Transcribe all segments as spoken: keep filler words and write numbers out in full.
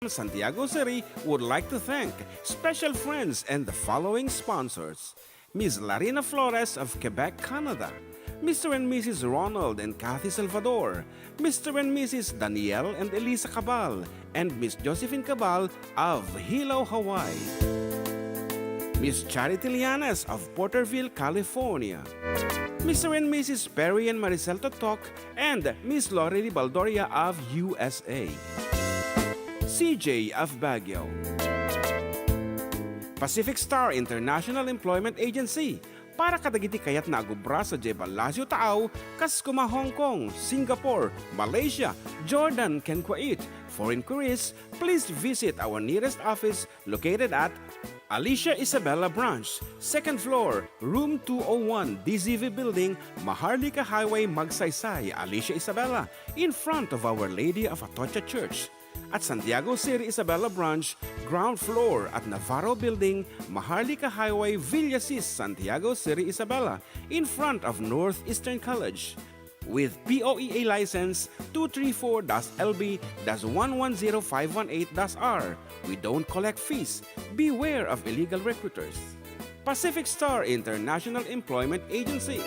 Santiago City would like to thank special friends and the following sponsors: Miss Larina Flores of Quebec, Canada, Mister and Missus Ronald and Kathy Salvador, Mister and Missus Daniel and Elisa Cabal, and Miss Josephine Cabal of Hilo, Hawaii. Miss Charity Lianes of Porterville, California. Mister and Missus Perry and Maricel Totok and Miss Lori Baldoria of U S A. C J of Baguio. Pacific Star International Employment Agency, para kadagiti kayatna a agubra sadiay Palacio Taaw, kas kuma Hong Kong, Singapore, Malaysia, Jordan, ken Kuwait. For inquiries, please visit our nearest office located at Alicia Isabela Branch, second floor, room two oh one, D Z V Building, Maharlika Highway, Magsaysay, Alicia Isabela, in front of Our Lady of Atocha Church. At Santiago City Isabela Branch, ground floor at Navarro Building, Maharlika Highway, Villasis, Santiago City Isabela, in front of Northeastern College. With P O E A license two three four dash L B dash one one zero five one eight dash R, we don't collect fees. Beware of illegal recruiters. Pacific Star International Employment Agency.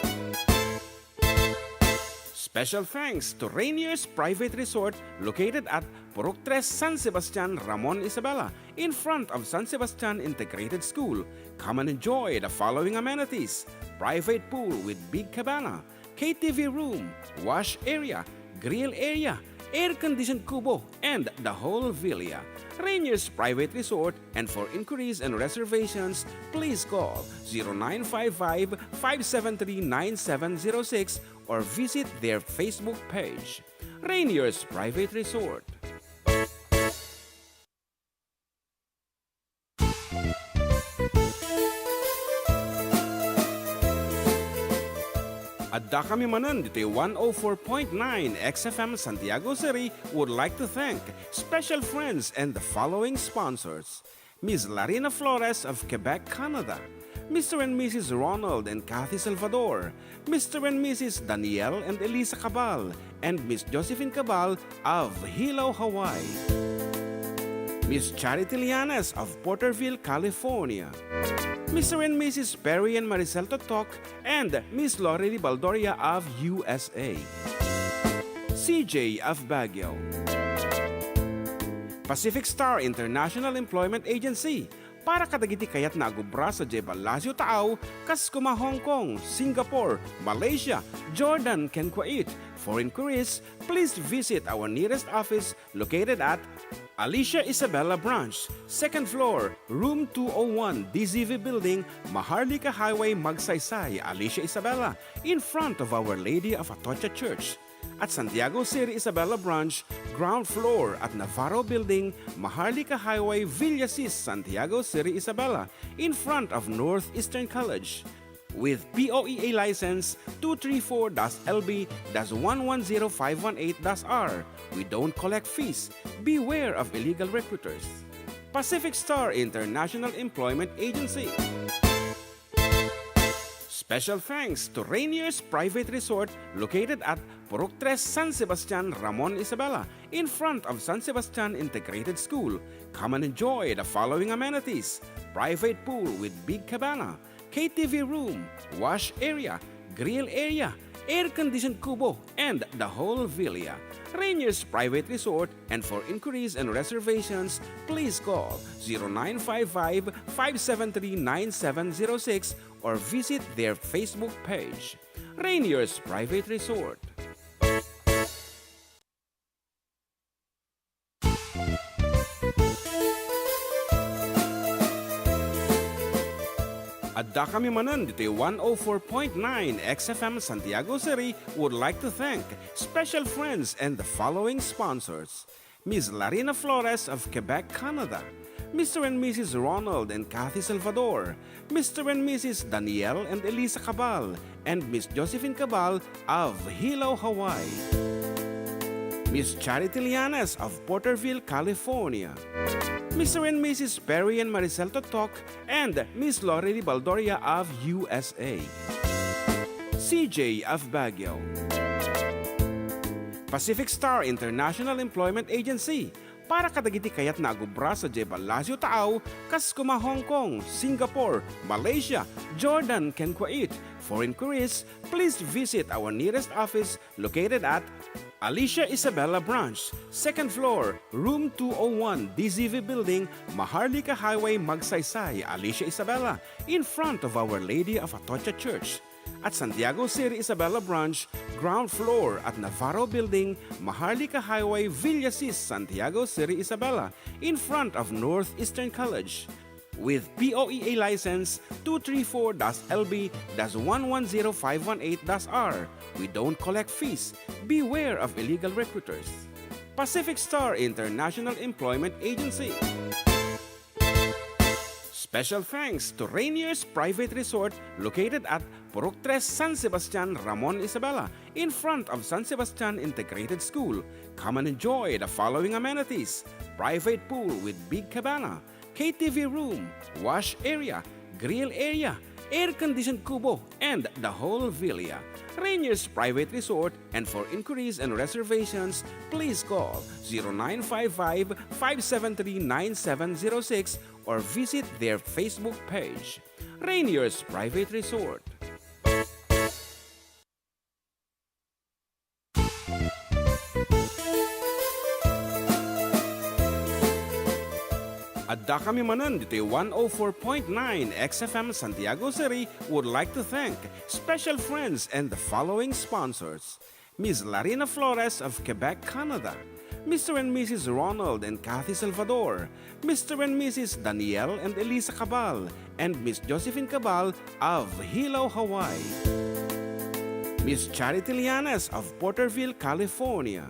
Special thanks to Rainier's Private Resort, located at Purok Tres, San Sebastian, Ramon Isabela, in front of San Sebastian Integrated School. Come and enjoy the following amenities: private pool with big cabana, K T V room, wash area, grill area, air-conditioned kubo, and the whole villa. Rainier's Private Resort, and for inquiries and reservations, please call zero nine five five, five seven three, nine seven zero six or visit their Facebook page. Rainier's Private Resort. Addakami manen ditoy one oh four point nine X F M Santiago City would like to thank special friends and the following sponsors: Miss Larina Flores of Quebec, Canada, Mister and Missus Ronald and Kathy Salvador, Mister and Missus Daniel and Elisa Cabal, and Miss Josephine Cabal of Hilo, Hawaii. Miss Charity Lianes of Porterville, California. Mister and Missus Perry and Maricel Totok and Miss Lori Baldoria of U S A. C J of Baguio. Pacific Star International Employment Agency, para kadagiti kayatna a agubra sadiay Palacio Taaw, kas kuma Hong Kong, Singapore, Malaysia, Jordan, ken Kuwait. For inquiries, please visit our nearest office located at Alicia Isabela Branch, second floor, room two oh one, D Z V Building, Maharlika Highway, Magsaysay, Alicia Isabela, in front of Our Lady of Atocha Church. At Santiago City Isabela Branch, ground floor at Navarro Building, Maharlika Highway, Villasis, Santiago City Isabela, in front of Northeastern College. With P O E A license two three four dash L B dash one one zero five one eight dash R, we don't collect fees. Beware of illegal recruiters. Pacific Star International Employment Agency. Special thanks to Rainier's Private Resort, located at Purok Tres, San Sebastian, Ramon Isabela, in front of San Sebastian Integrated School. Come and enjoy the following amenities: private pool with big cabana, K T V room, wash area, grill area, air-conditioned kubo, and the whole villa. Rainier's Private Resort, and for inquiries and reservations, please call zero nine five five, five seven three, nine seven zero six or visit their Facebook page. Rainier's Private Resort. Addakami manen ditoy one oh four point nine X F M Santiago City would like to thank special friends and the following sponsors: Miss Larina Flores of Quebec, Canada, Mister and Missus Ronald and Kathy Salvador, Mister and Missus Daniel and Elisa Cabal, and Miss Josephine Cabal of Hilo, Hawaii, Miss Charity Lianes of Porterville, California, Mister and Missus Perry and Maricel Totok, and Miss Lori Baldoria of U S A, C J of Baguio, Pacific Star International Employment Agency, Para kadagiti kayatna a gubra sadiay Palacio Taaw, kas kuma Hong Kong, Singapore, Malaysia, Jordan, ken Kuwait. For inquiries, please visit our nearest office located at Alicia Isabela Branch, second floor, room two oh one, D Z V Building, Maharlika Highway, Magsaysay, Alicia Isabela, in front of Our Lady of Atocha Church. At Santiago City Isabela Branch, ground floor at Navarro Building, Maharlika Highway, Villasis, Santiago City Isabela, in front of Northeastern College. With P O E A license two three four dash L B dash one one zero five one eight dash R, we don't collect fees. Beware of illegal recruiters. Pacific Star International Employment Agency. Special thanks to Rainier's Private Resort located at Purok Tres, San Sebastian, Ramon Isabela, in front of San Sebastian Integrated School. Come and enjoy the following amenities: private pool with big cabana, K T V room, wash area, grill area, air-conditioned kubo, and the whole villa. Rainier's Private Resort, and for inquiries and reservations, please call zero nine five five, five seven three, nine seven zero six or visit their Facebook page. Rainier's Private Resort. Addakami manen ditoy one oh four point nine X F M Santiago City would like to thank special friends and the following sponsors: Miss Larina Flores of Quebec, Canada, Mister and Missus Ronald and Kathy Salvador, Mister and Missus Daniel and Elisa Cabal, and Miss Josephine Cabal of Hilo, Hawaii, Miss Charity Lianes of Porterville, California,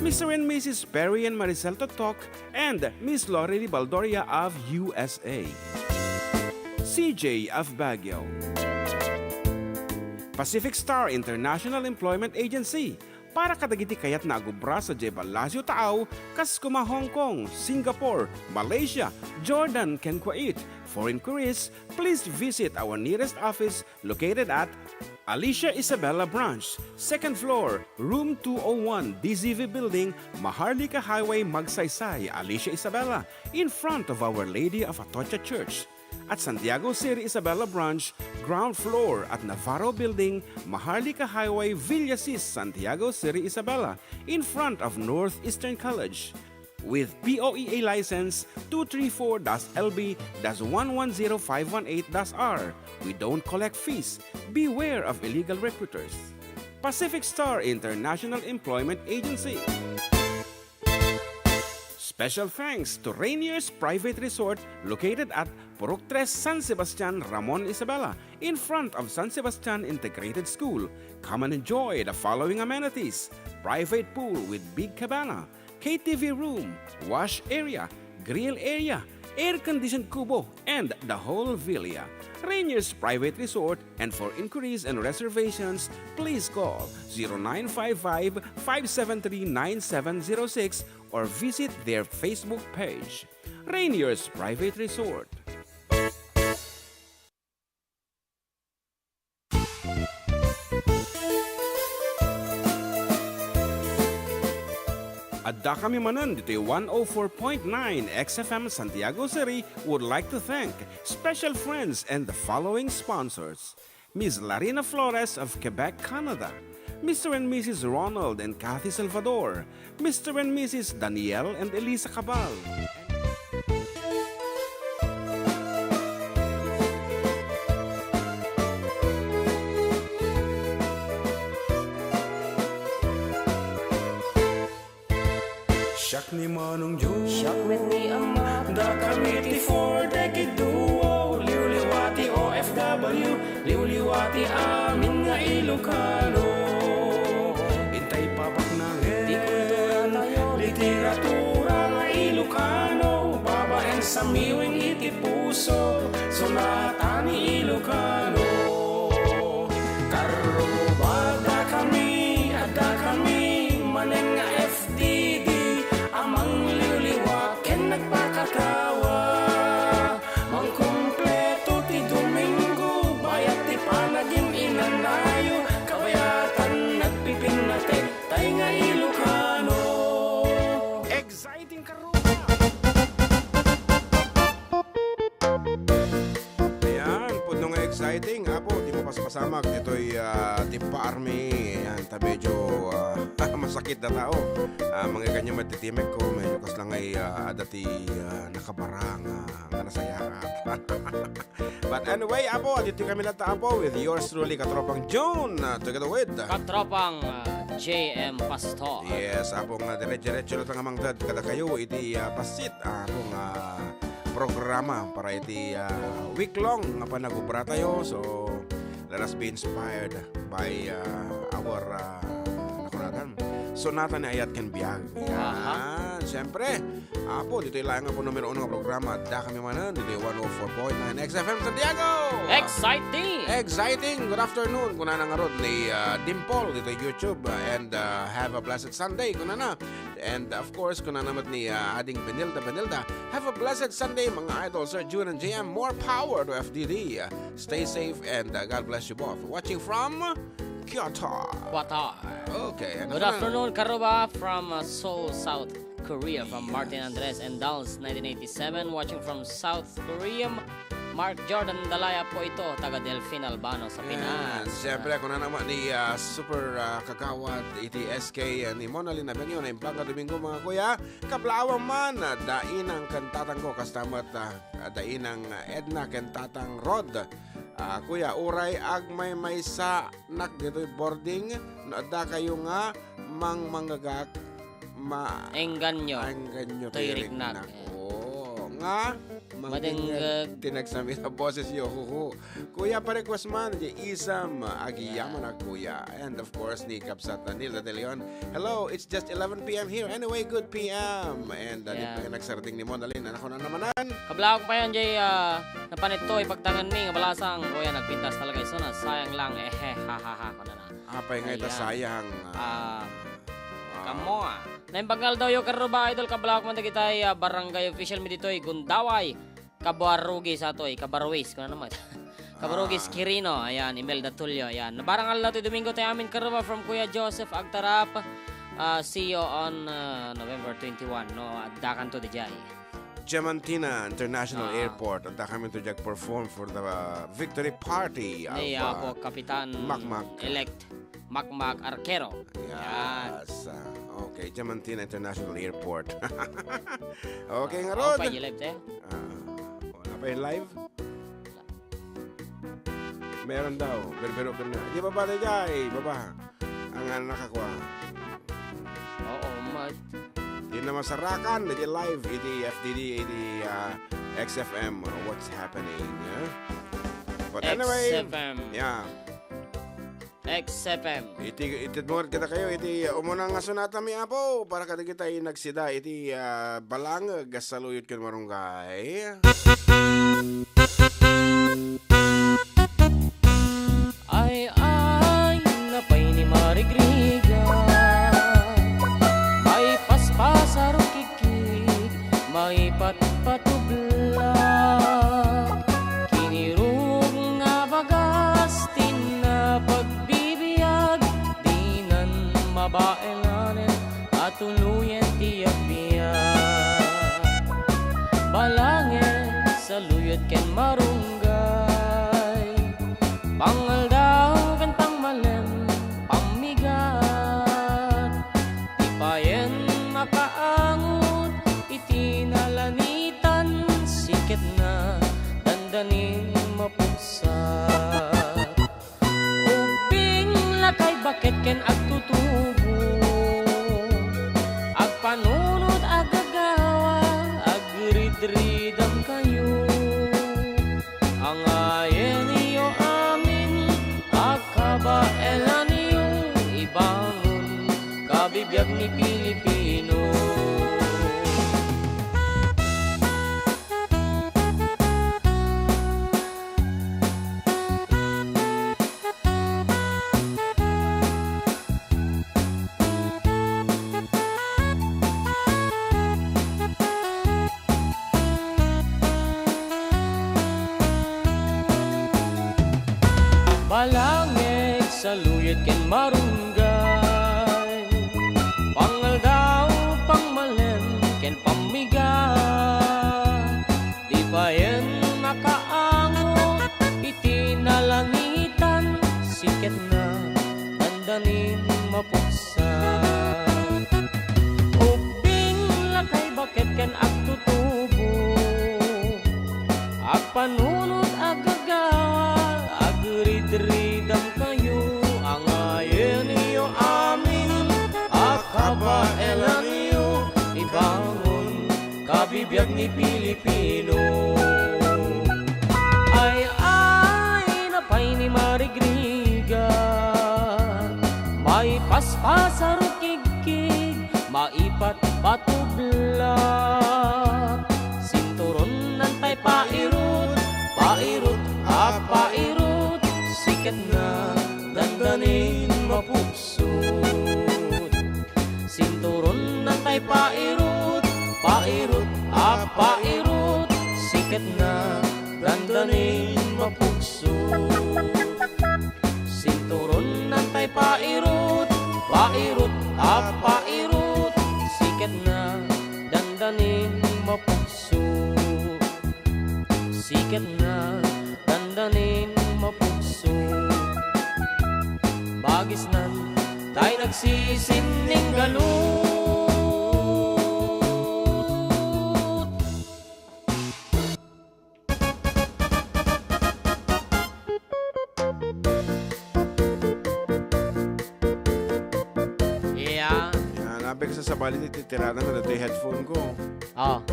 Mister and Missus Perry and Maricel Totok, and Miss Lorely Baldoria of U S A, C J of Baguio, Pacific Star International Employment Agency, para kadagiti kayatna a gubra sadiay Palacio Taaw, kas kuma Hong Kong, Singapore, Malaysia, Jordan, ken Kuwait. For inquiries, please visit our nearest office located at Alicia Isabela Branch, second floor, room two oh one, D Z V Building, Maharlika Highway, Magsaysay, Alicia Isabela, in front of Our Lady of Atocha Church. At Santiago City Isabela Branch, ground floor at Navarro Building, Maharlika Highway, Villasis, Santiago City Isabela, in front of Northeastern College. With P O E A license two three four dash L B dash one one zero five one eight dash R, we don't collect fees. Beware of illegal recruiters. Pacific Star International Employment Agency. Special thanks to Rainier's Private Resort located at Purok Tres, San Sebastian, Ramon Isabela, in front of San Sebastian Integrated School. Come and enjoy the following amenities: private pool with big cabana, K T V room, wash area, grill area, air-conditioned kubo, and the whole villa. Rainier's Private Resort, and for inquiries and reservations, please call zero nine five five, five seven three, nine seven zero six or visit their Facebook page. Rainier's Private Resort. Addakami manen ditoy one oh four point nine X F M Santiago City would like to thank special friends and the following sponsors: Miss Larina Flores of Quebec, Canada, Mister and Missus Ronald and Kathy Salvador, Mister and Missus Daniel and Elisa Cabal. Siak ni Manong Joe. Siak met ni Ama. Dakami ti Four Decade Duo. Liwliwa ti O F W. Liwliwa ti amin nga Ilocano. Intay pabaknangen ti kultura tayo, literatura nga Ilocano, babaen sa miwing iti puso, sonata ni Ilocano. Karruba dakami, addakami manen nga F D D a mangliwliwa ken nagpakatawa. Mangkumpleto ti Domingo, bayat ti panagin-inanayo, kabayatan nagpipinnatek, tay nga Ilocano. Exciting kar- Ting, Apo, ti mapaspasamak ditoy, ah, ti parmi. Ayan, ta medyo, ah, masakit da tao. Ah, mangganyan met ti timek ko, medyo kas langay, ah, adda ti, ah, nakabarang, ah, nga nasayaat. But anyway, Apo, aditoy kami latta, Apo, with yours truly, Katropang June, ah, together with Katropang, ah, J M Pastor. Yes, Apo, nga dire-diretso na nga mangted kadakayo iti, ah, pasit, Apo, nga programa para iti, ah, week long nga panagubra tayo. So, let us be inspired by, ah, our, ah, nakunatan, Sonata ni Ayat ken Biag. Aha. Yan. Siyempre, Apo, ditoy laeng nga po numero uno nga programa. Adda kami manen ditoy one oh four point nine X F M Santiago. Exciting! Exciting! Good afternoon. Kunana ngarud ni, ah, Dimple ditoy YouTube, ah, and, ah, have a blessed Sunday. Kunana. And of course, kunana met ni, ah, Ading Benilda, Benilda, have a blessed Sunday, mga idol, Sir June and J M. More power to F D D. Stay safe and, ah, God bless you both. Watching from Qatar. Qatar. Okay. Ano Good na? afternoon, Karuba, from, uh, Seoul, South Korea, from Yes. Martin Andres and Dals, nineteen eighty-seven, watching from South Korea. Mark Jordan Dalaya po ito, taga Delfin Albano sa Pinas. Yes. Siyempre, ako na naman ni, ah, Super, ah, Kagawad, iti S K, ah, ni Mona Lina Benyo, na Impanga Domingo, mga kuya. Kablaawan man, ah, dainang ken tatang ko, kasta met, ah, dainang, ah, Edna ken tatang Rod. Ah, kuya, uray agmaymaysa nak ditoy boarding, no adda kayo nga mangmanggagak, ma-, Engganyo. Engganyo toy toy riknak. Riknak. Oo, nga, Madengngeg. Madengngeg ti nagsami a boses yo, huhu. Kuya, pa-request man, di isam, agiyaman Yan. a kuya. And of course, ni Kabsat Daniel de Leon. Hello, it's just eleven p m here. Anyway, good p m. And, uh, di Yan. pa nagsarding ni Mona Lynn. Anak ko na namanan. Kablaaw ko pa yan, Jay, ah, napanitto, ipagtangan mi, nga balasang, kuya, nagpintas talaga iso na, sayang lang, eh, ha, ha, ha, ko na na. Apay nga ita Ayan. sayang, ah. Ah, Ah. kamo, ah. Naimbag nga aldaw yo, Karuba Idol, kablaaw ko man dagitay, ah, barangay official mi ditoy, Gundaway, Kabarugis atoy, Kabaruis, kuna naman. Kabarugis Ah. Quirino, ayan, Imelda Tulio, ayan. Nabarang aldaw ti Domingo tayo amin, Karuba, from Kuya Joseph Agtarap. Ah, see you on, ah, November twenty-one, no? Addakan to, di jay. Diamantina International Ah. Airport. Adda kami to diay perform for the, uh, victory party of, Ni, uh, Apo, Kapitan Makmak. Elect Makmak Arquero. Yan. Yes. Uh, okay, Diamantina International Airport. Okay, nga Rod. Okay, live tayo. Ah, wala pa yung live? Meron daw. Berbero ka na. Di ba ba, di jay? Baba. Ang anak ako, ah. Oo, ma- Di na masarakan, di live, iti F D D, iti, ah, X F M, uh, what's happening, eh? But anyway, X F M. Yeah. X F M. Iti, iti mo kita kayo, iti, uh, umuna nga sonata mi, Apo, para kada kita nagsida, iti, ah, balangag, saluyot ken marunggay. Ay, ay, napay ni Marigriga. May paspasar kikig, may patpatubla. Kiniruk nga bagas, ti napagbibiag, dinan mabaelanen, a tuluyen ti agbiag. Balangen, saluyot ken marunggay. Pangaldaw ken pangmalem, pammigat. Ti payen makaangot iti nalanitan, siketna, dandanin mapuksak. Ubbing, lakay, baket ken agtutubo. Agpanunot, agagawa, agridridam kayo. Angayen iyo amin a kabaelan iyo, ibangon, kabibiag ni Pilipino. Balangeg, saluyot ken marunggay, pangaldaw, pangmalem, ken pammigat, di payen makaangot iti nala- Bibiag ni Pilipino. Ay, ay, napay ni Marigriga. Maipaspasar kigkig, maipat patubla. Sinturon nantay pairut, pairut, a pairut. Siket na dandanin mapuksot. Sinturon nantay pairut, pairut, a pairut. Siket na dandanin mapuksot. Sinturon nantay pairut, pairut, a pairut. Siket na dandanin mapuksot. Siket na dandanin mapuksot. Bagisnan tay nagsisinning galut. Yeah. Yan, abek sa sabali ti titiranan na dati headphone ko. Oh.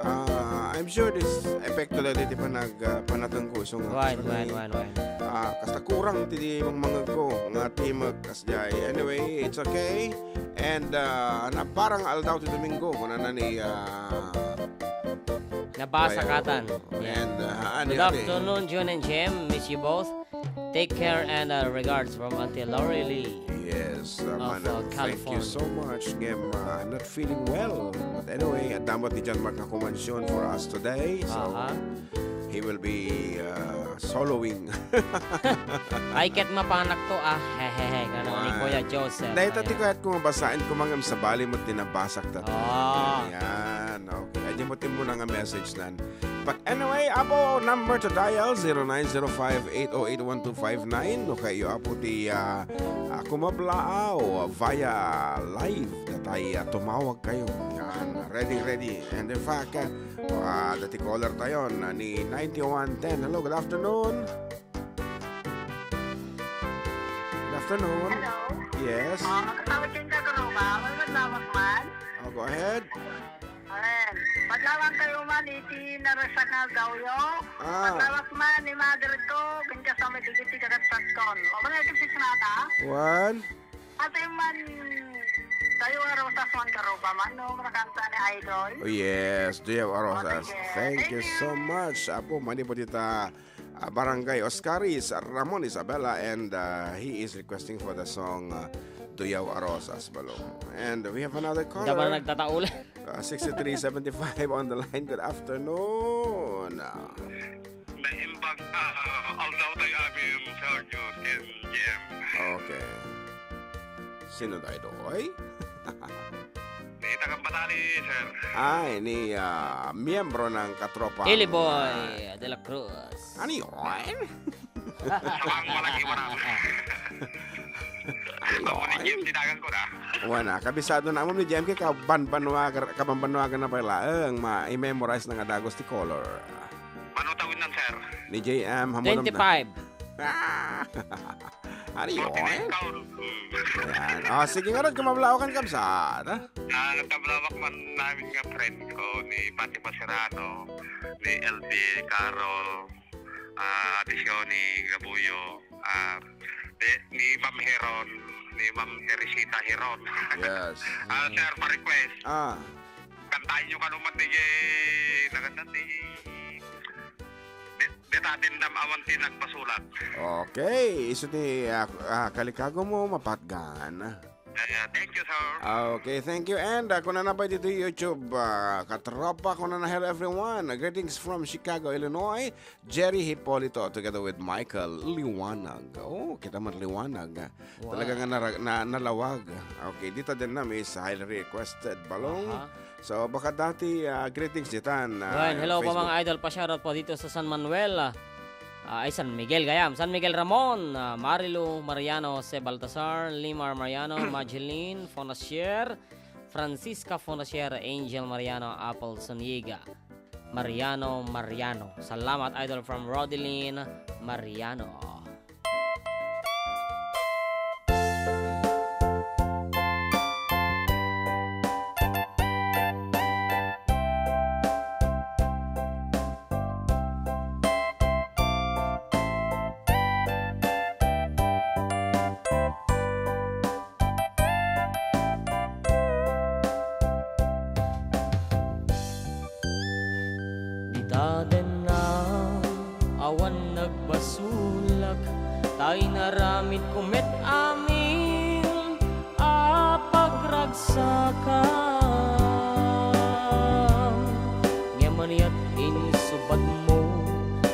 Ah, I'm sure this epekto dati ti panag, ah, panatengko isu nga Wine, kasta wine, ni, wine, wine. Ah, kasta kurang ti mangmangegko nga timek kasdiay. Anyway, it's okay. And, ah, naparang aldaw ti Domingo, kunana ni, ah, Nabasa Bayo. Katan. Yeah. And, ah, ani, Good ate? Afternoon, June and Jem. Miss you both. Take care and, uh, regards from Auntie Lori Lee. Yes, uh, Of, man, uh, thank you California. So much, Ngem. Uh, I'm not feeling well. But anyway, adda met ni John Mark nga kumansyon for us today. So, Aha. He will be, uh, soloing. Ay, ket mapanak to, ah. Hehehe, ngano ni Kuya Joseph. Dahil tati Ayan. Kayat ko nga basain ko, mangem sabali mo tinabasak ta. Ah. Ayan, okay. Ayan mo timbo na nga message nan. But anyway, apo, number to dial, zero nine zero five eight oh eight one two five nine. No kayo, apo, ti, ah, ah, kumablaaw via live. Datay, ah, tumawag kayo. Yan, ready, ready. And in fact, ah, ah, dati caller tayo, na ni ninety-one ten. Hello, good afternoon. Good afternoon. Hello. Yes. Ah, magkasama dyan ka, Karuba. May madlawak man? Oh, go ahead. Ayan. Madlawak kayo man, iti narasak nga gawyo. Ah. Madlawak man, ni mother ko, ganyan sa may digit, di kagat satkon. O, mga ito si Sinata? One. Ate man, tayo nga rosas man, Karuba man, no? Makanta ni Idol. Oh, yes, do you have a rosas? Oh, sige. Thank you so much. Apo, mani po dita, ah, Barangay Oscaris, Ramon Isabela, and, ah, he is requesting for the song, ah, Duyaw a Rosas, Balong. And we have another caller. Dapat nagtataula. Ah, sixty-three seventy-five on the line. Good afternoon. Naimbag, ah, aldaw tayo amin, Sergio, Ken, Jem. Okay. Sino tayo doon? Ni Tagang Batali, sir. Ay, ni, ah, miyembro ng katropa. Ili Boy de la Cruz. Ano yun? Sabang walang iwanan. Ano yun? Ako ni Jim, tinagan ko na. Wana, kabisado na mo ni Jim, kay kabanbanwagan, kabanbanwagan na pala. Ang ma-memorize na nga dagos ti color. Mano tawin nan, sir? Ni J M, hamunom na. Twenty-five. Ah! Ano yun? Forty-nine count. Ayan. Oh, sige nga rin, kumablao kan kabsat, ha? Ah, nagkablawak man namin nga friend ko ni Fatima Serrano, ni L B Carol, ah, Ate Shoni Gabuyo, ah, ni, ni Ma'am Heron, ni Ma'am Teresita Heron. Yes. Ah, sir, pa-request. Ah. Kantahin nyo kano man di, naganda di, di, di tatin dam awan ti nagpasulat. Okay, isu ti, ah, ah, kalikago mo, mapatgan. Eh, thank you, sir. Ah, okay, thank you. And, ah, kunana pa dito YouTube, ah, katropa, kunana, "Hello everyone. Greetings from Chicago, Illinois. Jerry Hipolito together with Michael Liwanag." Oh, kita man Liwanag. Wow. Talaga nga nara-, na-, nalawag. Okay, dita din na, Miss, highly requested, Balong. Aha. So, baka dati, ah, greetings ditan, ah, Well, hello po, Facebook. Mga idol. Pa-shoutout po dito sa San Manuel, ah, ah, ay, San Miguel, Gayam. San Miguel Ramon, ah, Marilu Mariano, Jose Baltasar, Limar Mariano, Mageline Fonasier, Francisca Fonasier, Angel Mariano, Apple Suniga, Mariano Mariano. Salamat, idol, from Rodeline Mariano. Adenna, awan nagbasolak, ta inaramidko met amin a pagragsakam. Ngem aniat insubadmo,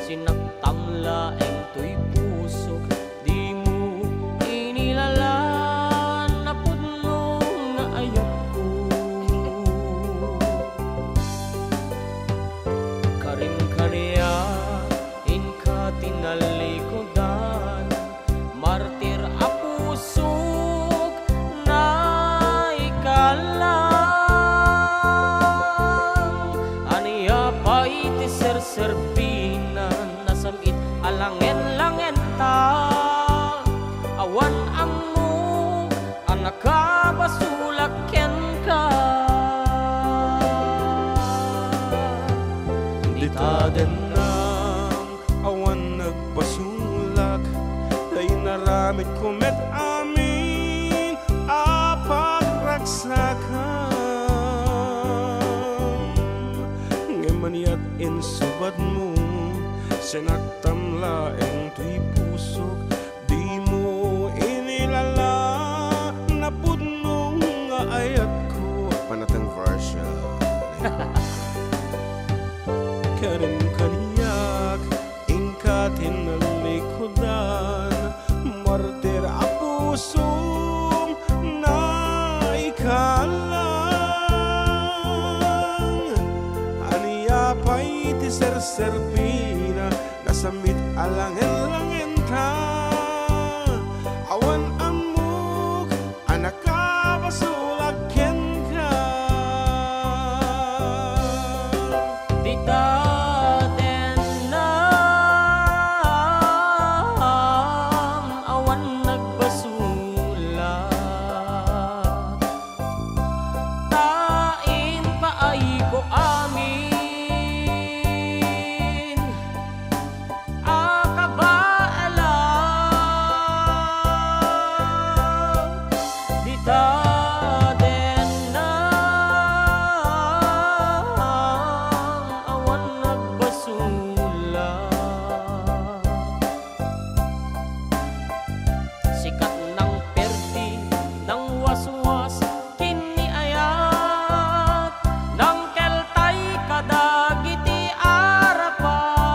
sinaktam laeng toy pusok, dimo inilala napudno nga ayatko. Karim kaniak, inka tinallikudan, martir a pusok, naikalang. Ania pay ti serserbina, nasam-it a langen-langenta? Awan ammok a nakabasolak kenka. Dita dennam, awan nagbasolak, ta inaramidko met amin a pagragsakam. Ngem aniat insubadmo, sinaktam laeng toy pusok, dimo inilala napudno nga ayatko. Panateng version. Karim kaniak, inka tinallikudan, martir a pusok, naikalang. Ania pay ti serserbina, nasam-it a langen-langenta? Awan ammok a nakabasolak kenka. Dita dennam, awan nagbasolak, ta impaayko amin a kabaelan. Dita dennam, awan nagbasolak. Sikat nang perdi, nang waswas, ken ni ayat, nang keltay kadagiti arapaat.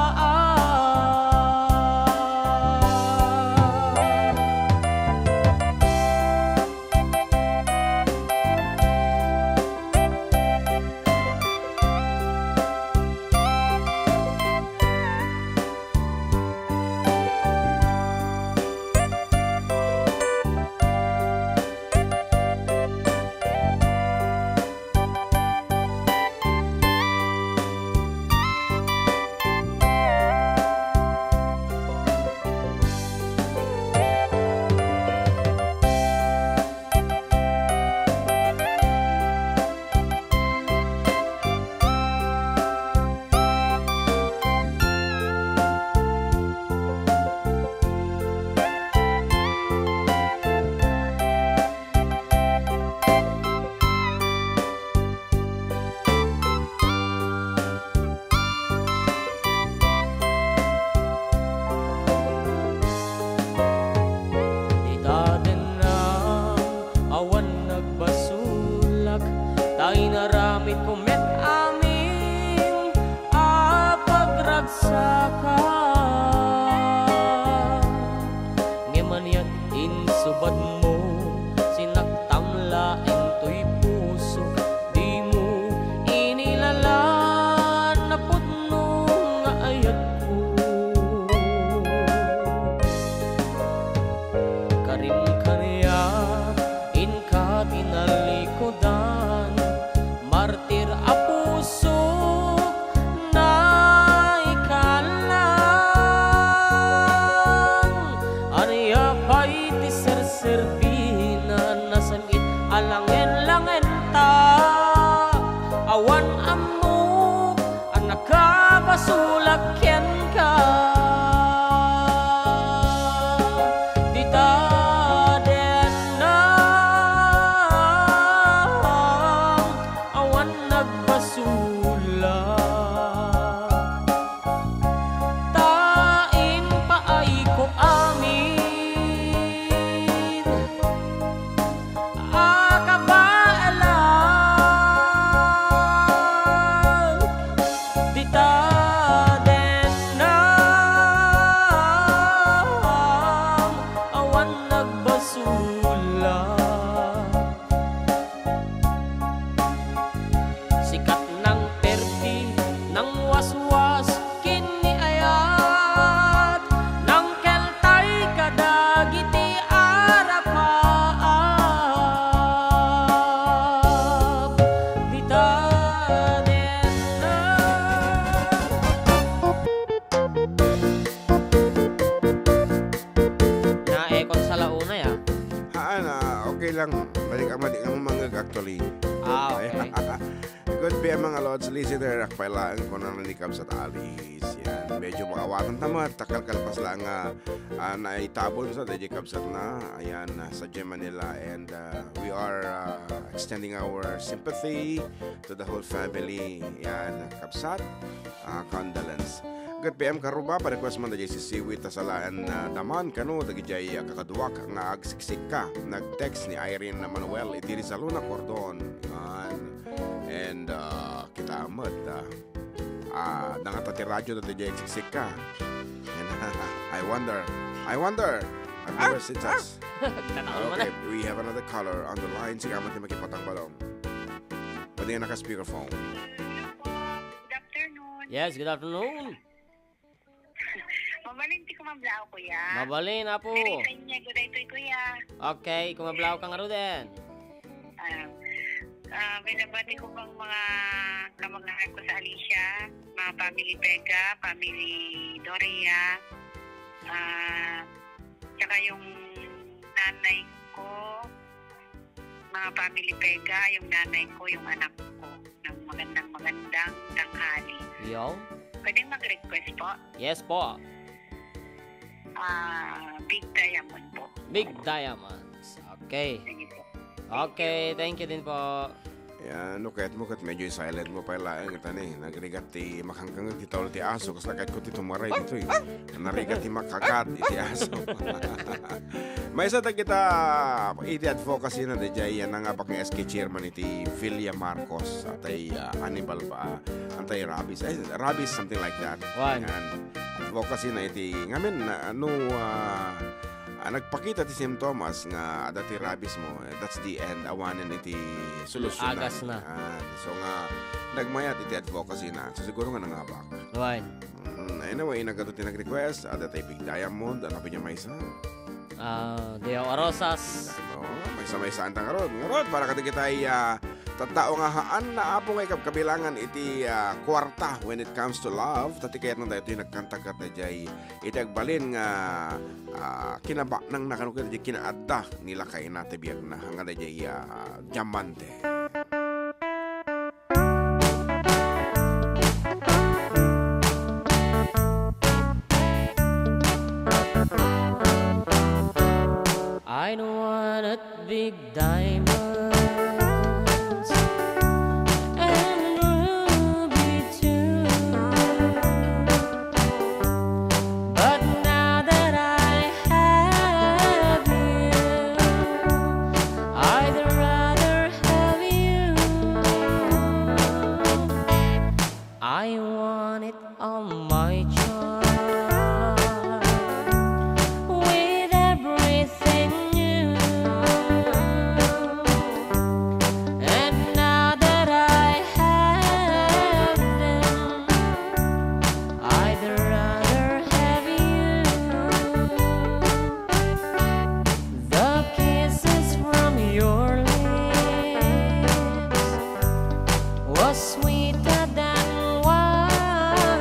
Dita dennam, awan nagbasolak, ta inaramidko met amin a pagragsakam. Ngem aniat insubadmo, sinaktam laeng toy pusok, dimo inilala napudno nga ayatko. Karim kaniak, inka tinallikudan, martir a pusok, naikalang. Ania pay ti serserbina, nasam-it a langen-langenta? Awan ammok a nakabasolak kenka. Dita dennam, awan nagbasolak. Lang, madi ka, madi ka mangeg, actually. Ah, okay. Good P M, mga Lods listener, akpay laeng ko na ni Kabsat Alice. Yan, medyo maawatan ta met, takalkalpas lang nga, ah, naitabon sa D J Kabsat na. Ayan, ah, sa G M Manila. And, ah, we are, ah, extending our sympathy to the whole family. Yan, Kabsat. Ah, condolence. Good P M, Karuba, pa-request man dagiti sisiwit ta salaen, ah, daman kano dagiti, ah, kakaduak nga agsiksikka. Nag-text ni Irene Manuel iti Rizaluna Cordon. Yan. And, ah, kita met, ah, ah, nangata ti radyo dagiti agsiksikka. And I wonder, I wonder, I've never seen such. Nagtatawa man. Okay, we have another caller on the line. Sige, amat yung makipatang balong. Pwede nga naka-speakerphone. Good afternoon. Yes, good afternoon. Mabalin ti kumablaaw, kuya. Mabalin, apo. Mary Kanya, good day to you, kuya. Okay, kumablaaw ka nga ruden. Ah, ah, binabati ko pang mga kamag-anak ko sa Alicia, mga family Vega, family Doria, ah, tsaka yung nanay ko, mga family Vega, yung nanay ko, yung anak ko, ng magandang, magandang tanghali. Yo. Pwedeng mag-request po? Yes po. Ah, Big Diamond po. Big Diamonds. Okay. Sige po. Okay, thank you din po. Yan, no, kahit mo, kahit medyo silent mo pa laeng, kita ni, nagrigat ti makangkangag ti tao ti aso, kasla kahit ko ti tumaray dito eh. Narigat ti makagat iti aso. Maysa ta kita iti advocacy na, di jay, yan nga bakang S K chairman iti Villa Marcos, atay, ah, Hannibal pa, ah, anti-rabies. Ay, rabies, something like that. Wan. Yan. Advocacy na iti, ngamin, na, ano, ah, ah, nagpakita ti simptomas nga adda ti rabies mo, eh, that's the end. Awanen iti solusyon. Agas na. Ah, so nga, nagmayat iti advocacy na. So, siguro nga nangabak. Wan. Mm, anyway, nagadu ti nag-request, adda tay Big Diamond, ano pa niya maysa? Ah, Diaw a Rosas. Oo, maysa-maysa antang ngarud. Ngarud, para kadagitay, ah, tattao nga haan na apo nga ikabkabilangan iti, ah, kuarta when it comes to love. Ta ti kayatna daytoy nagkanta ket dayjay iti agbalin nga, ah, kinabaknang na kano ket dayjay kinaadda ni lakayna ti biagna. Nga dayjay, ah, diamante. I don't want a big diamonds and ruby too. But now that I have you, I'd rather have you. I want it on my chart with everything new. And now that I have them, I'd rather have you. The kisses from your lips was sweeter than wine.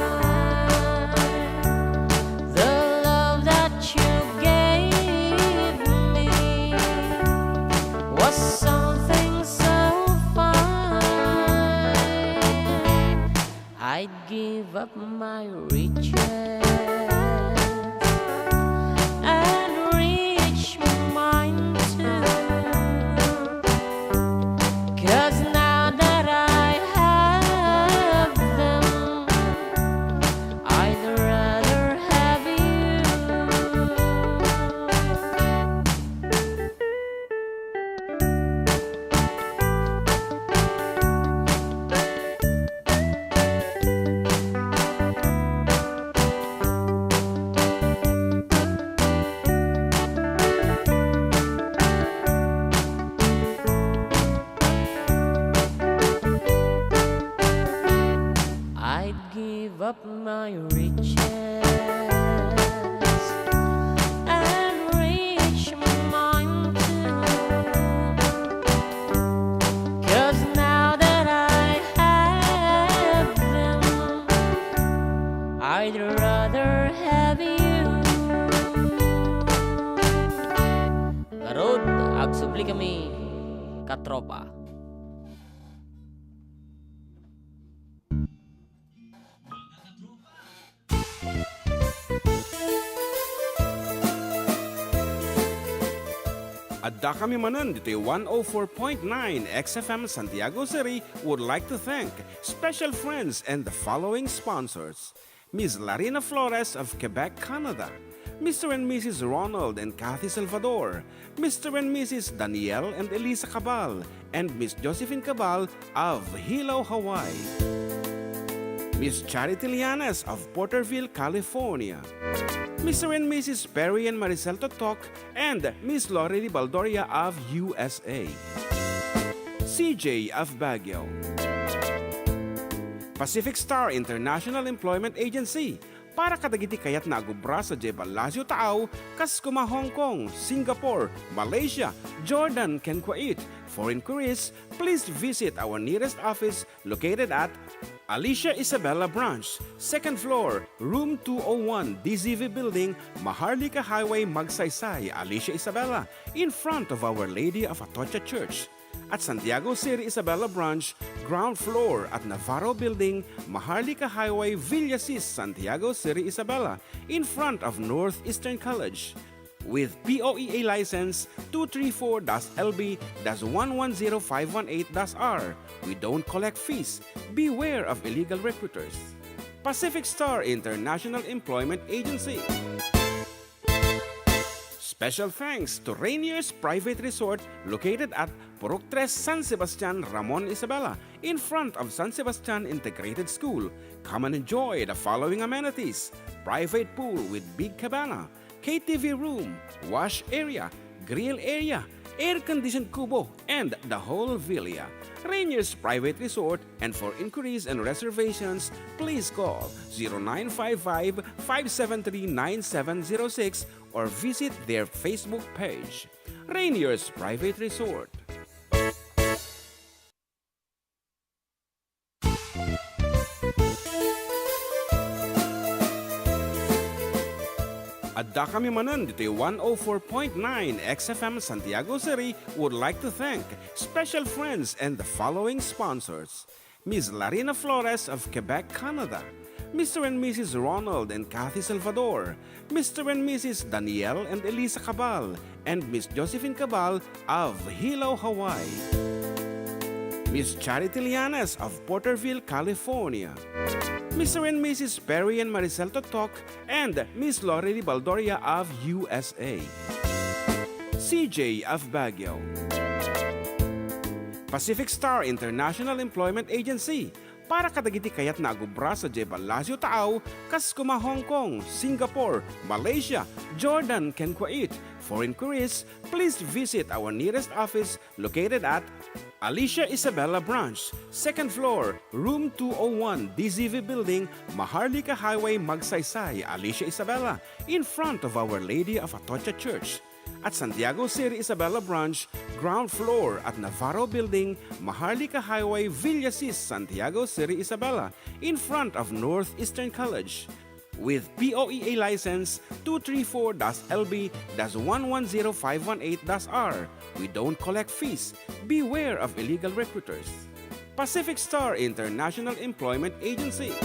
The love that you gave me was something so fine. I'd give up my riches and reach mine too. 'Cause now that I have them, I'd rather have you. I'd give up my riches and reach mine too. 'Cause now that I have them, I'd rather have you. Ngarud, agsubli Balik kami, katropa. Adda kami manen ditoy one oh four point nine X F M Santiago City would like to thank special friends and the following sponsors: Miss Larina Flores of Quebec, Canada, Mister and Missus Ronald and Kathy Salvador, Mister and Missus Daniel and Elisa Cabal, and Miss Josephine Cabal of Hilo, Hawaii. Miss Charity Lianes of Porterville, California. Mister and Missus Perry and Maricel Totok and Miss Lorely Baldoria of U S A. C J of Baguio. Pacific Star International Employment Agency, para kadagiti kayatna a agubra sadiay Palacio Taaw, kas koma Hong Kong, Singapore, Malaysia, Jordan, ken Kuwait. For inquiries, please visit our nearest office located at Alicia Isabela Branch, second floor, room two oh one, D Z V Building, Maharlika Highway, Magsaysay, Alicia Isabela, in front of Our Lady of Atocha Church. At Santiago City Isabela Branch, ground floor at Navarro Building, Maharlika Highway, Villasis, Santiago City Isabela, in front of Northeastern College. With P O E A license two three four dash L B dash one one zero five one eight dash R. We don't collect fees. Beware of illegal recruiters. Pacific Star International Employment Agency. Special thanks to Rainier's Private Resort located at Purok Tres, San Sebastian, Ramon, Isabela, in front of San Sebastian Integrated School. Come and enjoy the following amenities: private pool with big cabana, K T V room, wash area, grill area, air-conditioned kubo, and the whole villa. Rainier's Private Resort, and for inquiries and reservations, please call zero nine five five, five seven three, nine seven zero six or visit their Facebook page. Rainier's Private Resort. Adda kami manen ditoy one oh four point nine X F M Santiago City would like to thank special friends and the following sponsors: Miss Larina Flores of Quebec, Canada, Mister and Missus Ronald and Kathy Salvador, Mister and Missus Daniel and Elisa Cabal, and Miss Josephine Cabal of Hilo, Hawaii. Miss Charity Lianes of Porterville, California. Mister and Missus Perry and Maricel Totok and Miss Lorely Baldoria of U S A. C J of Baguio. Pacific Star International Employment Agency, para kadagiti kayatna a gubra sadiay Palacio Taaw, kas koma Hong Kong, Singapore, Malaysia, Jordan, ken Kuwait. For inquiries, please visit our nearest office located at Alicia Isabela Branch, second floor, room two oh one, D Z V Building, Maharlika Highway, Magsaysay, Alicia Isabela, in front of Our Lady of Atocha Church. At Santiago City Isabela Branch, ground floor at Navarro Building, Maharlika Highway, Villasis, Santiago City Isabela, in front of Northeastern College. With P O E A license two three four dash L B dash one one zero five one eight dash R, we don't collect fees. Beware of illegal recruiters. Pacific Star International Employment Agency.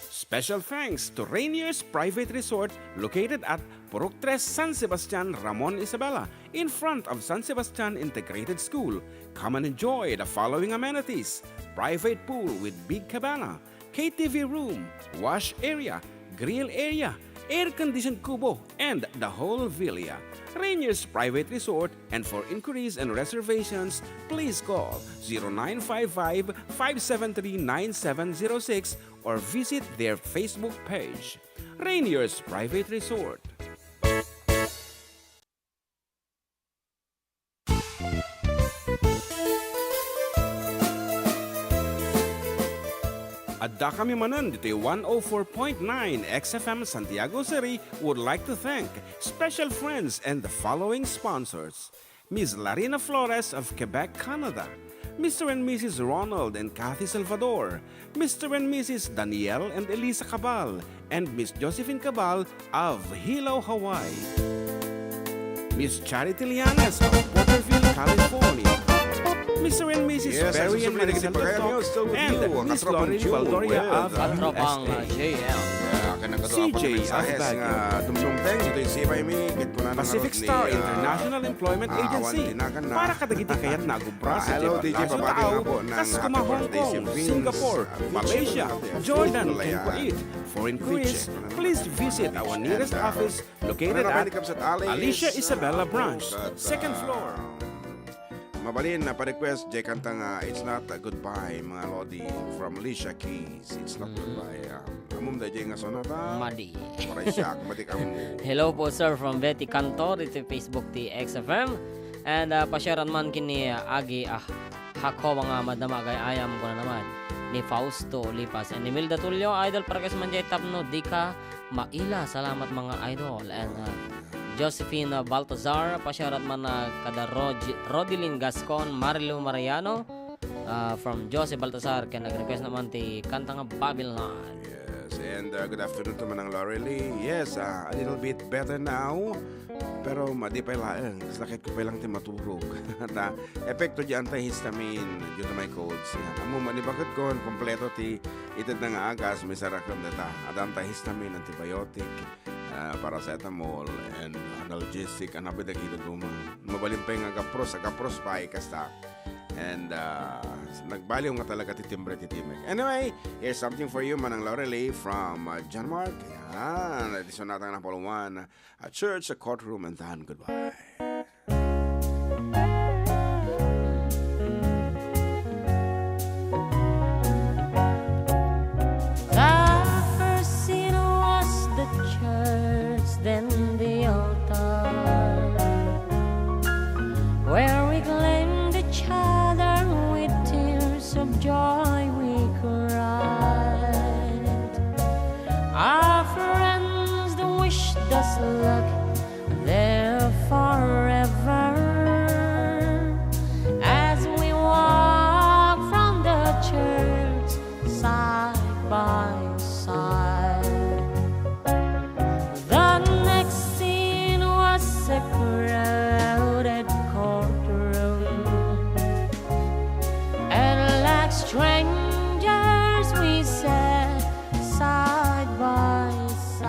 Special thanks to Rainier's Private Resort located at Purok Tres, San Sebastian, Ramon, Isabela, in front of San Sebastian Integrated School. Come and enjoy the following amenities: private pool with big cabana, K T V room, wash area, grill area, air-conditioned kubo, and the whole villa. Rainier's Private Resort, and for inquiries and reservations, please call zero nine five five, five seven three, nine seven zero six or visit their Facebook page. Rainier's Private Resort. Adda kami manen ditoy one oh four point nine X F M Santiago City would like to thank special friends and the following sponsors: Miss Larina Flores of Quebec, Canada, Mister and Missus Ronald and Kathy Salvador, Mister and Missus Daniel and Elisa Cabal, and Miss Josephine Cabal of Hilo, Hawaii. Miss Charity Lianes of Porterville, California. Mister and Missus Yes, Barry and Marisol Letok and Miss Lauren Baldoria of Katropang, uh, J M. C J Asbag. Pacific Star International Employment Agency. Para kadagiti kayatna a agubra sa paglaas iti tao, kas kuma Hong Kong, Singapore, Malaysia, Jordan, ken Kuwait. For inquiries, please visit our nearest office located at Alicia Isabela Branch, second floor. Mabalin a pa-request, jay kanta nga, It's Not a Goodbye, mga lodi, from Alicia Keys. It's Not Goodbye. Ah, ammom dayjay nga sonata? Madi. Waray siak, madi kamo. Hello po, sir, from Betty Cantor iti Facebook ti X F M. And, ah, pa-share-an man ken ni, ah, Agi, ah, Hako nga madama agay-ayam, kuna naman ni Fausto Lipas and Imelda Tulio, idol, parkes man jay tapno dika maila. Salamat, mga idol. And, uh, Josephine Baltazar, pa-shoutout man, uh, kada Rog-, Rodilyn Gascon, Marilu Mariano, uh, from Jose Baltazar, ken nag-request naman ti kanta nga Babylon. Yes, and, uh, good afternoon to Manang Lorely. Yes, uh, a little bit better now. Pero madi pay laeng, sakit ko pay lang ti maturog. Ta, epekto di antihistamine due to my colds. Yan. Ammom, manibagad ko, kompleto ti itedna nga agas, misarakem data. Ada antihistamine, antibiotic, ah, paracetamol, and analgesic, ania pay dagiti dadduma. Mabalin pay nga agapros, agapros pay, kasta. And, ah, nagbaliw nga talaga ti timbre ti timek. Anyway, here's something for you, Manang Lorely, from, ah, John Mark. Yan, iti sonata nga napalwan. A church, a courtroom, and then goodbye. The first scene was the church, then the altar, where we claimed each other, with tears of joy we cried. Our friends wished us luck there forever, as we walk from the church side by side. The next scene was a crowded courtroom, and like strangers we sat side by side.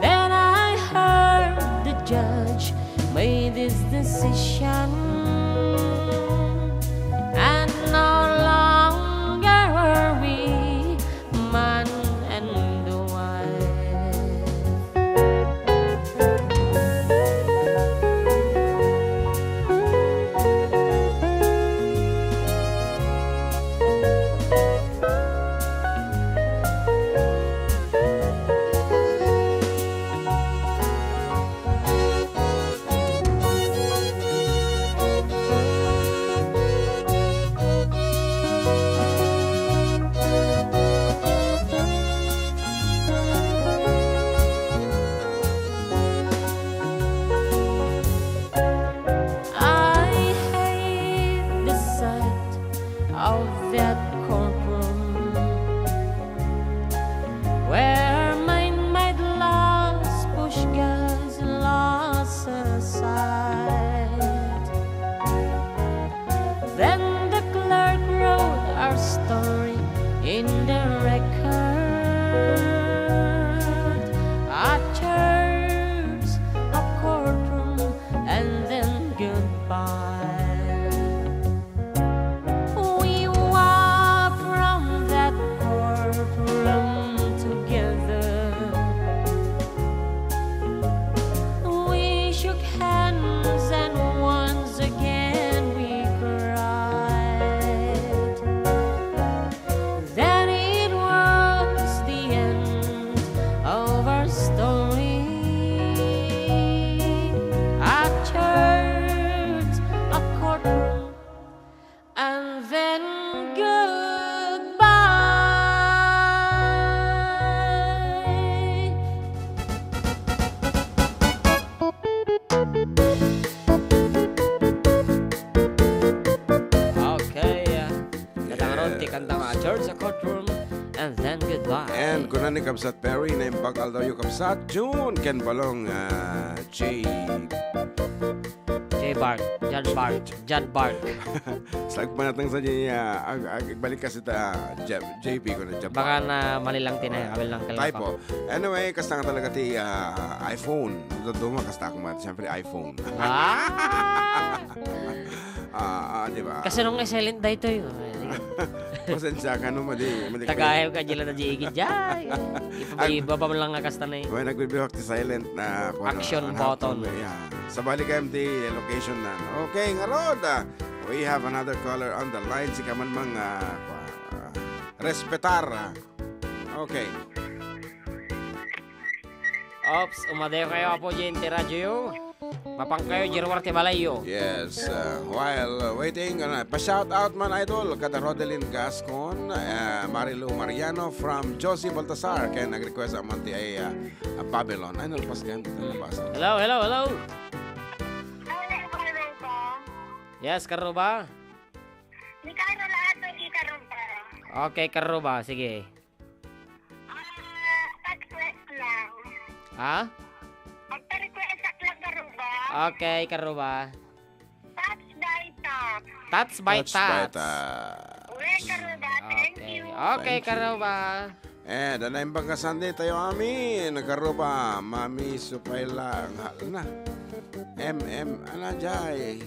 Then I heard the judge made his decision, and no longer were we man and wife. I hate the sight of that courtroom, where mine might last, push gas lost aside. Then the clerk wrote our story in the record. A church, a courtroom, and then goodbye. We walk from that courtroom together. We shook hands and once again we cried. Then it was the end of our story. A church, a courtroom, and then goodbye. Okay, uh, Katangron ti kanta nga Church, a Courtroom, Then goodbye. And kuna ni Kabsat Perry, naimbag aldawyo, Kabsat June, ken Balong, ah, J. J Bark, John Bark, John Bark. Sa agpanatang sa niya, ag-, ag-, agbalik kasi ta, J-, J P ko na, J P. Baka na mali lang tinay, Ah, awil lang kalako. Typo. Anyway, kasta nga talaga ti, ah, iPhone. Duduma, kasta ako mat, siyempre iPhone. Ah! Ah, ah, di ba? Kasi nung silent daytoy, oh, eh, sige. Pasensya ka, no, madi, madi Tagay ka, jila na jigid, jay. Ag- Iba pa man lang nga kasta na eh. May nagbibiwak ti silent na, kung ano, Action ano, button. Yeah. Sabali kayo ti location na. Okay, ngarud, ah, we have another caller on the line. Si kaman mang, ah, kwa-, ah, respetar, ah. Okay. Ops, umadayo kayo, Apo Jin, ti radyo yo. Mapang kayo, Jirwar ti balayyo. Yes, uh, while, uh, waiting, uh, pa-shout out man, idol, kada Rodelin Gascon, uh, Marilu Mariano from Josie Baltasar, kaya nag-request man ti ay, uh, uh, Babylon. Ay, nalpas ka, nalpas. Hello, hello, hello. Hello, Karuba. Yes, Karuba. Ni Carol ato, di Karuba. Okay, Karuba, sige. Ah, text lang. Ha? Magpa-request ak lang, Karuba. Okay, Karuba. Tats by Tats. Tats by Tats by Tats. Tats. Uy, Karuba, thank Okay. you. Okay, Thank you. Karuba. Eh, danay baga Sunday tayo amin. Karuba, Mami Supay lang. Hala na. M M, ano, jay?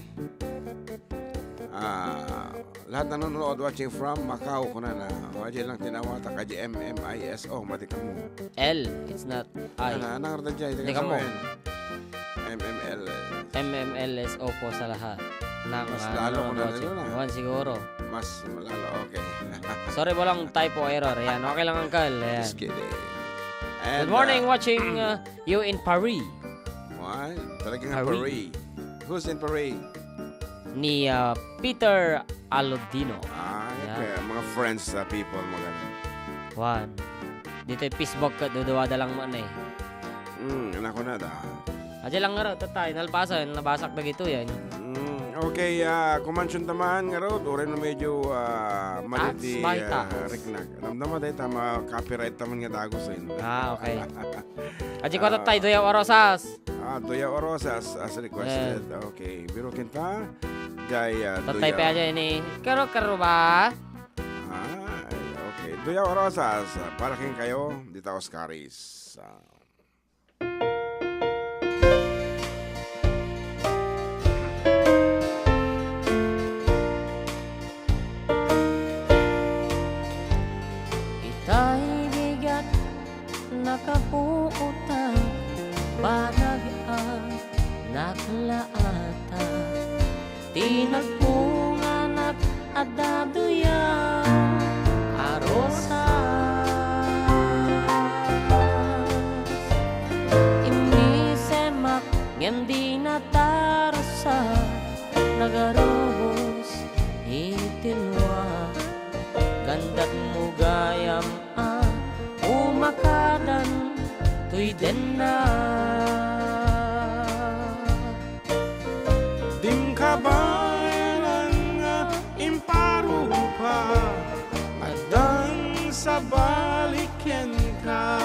Ah, lahat nanonood, watching from Macau, kunana. Waje lang tinawata, kaji M M I S O, mati kamo. L, it's not I. Ana, anang arda jay, Di kamo. M M L. M M L S O po sa lahat ng, Mas ah, lalo ko na nanonood, nila na. Juan siguro. Mas lalo, okay. Sorry, walang typo error. Yan, okay lang, Uncle. Yan. Just kidding. Good And, morning, uh, watching, uh, you in Paris. Why? Talagang Paris. Paris. Who's in Paris? Ni, uh, Peter Alodino. Ah, Yan. Okay. Mga friends sa people, maganda. Juan. Dito yung Facebook ka, duduwada lang mo, ano eh. Hmm, anak ko na da. Aja lang nga raw, tatay, nalpasan, nabasak na gito yan. Hmm, okay, ah, kumansyon taman nga raw, uray no medyo, ah, mali Tats ti, by ah, Tats. Riknag. Ramdama tayo, tama, copyright taman nga dagus, eh. Ah, okay. Aji ko, Ah. Tatay, Duyaw Arosas. Ah, Duyaw Arosas, as requested. Yan. Okay, biro kinta, jay, ah, Tatay Duyaw. Pe aja ini. Karo, karo ba? Ay, okay. Duyaw Arosas, ah, para kin kayo, dita Oscaris. Ah. Itay bigat nakapuotan, banag a naklaatan. Ti nagpunganak adda duyaw a rosas. Immisemak ngem di natarusat, nagarubos iti lua. Gandat mo gayam a umakadan toy denna. Dim kabaelan nga imparupa, addan sabali kenka,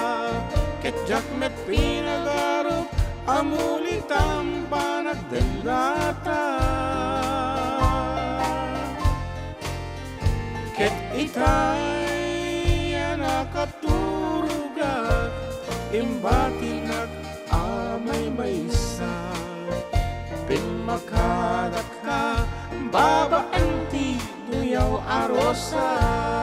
ket diak met pinagarup a mulitam panagdennata. Ket itay a nakaturogak, imbatinak a maymaysa. Pimmakadakka, babaen ti duyaw a rosas.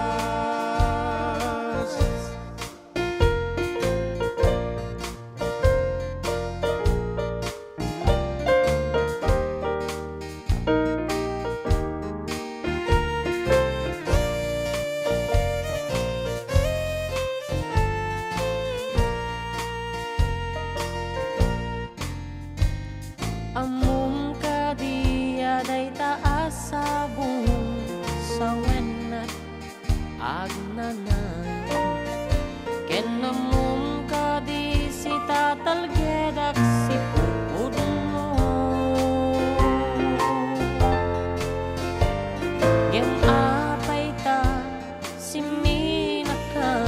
Ammom kadi a dayta a sabong sawennak agnanayon? Ken ammom kadi sitatalgedak sipupudno? Ngem apay ta simminaka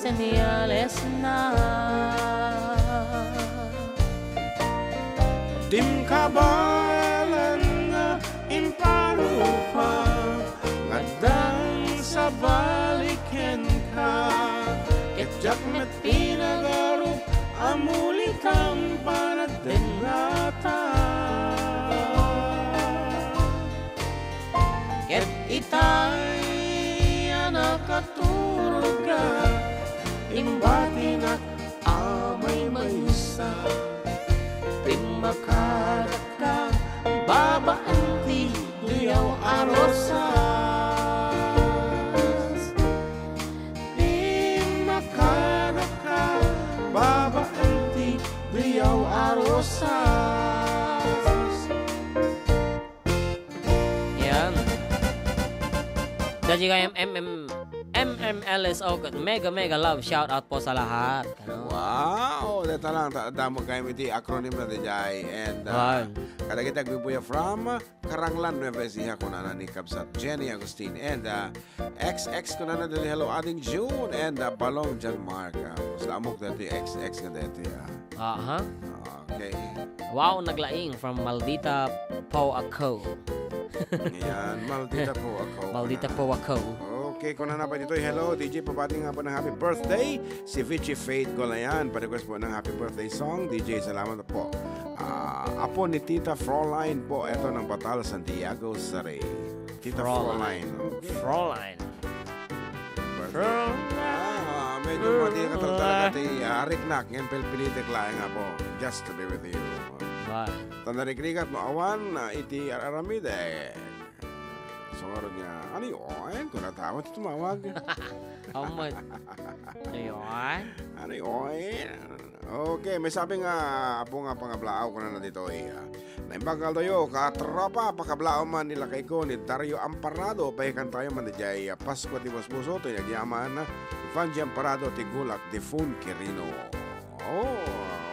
Senyalesna. Dimkabalan nga imparupa, ngaddan sabali kenka, ket diak met pinagarup a mulitam panagdengngata. Ket itay a nakaturogka, imbatinak a maymaysa. Timmakadakka babaen ti duyaw a rosas. Timmakadakka babaen ti duyaw a rosas. Yan. Daddy kayam M M, M M L S O, mega, mega love shout out po sa lahat. Ano? Wow! Deta lang, ta-, damo kayo iti acronym na, Daddy. And, uh, Wow. Kadagiti agbubuya from Karanglan, Nueva Ecija, kunana ni Kabsat Jenny Agustin. And, uh, X X, kunana dati, "Hello, Ading June," and, uh, Balong John Mark. Uh, mas lamok dati, X X nga dati, ah. Aha. Okay. Wow, naglaing from Maldita po ako. Ayan, Maldita po ako. Maldita po ako. Okay, kunana pa dito, "Hello, D J, pabati nga po ng happy birthday si Vichy Faith Golayan. Pa-request po ng happy birthday song, D J, salamat po." Ah, apo ni Tita Froline po, eto ng Batal, Santiago, Saray. Tita Froline. Froline. Okay. Froline. Froline. Ah, medyo madi ka talaga, Froline. Ate. Ah, riknak, ngayon pilpilitik laeng, apo. Just to be with you. Wow. Tanarikrikat no awan, ah, iti ar-aramid, eh. So, ngarud nga, "Ano yun?" Kung natawag, tumawag. Amat. Ano yun? Ano yun? Okay, may sabi nga, apo nga pangablaaw ko na na dito, eh, ah. Naimbag nga aldaw yo, katropa, pakablaaw man ni lakay ko ni Dario Amparado, pahikan tayo man di jay, ah, Pasko ti Busbuso, to nagyaman, Vanji Amparado, ti Gulak, di Fun Quirino. Oh,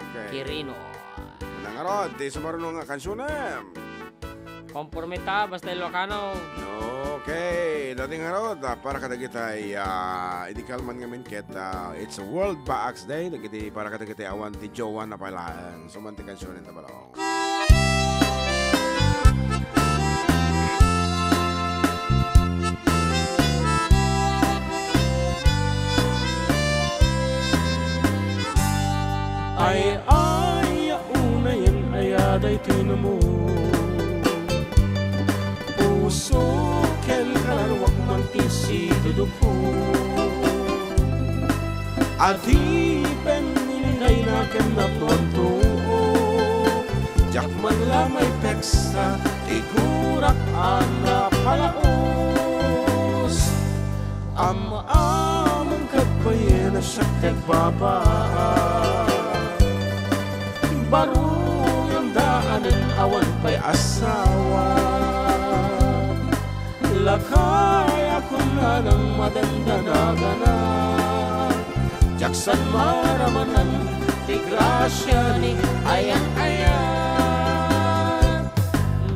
okay. Quirino. Nangarod, ti sumaruno nga kansunem. Konforme ta, basta Ilocano. Okay, dati ngarod, ah, para kadagitay, ah, idi kalman ngamin ket, ah, it's a World Baaks Day, dagiti para kadagitay awan ti jowa na palaeng. Suman ti kansunen ta balaw. Ay, ay, ya unayen, ay, aday tinamo. Puso ken kalaruak man ti siduduko. Adipen ni Dayna ken Natwan to. Diak man la maipeksa ti gurak a napalaos. Am-among ket payen a siak ti agbaba. Baro ngem daanen awan pay asawa. Lakay a kunanang madandanagana. Diak san maramanan ti grasia ni ayan-ayan.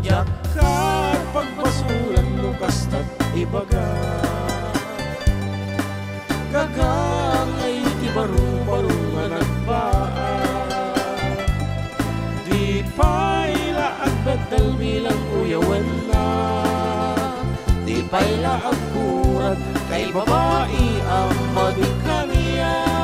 Diak ket pagbasolan no kasta ti ibaga. Gagangay ti baro-baro nga nagbaag. Di pay la agbeddel bilang uyawenna. Di pay la agkurad kay babai a madi kaniak.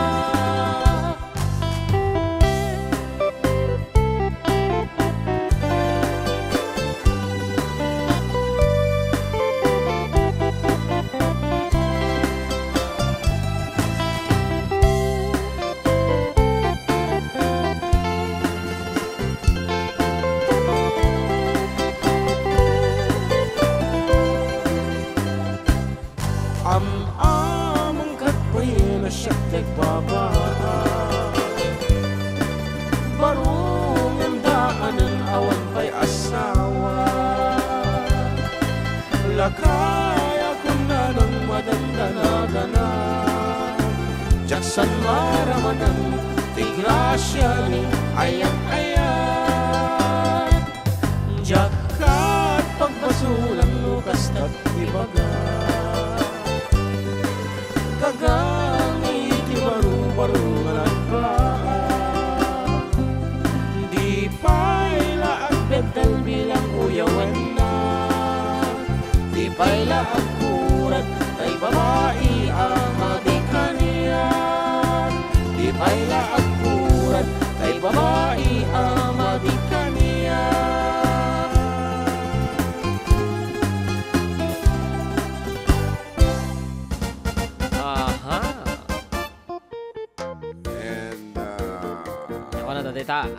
Am-among ket payen a siak ti agbaba. Baro ngem daanen awan pay asawa. Lakay a kunanang madandanagana. Diak san maramanan ti grasia ni ayan-ayan. Diak ket pagbasolan no kasta ti ibaga. Gagangay ti Babai a madi kaniak. Aha. And, uh, Ako na, Tatita.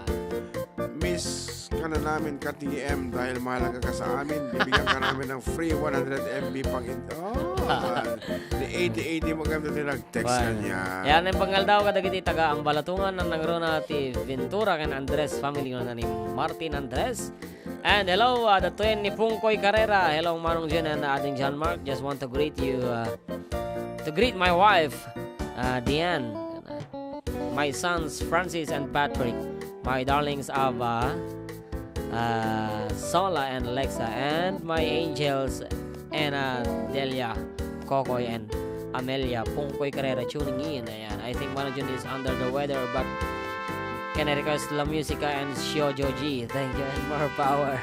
Miss ka na namin ka, T M, dahil mahalaga ka sa amin. Bibigyan ka namin ng free one hundred M B pang in-, oh, di eighty eighty mo gamit yung nag-text Wan. Kanya. Yan ang pangaldaw kadagiti taga Ambalatungan, nanangruna ti Ventura ken Andres family, ni Martin Andres. And hello, uh, the twin ni Pungkoy Carrera. Hello, Manong Jen and, uh, Ading John Mark. Just want to greet you, uh, to greet my wife, uh, Diane, my sons Francis and Patrick, my darlings of, uh, uh, Sola and Lexa, and my angels, Anna, Delia, Kokoy, and Amelia. Pungkoy Carrera tuning in. Ayan. I think Manong Jen is under the weather, but can I request La Musica and Shio Joji? Thank you and more power.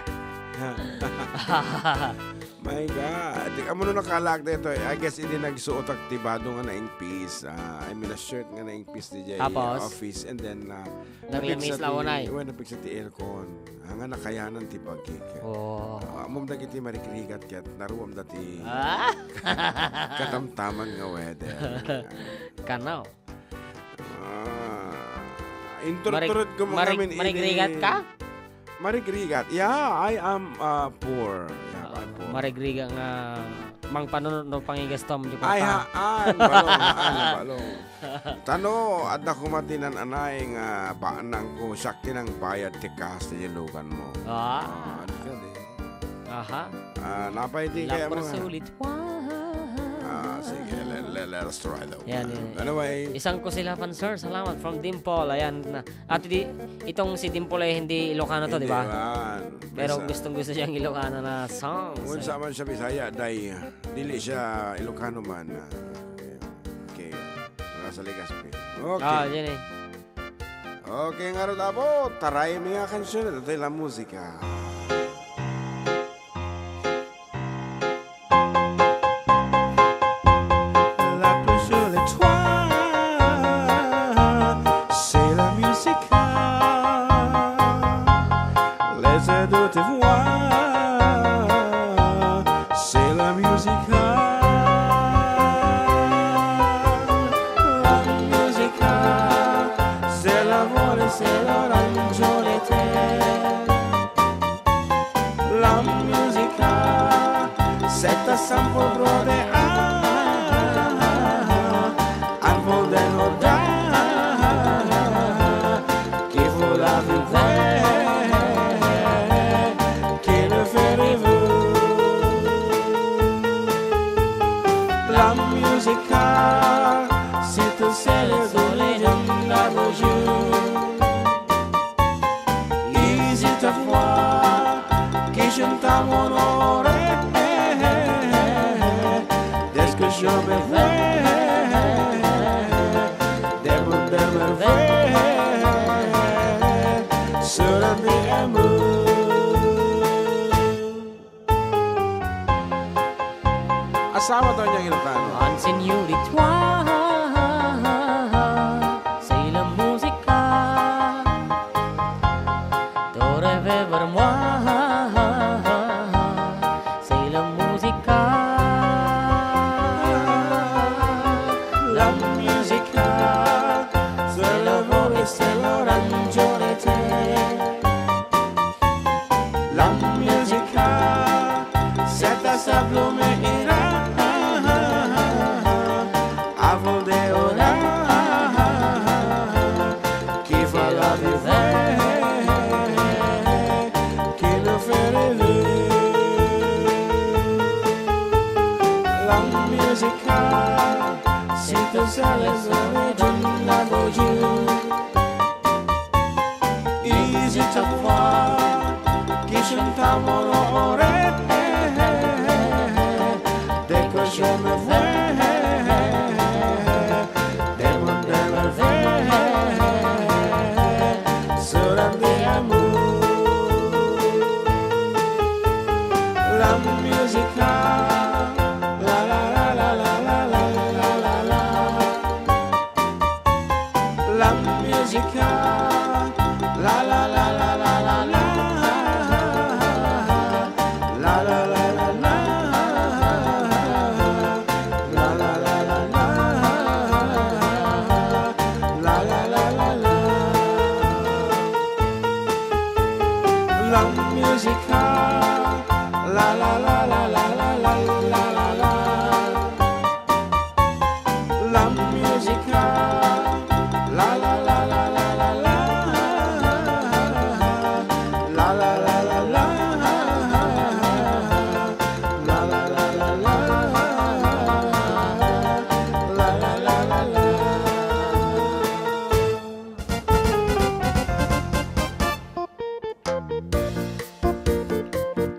My God. Di ka mo nakalaak dito eh. I guess, idi nagsuotak ti bado nga naingpis. Ah, I mean, a shirt nga naingpis di jay Tapos? Office. And then, ah, Naglamis napigsa la ti, unay. Well, napigsa ti aircon. Ah, nga nakayanan ti bagik. Oo. Ah, amom dagiti marikrigat ket naruam dati Ah? katamtaman nga weather. Kanaw. Ah, inturturod Marig-, ko mo marig-, kami ni marigrigat ini. Ka? Marigrigat. Yeah, I am, uh, poor. Yeah, Ah, I'm poor. Marigrigat nga mangpanunot no pangigastom di ko Ay, pa. Haan, balong, haan, balong. Tano, adda ko matinan anay nga banang ko, siak ti nang bayad ti kas ti ilugan mo. Ah. Ah, di ka di. Aha. Ah, napay di La kaya mga Persulit. Ah, sige, le-, le-, let us try that Yan, one. Eh. Anyway. Isang kusilapan, sir. Salamat from Dimple. Ayan na. At di, itong si Dimple ay hindi Ilocano to, Hindi di ba? Man. Pero Bisa- gustong gusto siyang Ilocano na songs. Kung sa man siya Bisaya, day, dili siya Ilocano man. Ah, okay. Okay. Mga sa Legazpi. Okay. Ah, yan eh. Okay, nga ro, Apo, taray mi nga kansion, ito la musica. La plus jolie toi, c'est la musica. Les deux tes voix, c'est la musica. La musica, c'est la voix, c'est l'orange, l'été. La musica, c'est ta sample brode, ah, arbre de Noda, qui vous la vivre, qui le fait rêver. La musica, c'est tout, c'est les origines, la beauté. Is it a froid qui je t'amoureux? Est-ce que je me fais des bouts de merveille sur un amour? Asawa daw niyang Ilocano. One señorita, c'est la musica. Tu rêves vers moi, c'est la musica. La musica, c'est le vent et c'est l'orange, l'été. La musica, c'est ta sable, mais ira avant de orar. Qui va la vivre, qui le fait rêver. La musica, c'est tout ça, les origines, la beauté. Is it a froid qui je t'amoureux? Dès que je me vois, des bouts de merveille sur un amour. La musica, la, la, la. La musica, La musica, la la la la la la la la la la. La musica, la la la la la la la la. La la la la la. La la la la la. La la la la la.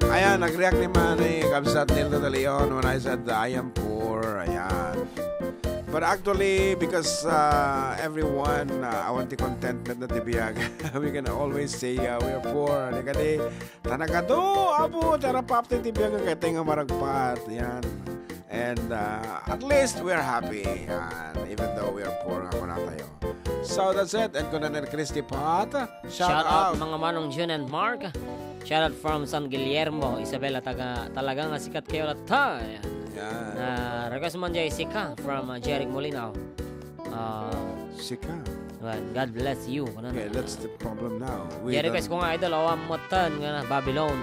Ayan, nag-react ni Manny, kabsat Nilda de Leon, when I said, "I am poor." Ayan. But actually, because, uh, everyone, uh, awan ti contentment na ti biag, we can always say, uh, we are poor. Di kadi, ta nagadu, apo, ti arap-ap ti biag, nga kayatay nga maragpat. Ayan. And, uh, at least we are happy. Ayan. Even though we are poor, nga kunatayo. So that's it. And kunan ni Christy Pat, shout Shout out, out. Mga Manong June and Mark. Shout out from San Guillermo, Isabela, taga, talaga nga sikat kayo latta. Yan. Ah, request man jay Sika from, ah, Jeric Molino. Ah, Sika. Well, God bless you. Ano Okay, na? That's the problem now. We Jeric, don't request ko nga, idol, awan mo tan nga na, Babylon.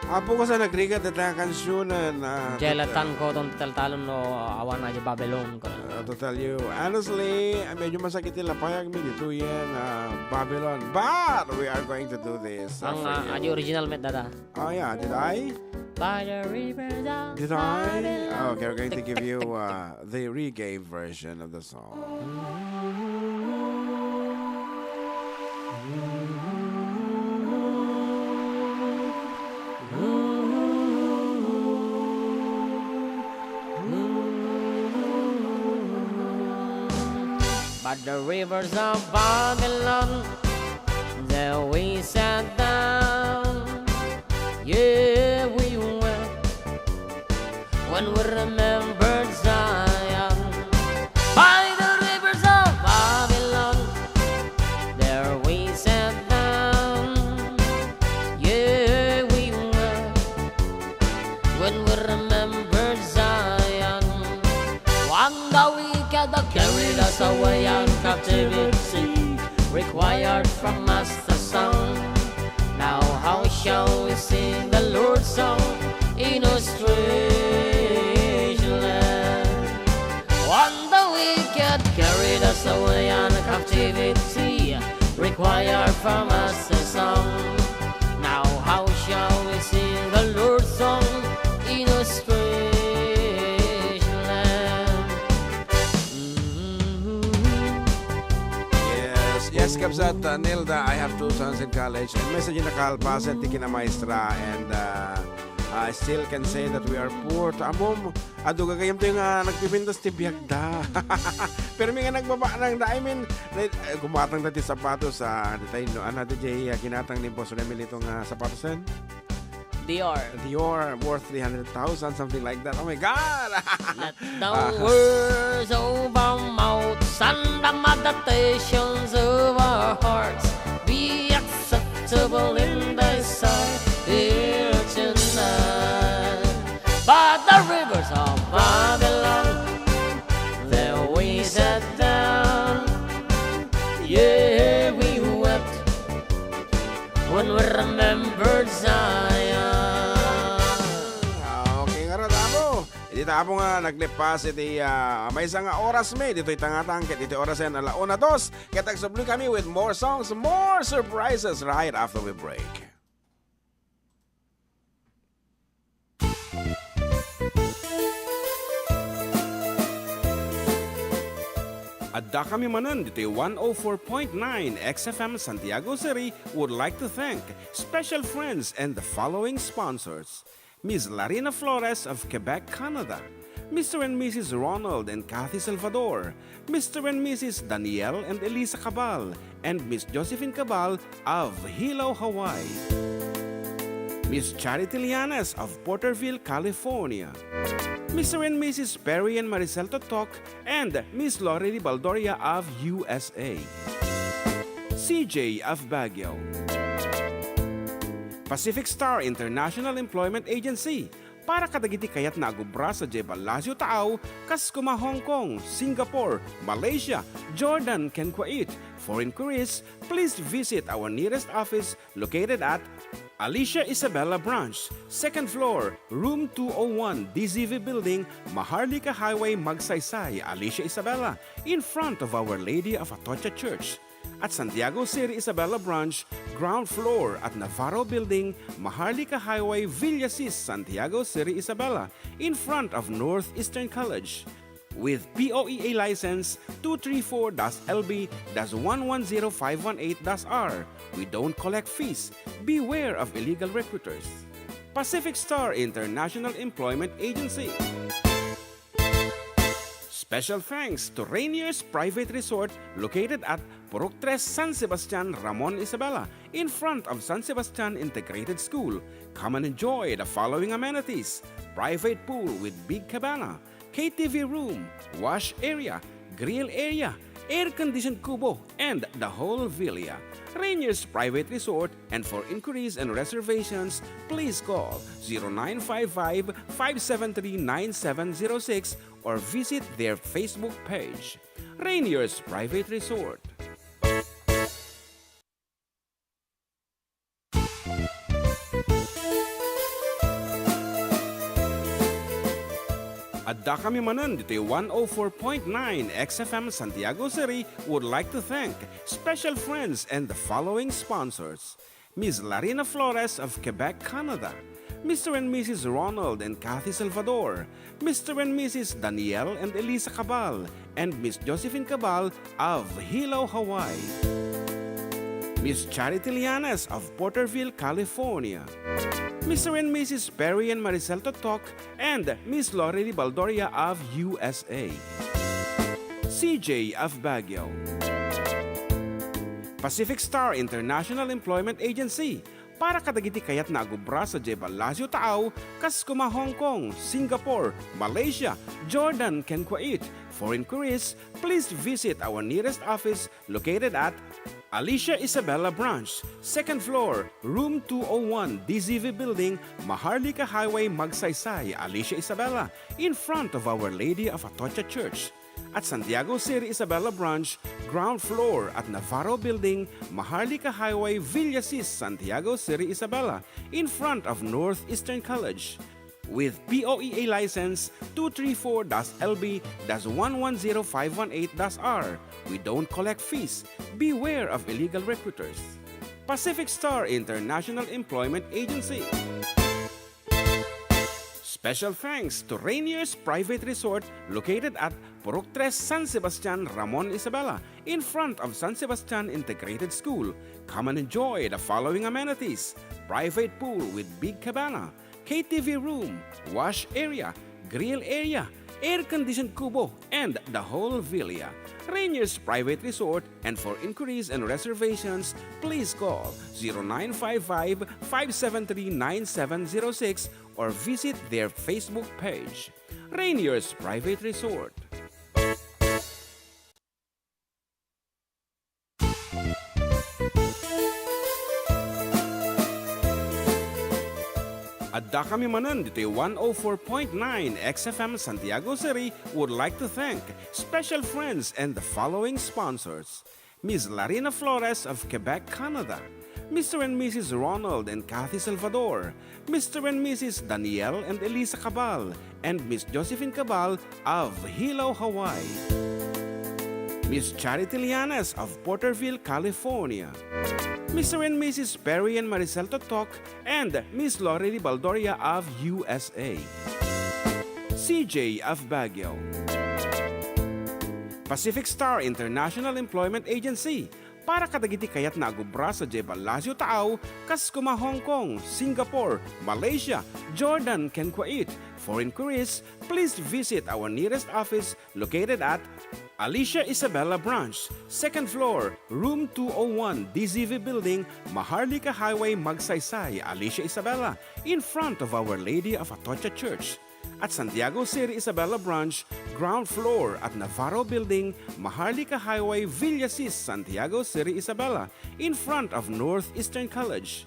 Apo ko sa nagrigat ita kansyunan, ah, Jela tot-, tan ko ton taltalon no awan na di Babylon ko. Uh, to tell you, honestly, ah, medyo masakit yung lapayag mi dito yan, ah, Babylon. But we are going to do this, uh, Ang, for ah, you. Adi original met dada. Oh, yeah, did I? By the rivers of Did I? Babylon. Okay, we're going to give you, uh, the reggae version of the song. By the rivers of Babylon, there we sat down. Yeah, we wept when we remembered Zion. By the rivers of Babylon, there we sat down. Yeah, we wept when we remember Zion. When the wicked have carried us away in captivity, required from us the song. Now how shall we sing the Lord's song in a strange land? When the wicked carried us away in captivity, require from us a song. Now how shall we sing the Lord's song in a strange land? Mm-hmm. Yes, yes, Kabsat, uh, Nilda, I have two sons in college. And message na kalpasan ti kinamaestra and, uh, I still can say that we are poor. Amom, adu gagayem tayo nga nagpipintas ti biagda. Pero mi nga nagbaba nang da, I mean, na, eh, gumatang da ti sapatos, ah, di tayo, no, ano, di jay, ah, ginatang ni Boss Remilito nga sapatos, eh? Dior. Dior, worth three hundred thousand, something like that. Oh my God! Let the Ah. words of our mouths and the meditations of our hearts be acceptable in thy sight here tonight. By the rivers of Babylon, there we sat down. Yeah, we wept when we remembered Zion. Okay, nga ra, tamo. Iti tamo nga naglepas iti, ah, maysa nga oras mi, ditoy tangatang, ket iti orasen, ala una dos, ket agsubli kami with more songs, more surprises right after we break. Adda kami manen ditoy one oh four point nine X F M Santiago City would like to thank special friends and the following sponsors: Miss Larina Flores of Quebec, Canada, Mister and Missus Ronald and Kathy Salvador, Mister and Missus Daniel and Elisa Cabal, and Miss Josephine Cabal of Hilo, Hawaii. Miss Charity Lianes of Porterville, California. Mister and Missus Perry and Maricel Totok and Miss Lorely Baldoria of U S A. C J of Baguio. Pacific Star International Employment Agency, para kadagiti kayatna a agubra sadiay Palacio Taaw, kas kuma Hong Kong, Singapore, Malaysia, Jordan, ken Kuwait. For inquiries, please visit our nearest office located at Alicia Isabela Branch, second floor, room two oh one, D Z V Building, Maharlika Highway, Magsaysay, Alicia Isabela, in front of Our Lady of Atocha Church. At Santiago City Isabela Branch, ground floor at Navarro Building, Maharlika Highway, Villasis, Santiago City Isabela, in front of Northeastern College. With P O E A license two three four dash L B dash one one zero five one eight dash R. We don't collect fees. Beware of illegal recruiters. Pacific Star International Employment Agency. Special thanks to Rainier's Private Resort located at Purok Tres, San Sebastian, Ramon Isabela, in front of San Sebastian Integrated School. Come and enjoy the following amenities: private pool with big cabana, K T V room, wash area, grill area, air-conditioned kubo, and the whole villa. Rainier's Private Resort, and for inquiries and reservations, please call zero nine five five, five seven three, nine seven zero six or visit their Facebook page. Rainier's Private Resort. Addakami manen ditoy one oh four point nine X F M Santiago City would like to thank special friends and the following sponsors: Miss Larina Flores of Quebec, Canada, Mister and Missus Ronald and Kathy Salvador, Mister and Missus Daniel and Elisa Cabal, and Miss Josephine Cabal of Hilo, Hawaii. Miss Charity Lianes of Porterville, California. Mister and Missus Perry and Maricel Totok and Miss Lorely Baldoria of U S A. C J of Baguio. Pacific Star International Employment Agency, para kadagiti kayatna a agubra sadiay Palacio Taaw, kas kuma Hong Kong, Singapore, Malaysia, Jordan, ken Kuwait. For inquiries, please visit our nearest office located at Alicia Isabela Branch, second floor, room two oh one, D Z V Building, Maharlika Highway, Magsaysay, Alicia Isabela, in front of Our Lady of Atocha Church. At Santiago City Isabela Branch, ground floor at Navarro Building, Maharlika Highway, Villasis, Santiago City Isabela, in front of Northeastern College. With P O E A license two three four dash L B dash one one zero five one eight dash R. We don't collect fees. Beware of illegal recruiters. Pacific Star International Employment Agency. Special thanks to Rainier's Private Resort located at Purok Tres, San Sebastian, Ramon Isabela, in front of San Sebastian Integrated School. Come and enjoy the following amenities: private pool with big cabana, K T V room, wash area, grill area, air-conditioned kubo, and the whole villa. Rainier's Private Resort, and for inquiries and reservations, please call zero nine five five, five seven three, nine seven zero six or visit their Facebook page. Rainier's Private Resort. Addakami manen ditoy one oh four point nine X F M Santiago City would like to thank special friends and the following sponsors: Miss Larina Flores of Quebec, Canada, Mister and Missus Ronald and Kathy Salvador, Mister and Missus Daniel and Elisa Cabal, and Miss Josephine Cabal of Hilo, Hawaii. Miss Charity Lianes of Porterville, California. Mister and Missus Perry and Maricel Totok and Miss Lorely Baldoria of U S A. C J of Baguio. Pacific Star International Employment Agency, para kadagiti kayatna a agubra sadiay Palacio Taaw, kas kuma Hong Kong, Singapore, Malaysia, Jordan, ken Kuwait. For inquiries, please visit our nearest office located at Alicia Isabela Branch, second floor, room two oh one, D Z V Building, Maharlika Highway, Magsaysay, Alicia Isabela, in front of Our Lady of Atocha Church. At Santiago City Isabela Branch, ground floor at Navarro Building, Maharlika Highway, Villasis, Santiago City Isabela, in front of Northeastern College.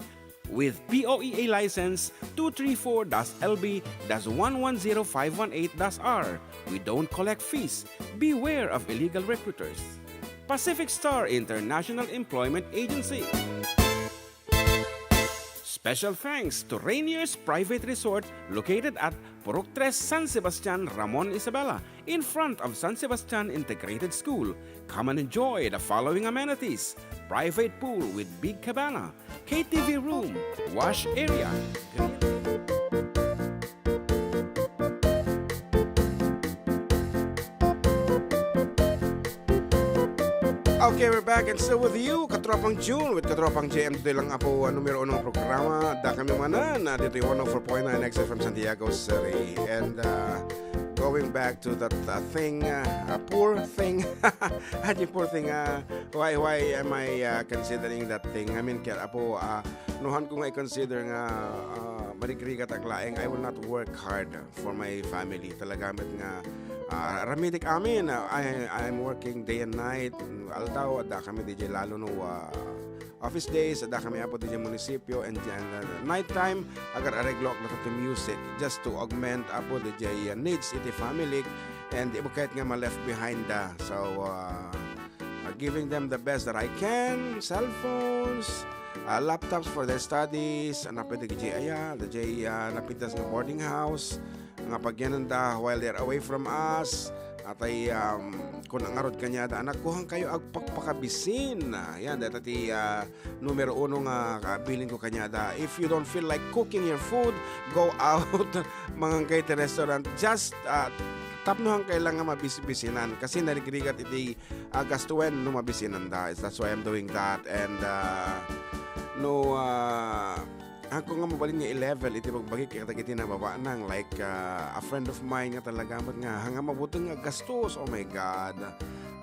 With P O E A license two three four dash L B dash one one zero five one eight dash R. We don't collect fees. Beware of illegal recruiters. Pacific Star International Employment Agency. Special thanks to Rainier's Private Resort located at Purok Tres, San Sebastian, Ramon Isabela, in front of San Sebastian Integrated School. Come and enjoy the following amenities: private pool with big cabana, K T V room, wash area. Okay, we're back and still with you, Katropang June with Katropang J M. Today lang apo, ah, numero unong programa. Da kami manan, ah, dito yung one oh four point nine X F M Santiago City. And, uh, going back to that, uh, thing, uh, uh, poor thing. Adi poor thing, uh, why, why am I, uh, considering that thing? I mean, kaya apo, uh, nuhan ko nga i-consider nga, uh, marigrigat ak laeng, I will not work hard for my family. Talaga met nga, ah, ramidik amin. Ah, I, I'm working day and night. Aldaw, adda kami D J lalo no, ah, office days, adda kami apo D J munisipyo, and, and, uh, night time, agar-areglo ak latta ti music just to augment apo D J needs iti family, and di ba kahit nga ma-left behind da. So, uh, uh, giving them the best that I can, cell phones, uh, laptops for their studies, napay D J aya, D J, uh, napintas nga boarding house, nga pagyananda while they're away from us. Atay, um, kun ngarud kaniada, "Anak ko, han kayo agpakpakabisin." Yan, deta ti, ah, numero uno nga kabilin ko kaniada. If you don't feel like cooking your food, go out, mangan kayo ti restaurant. Just, ah, tapno han kayo lang nga mabisbisinan. Kasi narigrigat iti, ah, gastuen no mabisinanda. That's why I'm doing that. And, ah, no, ah, Ako nga mabalin nga i-level iti pagbagik kadagiti nababanang, like, ah, a friend of mine nga talaga met nga, nga mabuteng nga gastos. Oh my God.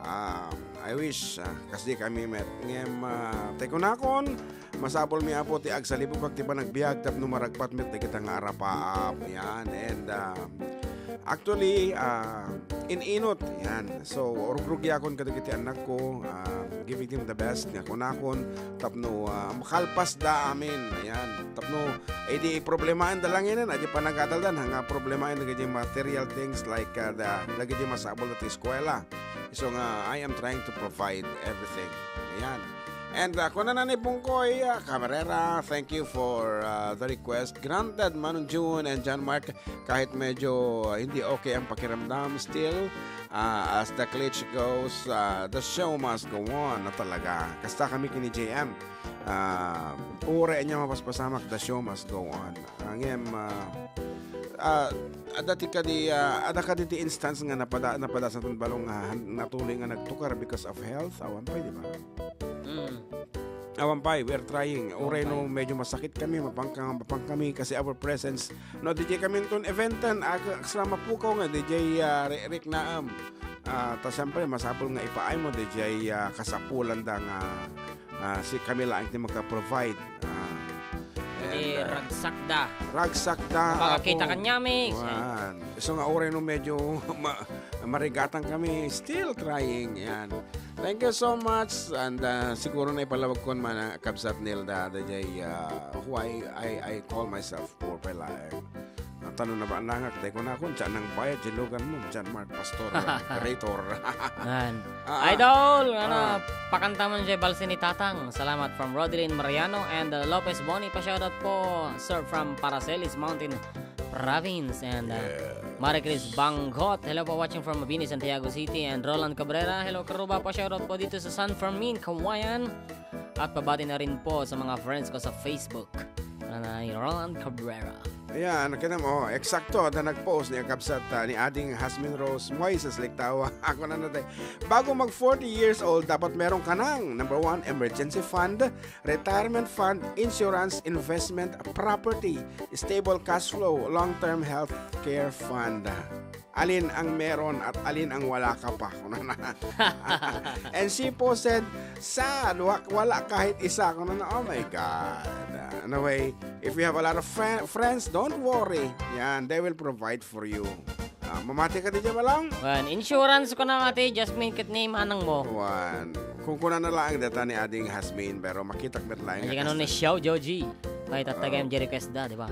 Ah, I wish, ah, kasdi kami met. Ngem, ah, tay kunakon, masapul mi apo ti agsalibukak ti panagbiag tapno maragpat met dagita nga arapaap. Yan. And, ah, Actually, ah, in-inot, yan. So, rugrugiakon kadagiti annakko, ah, giving them the best nga kunakon tapno, ah, makalpasda amin, yan. Tapno, eh, di problemaen da lang yan, adi panagadaldan, nga problemaen dagiti material things like, ah, the, dagiti masapul ti eskwela. So nga, I am trying to provide everything. Ayan. And, ah, kunana ni Bungkoy, ah, Cabrera, thank you for, ah, the request. Granted, Manong June and John Mark, kahit medyo hindi okay ang pakiramdam, still, ah, as the cliche goes, ah, the show must go on na talaga. Kasta kami kini J M. Ah, uray ania mapaspasamak, the show must go on. Ngem, ah, ah, adda ti kadi, ah, adda kadi ti instance nga napada-, napadasan ton balong nga han-, natuloy nga nagtukar because of health. Awan pay, di ba? Mm. Awan pay, we're trying. Uray no medyo masakit kami, mapangka-, mapang kami kasi our presence. No, D J kami ton eventen, ag-, agsama pukaw nga D J, ah, Ri-, Rick Naam. Ah, ta siyempre, masapul nga ipaay mo, D J, ah, kasapulan da nga, ah, si kami laeng ti maka-provide. Ah, Hindi, and, ah, ragsak da. Ragsak da, Makakita apo. Kanyami. Wan. So nga, uray no medyo ma-, marigatan kami, still trying. Yan. Thank you so much. And, ah, siguro na ipalawag ko man, ah, Kabsat Nilda, D J, ah, who I, I, I call myself poor pala, eh. Tano na ba nangak? Tay kunakon, diyan nang bayad, dilugan mo, John Mark Pastor, creator. Yan. Ah, ah. Idol, ano, Ah. pakanta man diay balsi ni Tatang. Salamat from Rodeline Mariano and, uh, Lopez Boni. Pa-shoutout po, sir, from Paracelis Mountain Province. And, uh, Yes. Marie Chris Banggot. Hello po, watching from Mabini, Santiago City. And Roland Cabrera. Hello, Karuba. Pa-shoutout po dito sa San Fermin, Cauayan. At pabati na rin po sa mga friends ko sa Facebook. Nanay Roland Cabrera. Ayan, kita mo, oh, eksakto, na nag-post ni Kabsat, ah, ni Ading Hasmin Rose Moises Liktawa. Ako na natin. Bago mag forty years old, dapat meron ka ng, number one, emergency fund, retirement fund, insurance, investment, property, stable cash flow, long-term health care fund. alin ang meron at alin ang wala ka pa. Kunana. And she posted, "Sad, wa-, wala kahit isa." Kunana, oh my God. Anyway, if you have a lot of fri-, friends, don't worry. Yan, they will provide for you. Ah, mamati ka di dyan, Balong? Wen, insurance ko na, Ate Jasmine, ket ni manang mo. Wen, kung kuna na lang data ni Ading Hasmin, pero makitak met lang. Ay, nga ano ni kasta. Xiao Joji. Kay tatagay Oh. M J request da, di ba?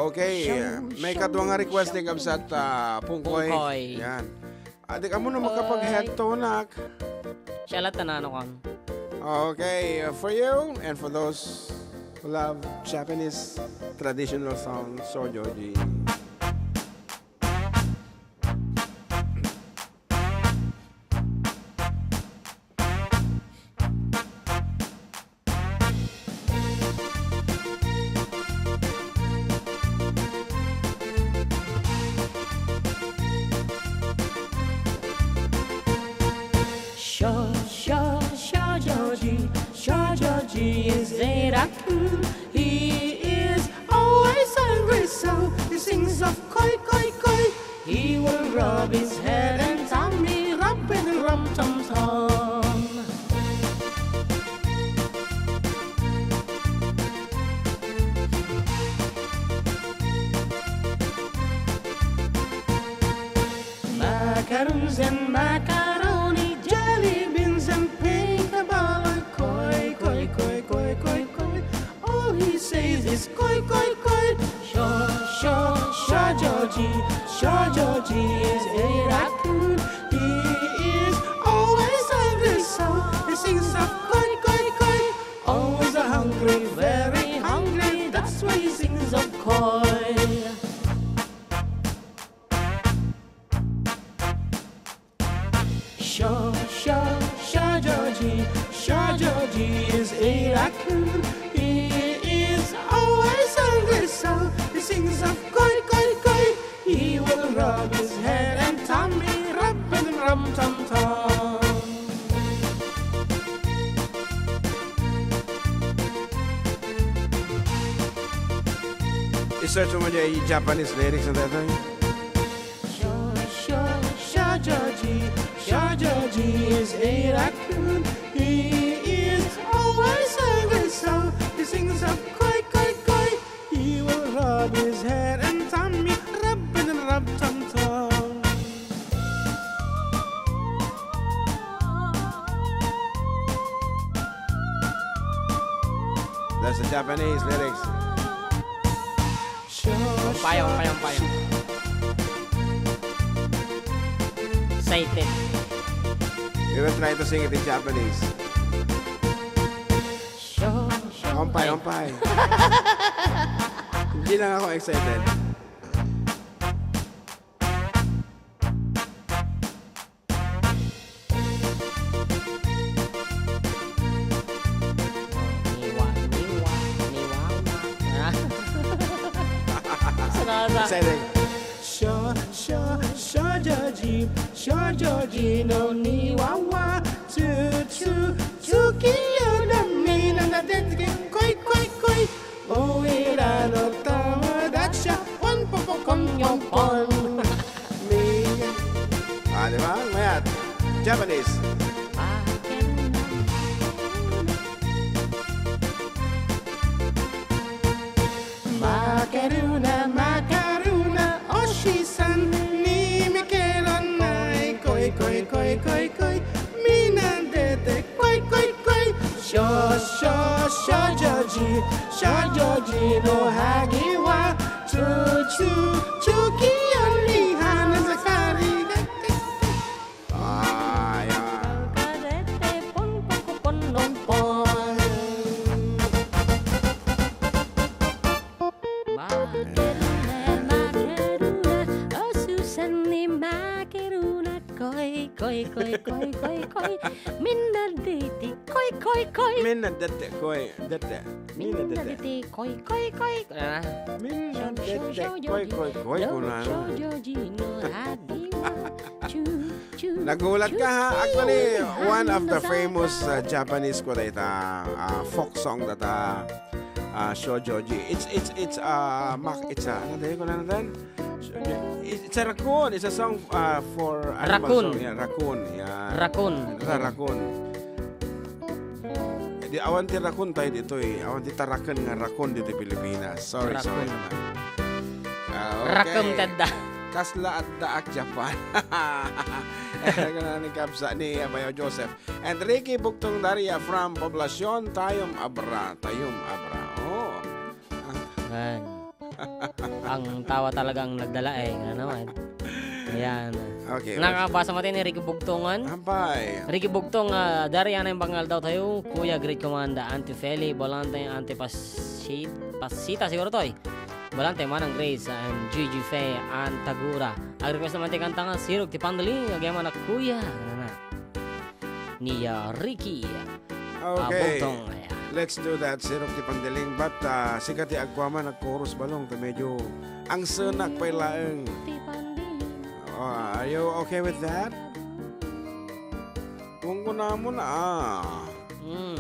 Okay, Xiao, may Xiao, kadua nga request ni Xiao, Kabsat, ah, Pungkoy. Pungkoy. Yan. Adi ka mo na Pungkoy. Makapag-head to, nak. Siya la't tanano kan. Okay, uh, for you and for those who love Japanese traditional songs, Xiao Joji. Xiao, Xiao, Xiao Joji, Xiao Joji is a raccoon. He is always hungry, so he sings of koi, koi, koi. He will rub his head and tummy, rub and rum tum tum. Macaroons and macaroni, jelly beans and pink balloon, koi, koi, koi, koi, koi, koi. All he says is koi, koi, koi. Xiao, Xiao, Xiao Joji, Xiao Joji is a raccoon. He is always hungry, so he sings of koi, koi, koi. Always hungry, very hungry, that's why he sings of koi. Xiao, Xiao, Xiao Joji, Xiao Joji is a raccoon. He is always hungry, so he sings of koi, koi, koi. He will rub his head and tummy, rub and rum tum tum. I-search mo dyan yung Japanese lyrics na datoy. Xiao, Xiao, Xiao Joji, Xiao Joji is a raccoon. He is always hungry, so he sings of koi, koi, koi. He will rub his head and tummy, rub and rub tum tum. That's the Japanese lyrics. Umpay, umpay, umpay. Excited. We will try to sing it in Japanese. Umpay, umpay. Hindi lang ako excited. Niwa, niwa, niwawa. Ah. Sunod na. Exciting. Xiao, Xiao, Xiao Joji, Xiao Joji no niwawa. Chu, chu, chukiyo na mina na dedke. Koi, koi, koi. Uwi na no tomodachi, pon, pon, pon, pon, pon. Mi-, ah, di ba? Mayat. Japanese. Makaruna, makaruna, oshi-san, ni mi keronai, koi, koi, koi, koi, koi, mina dete, koi, koi, koi, sho, sho, shojoji, shojoji no hagi wa, chu, chu, chukiyo ni hana sakari, Ay, ah. Kadete, pon, pon, pon, pon, pon. Makeruna, makeruna, o Susan ni makeruna, koi, koi, koi. Minna diti, koi, koi, koi. Minna dete, koi, dete. Minna dete, koi, koi, koi. Ah. Minna dete, koi, koi, koi, kunana. Show, show, show, show, show, show, show, show, show, show. Nagulat ka, ha? Actually, one of the famous, uh, Japanese ko dayta, uh, folk song data, uh, shojoji. It's, it's, it's, uh, mak-, it's, uh, ano tayo ko na natin? It's a raccoon. It's a song, uh, for animal Raccoon. song. Yeah, raccoon. Yeah. Raccoon. Ra-, raccoon. Eh, di, awan ti raccoon tayo dito eh. Awan ti taraken nga raccoon dito Pilipinas. Sorry, sorry Raccoon. na. Ah, okay. Raccoon tadda. Kasla adda ak Japan. Eh, kana ni Kabsa, ni Abayo Joseph. And Ricky Bugtong Daria from Poblacion, Tayum Abra. Tayum Abra. Oh. Ayan. Ang tawa talagang nagdala eh. Ano naman? Ayan. Okay, Nakabasa mo tayo ni Ricky Bugtongan? Ampay. Ricky Bugtong, ah, Daria na yung pangal daw tayo. Kuya, great kumanda. Auntie Feli, Bolante, Auntie Pasit-, Pasita siguro to eh. Bolante, Manang Grace, and Gigi Faye, Aunt Tagura. Ang request naman ti kanta nga, Sirok ti Pandali, agyaman na Kuya. Ano na? Ni, ah, Ricky. Ah, Okay. Bugtong, ayan. Let's do that, Sirok ti Pandiling. But, ah, sika ti agkuaman, agchorus balong, ta medyo ang senak pay laeng. Ti Pandiling. Oh, are you okay with that? Kung kunamon, ah. Mm.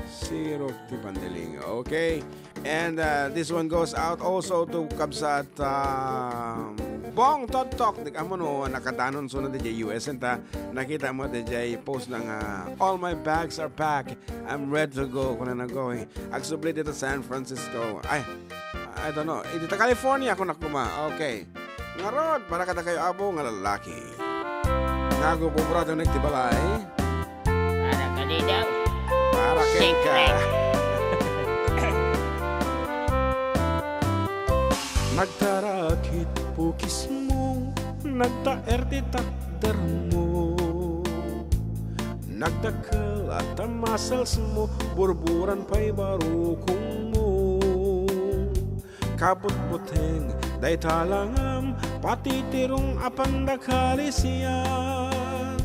Sirok ti Pandiling. Okay. And, uh, this one goes out also to Kabsat, um, Bong Toktok. Di ka mo no, nakadanon sunod di U S ta. Nakita mo di post na nga, "All my bags are packed. I'm ready to go." Kuna na going. Agsubli dito San Francisco. Ay, I don't know. Dito California, kuna kuma. Okay. Ngarud, para kadakayo abo nga lalaki. Nga agububra ti balay. Para kadi daw. Para kenka. Secret. Nagtarakit pukismo, nagtaer ti takdermo. Nagdakkel a ta musclesmo, burburan pay barukongmo. Kabutbuteng dayta langam, patitirong a pandakalisian.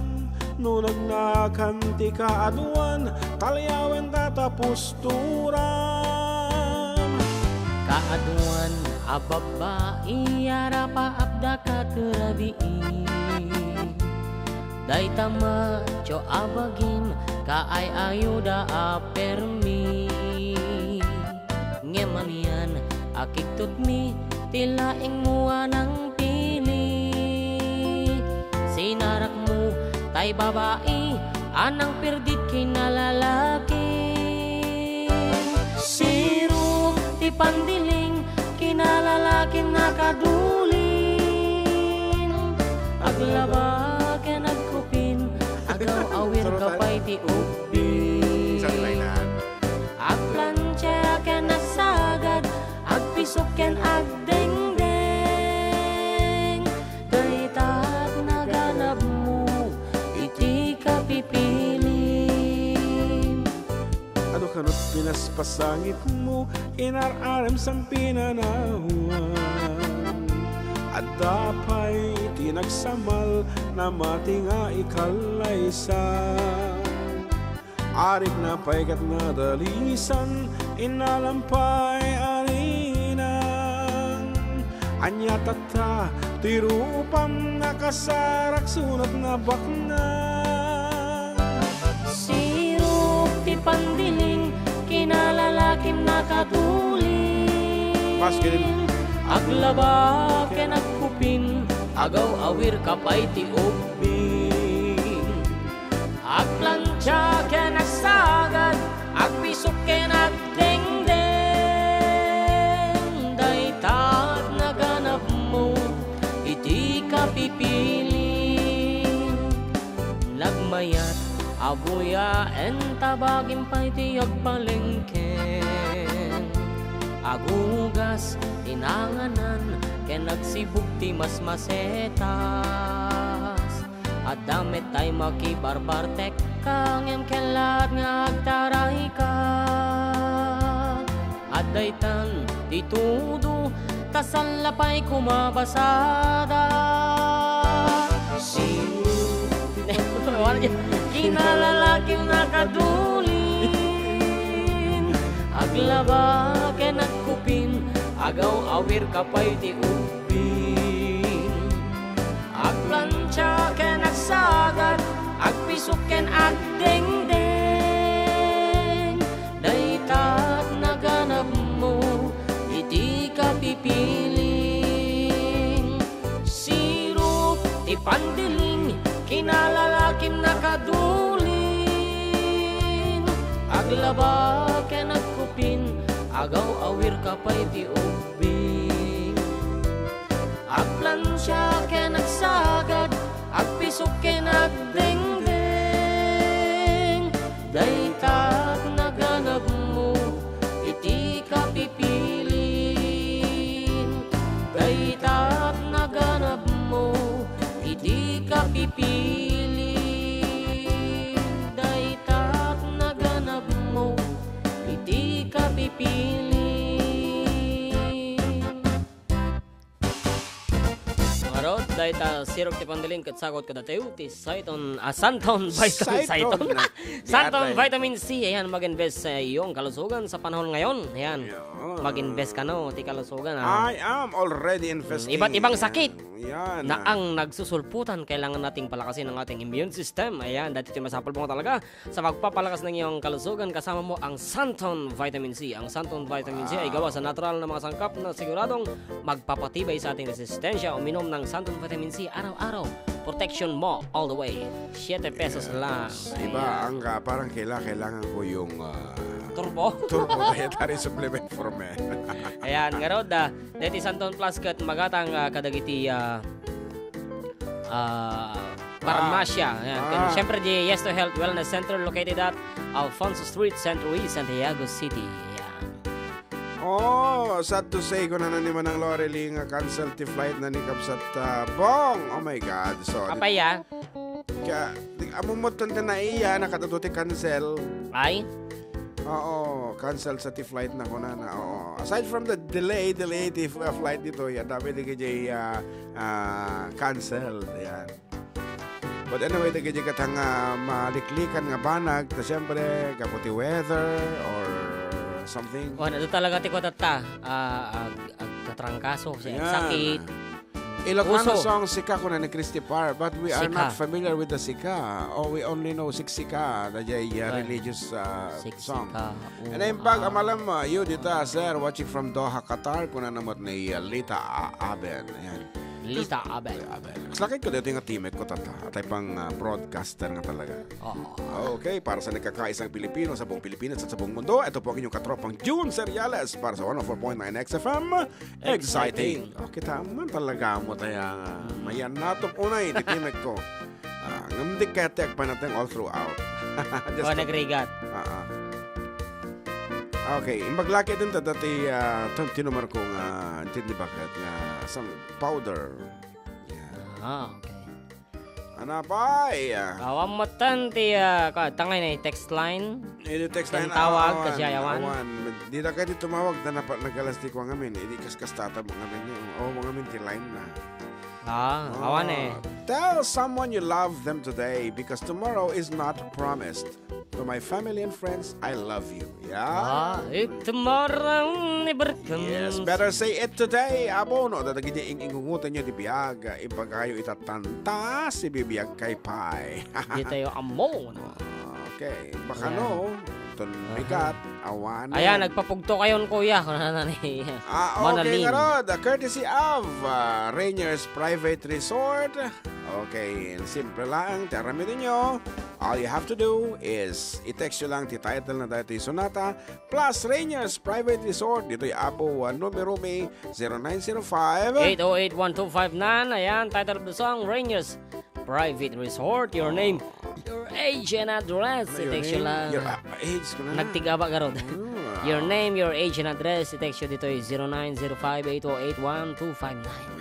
No nagnakan ti kaaduan, talyawen ta ta pusturam. Kaaduan a babbai, arapaapda kat rabii. Dayta macho a bagim, kaay-ayuda a permi. Ngem anian a kigtutmi ti laingmo a nangpili. Sinarakmo tay babai a nangpirdit kinalalaki. Sirok ti pandiling kinalalakim nakadulin. Aglaba ken agkupin, agaw-awir ka pay ti ubing. Agplancha ken agsagad, agpisok ken agdengdeng. Dayta ti naganabmo iti kapipili. Adu kanut pinaspasangitmo, inar-arem sang pinanawan. Adda pay ti nagsamal, namati nga ikallaysa. Arikna pay ket nadalisan, innalam pay arinan. Ania tatta ti rupam, nakasarak sunot nabaknang. Sirok ti pandiling, kinalalakim nakatulin. Aglaba ken agkupin, agaw-awir ka pay ti ubbing. Agplancha ken agsagad, agpisok ken agdengdeng. Dayta ti naganabmo iti kapipili. Nagmayat a buyaen ta bagim pay ti agpalengke. Agugas ti nanganan ken agsibug ti masmasetas. Adda met tay makibarbartekka ngem kellaat nga agtarayka. Adda itan ti tudo, ta salla pay koma basada. Sino? Kinalalakim nakadulin, aglaba ken agkupin, agaw-awir ka pay ti ubbing. Agplancha ken agsagad, agpisok ken agdengdeng. Dayta ti naganabmo iti kapipili. Pandiling, kinalalakim nakadulin, aglaba ken agkupin, agaw-awir ka pay ti ubbing. Agplansia ken agsagad, agpisok ken agdengdeng, dayta naganabmo iti kapipilin. Dayta naganabmo iti kapipilin. Dayta naganabmo iti kapipilin. Ngarud, dayta sirok ti pandiling ket sagut kadatayo ti Saiton, ah, Santon Vitamin, Saiton. Saiton. Santon Vitamin C, ayan, mag-invest sa iyong kalusugan sa panahon ngayon. Ayan. Ayan. Mag-invest kano ti kalusugan, ah. I am already investing. Mm, iba't ibang sakit. Yan. Na ang nagsusulputan, kailangan nating palakasin ang ating immune system. Ayan, dati ito masapul mo talaga sa pagpapalakas ng iyong kalusugan, kasama mo ang Santon Vitamin C. Ang Santon Vitamin C ay gawa sa natural na mga sangkap na siguradong magpapatibay sa ating resistensya. Uminom ng Santon Vitamin C araw-araw. Protection mo all the way. Siete pesos lang. Yes. Iba. Ayan. Ang, ah, parang kaila-, kailangan ko yung, ah, Turbo? Turbo dietary supplement for men. Ayan, ngarud, ah, deti Santon Plus ket magatang, ah, kadagiti, ah, ah, parmasya. Ayan. Ken, ah, siyempre, di Yes to Health Wellness Center located at Alfonso Street, Centro East, Santiago City. Ayan. Oh, sad to say, kuna na ni Manang Lorely nga cancel ti flight na ni Kabsat, ah, Bong. Oh my God. So, apay, ah? Kaya, di, ammom met ti naiya, nakadto ti cancel. Ay? Oo, cancel sa ti flight na kuna na. Oo. Aside from the delay, delay ti f-, flight dito, ya, dami di kajay, ah, ah, cancel. Ayan. But anyway, dagiti katang, ah, maliklikan nga banag, ta siyempre, gapu ti weather or something. O, ano talaga ti kutatta? Ah, ag-, agtatrangkaso, si-, ayan, sakit. Ilocano song, sika, kuna ni Christy Par, but we are not familiar with the sika. Oh, we only know siksika, the, uh, religious, uh, song. Siksika. And then, pag, ah, amalam, uh, you, dita, sir, watching from Doha, Qatar, kuna namot ni, uh, Lita, uh, Aben. Ayan. Lita Abel. Abel. Lakay ko dito nga timek ko, tata. Atay pang, ah, broadcaster nga talaga. Oo. Okay, para sa nagkakaisang Pilipino sa buong Pilipinas at sa buong mundo, ito po ang inyong katropang June Seriales para sa one oh four point nine X F M. Exciting. Exciting. Oh, kita man talaga mo tayo nga mayan natop unay, ti timek ko. Ah, ngem di kaya ti agpanateng all throughout. Just, oh, nagrigat. Ah, ah. Okay, imbag laki din ta dati, ah, ti numero ko nga, intindi bakit nga, some powder. Yeah. Ah, okay. Ana pay? Awan met ti, ah, ka-, tangay na text line. Eh, di text line, tawag, awan, kasi ayawan. Awan. Di na kayo tumawag, na napa-, nagalas di ko ngamin. Hindi kas-, kastata mo ngamin yun. Oh, mo ngamin ti line na. Ah, awan eh. Tell someone you love them today because tomorrow is not promised. To my family and friends, I love you. Yeah. Ah, if tomorrow never comes. Yes, better say it today. Abono, dadagiti ing-ingungutan nyo di biag, ipagayo itatanta, si bibiyag kay pay. Di tayo amon. Okay, baka no, ton bigat, awan. Ayan, nagpapugto kayon, kuya. Kung ano na ni, ah, okay, Manalin. Ngarod, courtesy of, ah, Rainier's Private Resort. Okay, simple lang, ti aramid nyo. All you have to do is i-text nyo lang ti title na daytoy sonata plus Rainier's Private Resort. Ditoy Apo, ah, numero mi, zero nine zero five. Eight oh eight one two five nine. Ayan, title of the song, Rainier's Private Resort. Your name, your age and address. Ano, i-text nyo lang. Your, ah, age ko na na. Nagtigaba ka ron. Ah. Your name, your age and address. I-text nyo ditoy zero nine zero five eight oh eight one two five nine.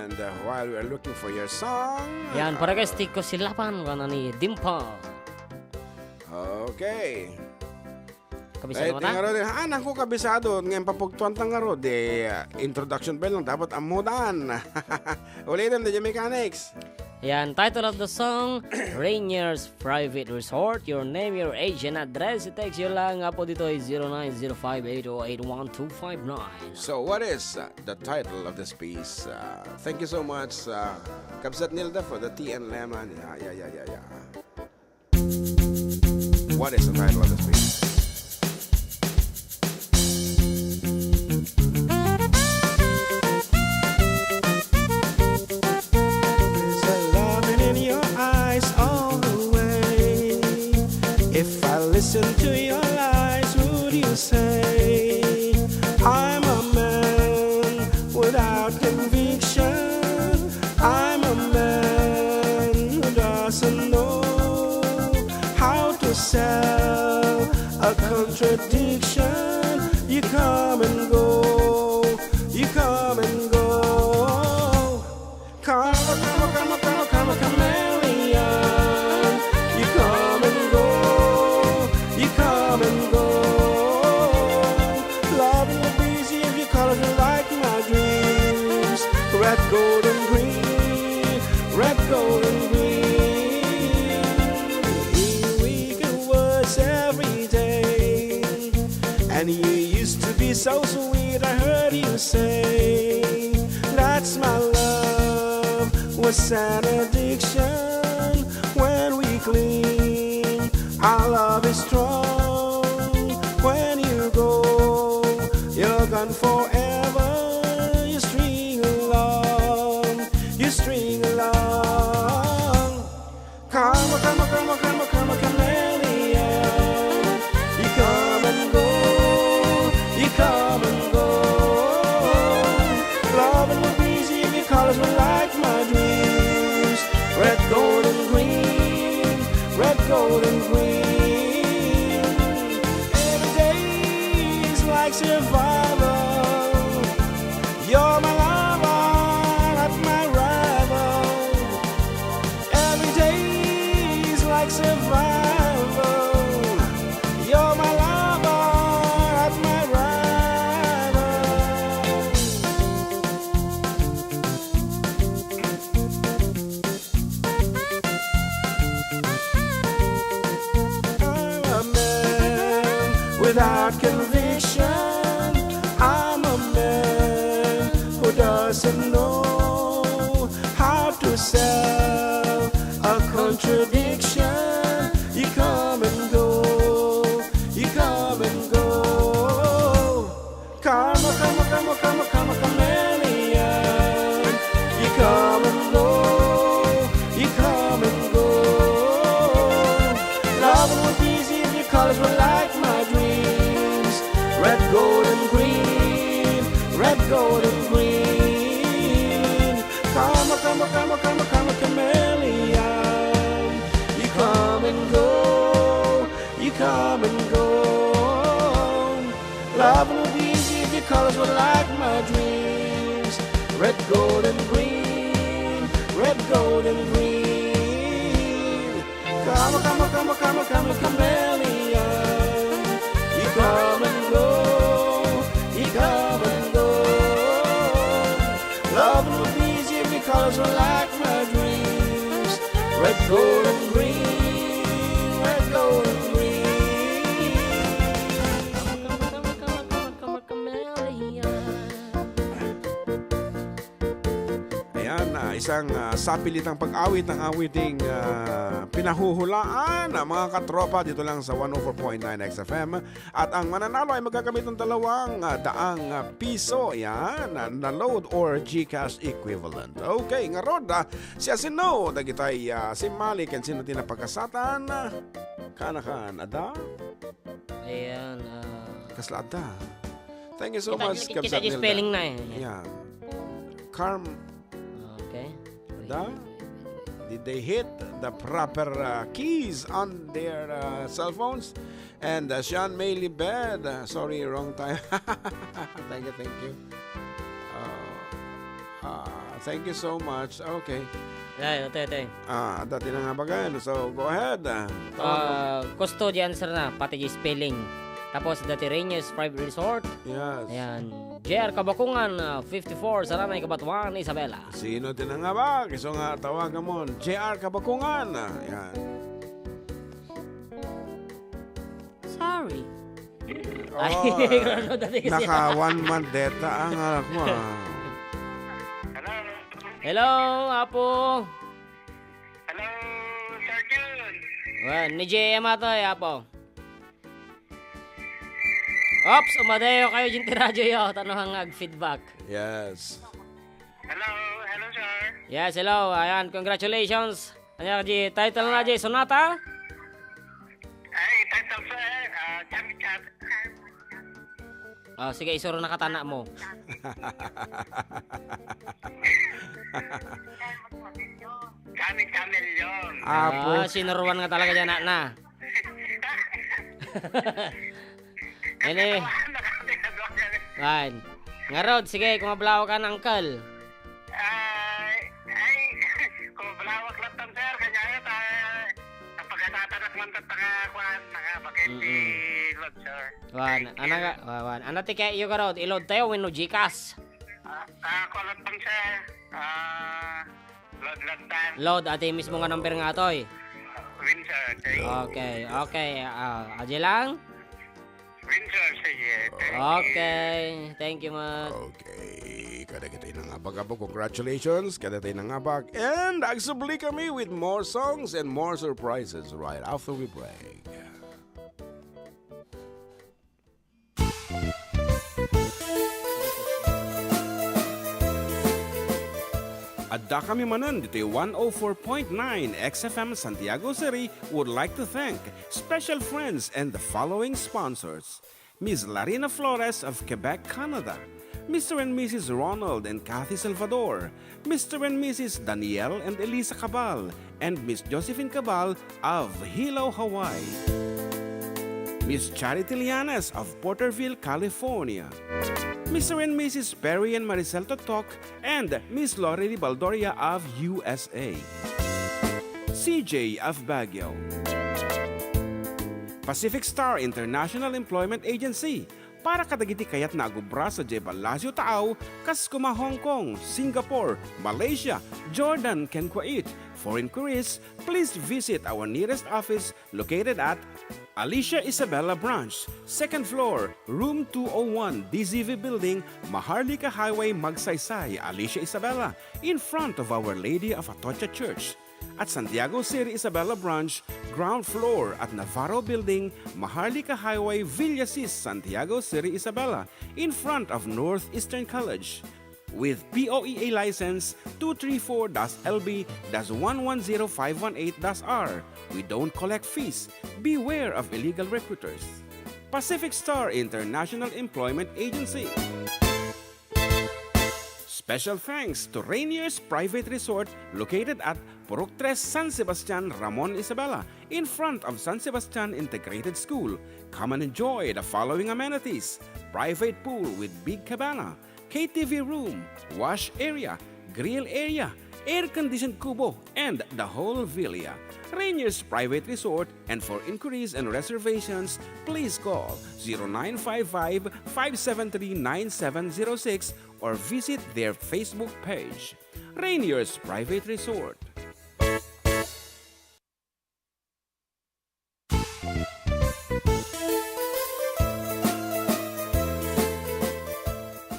And, uh, while we are looking for your song, yan, uh, para kay Stick ko silapan, kana ni Dimple. Okay. Kabisado mo na? Tingaro din. Ah, naku, kabisado. Ngayon, papugtuan tangaro. Di, uh, introduction bell lang. Dapat amudan. Ulitin, the Mechanics. Yan, title of the song, Rainier's Private Resort. Your name, your age, and address. I-text nyo lang nga po dito ay zero nine zero five eight oh eight one two five nine. So, what is, uh, the title of this piece? Uh, thank you so much, uh, Kabsat Nilda, for the tea and lemon. Yeah, yeah, yeah, yeah, yeah. What is the title of this piece? You come and go, you come and go. Karma, karma, karma, karma, karma chameleon. You come and go, you come and go. Loving you busy if you colors me like my dreams. Red, gold, and green. Red, gold, and green. Here we go, words every day. And you used to be so sweet, I heard you say. That's my love, was an addiction. When we cling, our love is strong. When you go, you're gone forever. You string along, you string along. Karma, karma, karma, karma, karma chameleon. You come and go, you come and go. Loving you busy, you colors me like my dreams. Red, gold, and green, red, gold, and green. Every day is like survival. You're my lover, not my rival. Every day is like survival. You're my lover, not my rival. I'm a man without conviction. I'm a man who doesn't know how to sell a contradiction. You come and go, you come and go. Karma, karma, karma, karma, karma chameleon. You come and go, you come and go. Love will be easy if you colors were like my dreams. Red, gold, and green, red, gold, and green. Karma, karma, karma, karma, karma chameleon. You come and go, you come and go. Love will be easy if your colors were like my dreams. Red, gold, and green. Red, gold, and green. Karma, karma, karma, karma, karma chameleon. You come and go. You come and go. Love will be easy if your colors were like my dreams. Red, gold, and green. Red, gold, and green. Ayan, ah, isang, ah, sapilitang pag-awit ang awiting, ah, pinahuhulaan, ah, mga katropa, dito lang sa one oh four point nine X F M. At ang mananalo ay magagamit ng dalawang, ah, daang, ah, piso. Yan, ah, na load or GCash equivalent. Okay, ngarud, ah, siasino dagitay, ah, simmali ken sino ti napakasatan? Kanakan, adda? Ayan, ah, Kasla adda? Thank you so Kita, much, kita, Kabsat kita Nilda. Spelling na eh. Yeah. Carm, Okay. Da? Did they hit the proper, uh, keys on their, uh, cell phones? And, uh, Sean May Libed, uh, sorry, wrong time. Thank you, thank you. Uh, uh, thank you so much. Okay. Ay, ate, ate. Ah, dati na nga bagan. So, go ahead. Ah, tawag mo. Ah, Custo di answer na, pati di spelling. Tapos, dati Rainiers Private Resort. Yes. Ayan. J R Kabakungan, ah, fifty-four, Saranay, Cabatuan, Isabela. Sino ti nangabak? Isu nga tawagan mo, J R Kabakungan. Ah, yan. Sorry. Oh, ay, ano dati kasi? Naka one month data ang anak mo, ah. Hello. Hello, Apo. Hello, Sir Jun. Well, ni J M ato, eh, Apo. Ops, umadayo kayo dyan ti radyo yo. Tano nga ag-feedback. Yes. Hello, hello, sir. Yes, hello. Ayan, congratulations. Ano di title na di Sonata? Ay, title, sir. Ah, Chami Chat. Oh, sige, isuro na katana mo. Chami Chameleon. Apo. Ah, sinuruan nga talaga dyan, na. Ini. Katawa na kami. Wan. Ngarud, sige, kumablawak ka, uncle. Ay, ay, kumablawak latta, sir. Kanya, ah, napagatatannak man tatta nga, kuan, nga bakit Mm-mm. i-load, sir. Wan, Thank ana you. nga, wa-, wan. Ana ti kayatyo ngarud, i-load tayo, wenno GCash? Ah, ah, kuan latta, sir. Ah, load latta. Load, ati mismo nga number nga atoy. Win, sir. Thank you. Okay, okay. Ah, adi lang. Windsor, sige. Thank you. Okay. Thank you, Mat. Okay. Kadagiti nangabak-abak, congratulations. Kadagiti nangabak. And agsubli kami with more songs and more surprises right after we break. Adda kami manen ditoy one oh four point nine X F M Santiago City would like to thank special friends and the following sponsors. Miss Larina Flores of Quebec, Canada, Mister and Missus Ronald and Kathy Salvador, Mister and Missus Daniel and Elisa Cabal, and Miss Josephine Cabal of Hilo, Hawaii, Miss Charity Lianes of Porterville, California, Mister and Missus Perry and Maricel Totok, and Miss Lorely Baldoria of U S A, C J of Baguio, Pacific Star International Employment Agency, para kadagiti kayatna a gubra sadiay Palacio Taaw, kas koma Hong Kong, Singapore, Malaysia, Jordan, ken Kuwait. For inquiries, please visit our nearest office located at Alicia Isabela Branch, second floor, room two oh one, D Z V Building, Maharlika Highway, Magsaysay, Alicia Isabela, in front of Our Lady of Atocha Church. At Santiago City Isabela Branch, ground floor at Navarro Building, Maharlika Highway, Villasis, Santiago City Isabela, in front of Northeastern College. With P O E A license two three four dash L B dash one one zero five one eight dash R. We don't collect fees. Beware of illegal recruiters. Pacific Star International Employment Agency. Special thanks to Rainier's Private Resort located at Purok Tres, San Sebastian, Ramon, Isabela, in front of San Sebastian Integrated School. Come and enjoy the following amenities: private pool with big cabana, K T V room, wash area, grill area, air-conditioned kubo, and the whole villa. Rainier's Private Resort, and for inquiries and reservations, please call zero nine five five, five seven three, nine seven zero six or visit their Facebook page, Rainier's Private Resort.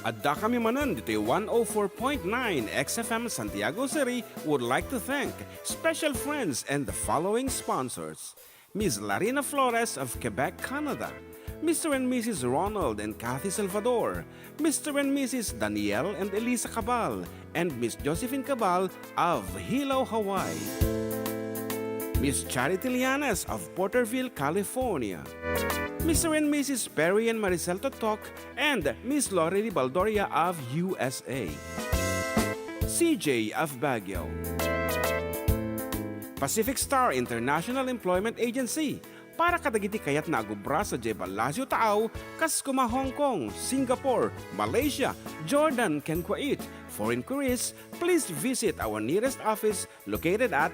Adda kami manen ditoy one oh four point nine X F M Santiago City would like to thank special friends and the following sponsors: Miss Larina Flores of Quebec, Canada, Mister and Missus Ronald and Kathy Salvador, Mister and Missus Daniel and Elisa Cabal, and Miss Josephine Cabal of Hilo, Hawaii, Miss Charity Lianes of Porterville, California, Mister and Missus Perry and Maricel Totok, and Miss Lorely Baldoria of U S A, C J of Baguio, Pacific Star International Employment Agency, para kadagiti kayatna a gubra sadiay Palacio Taaw, kas koma Hong Kong, Singapore, Malaysia, Jordan, ken Kuwait. For inquiries, please visit our nearest office located at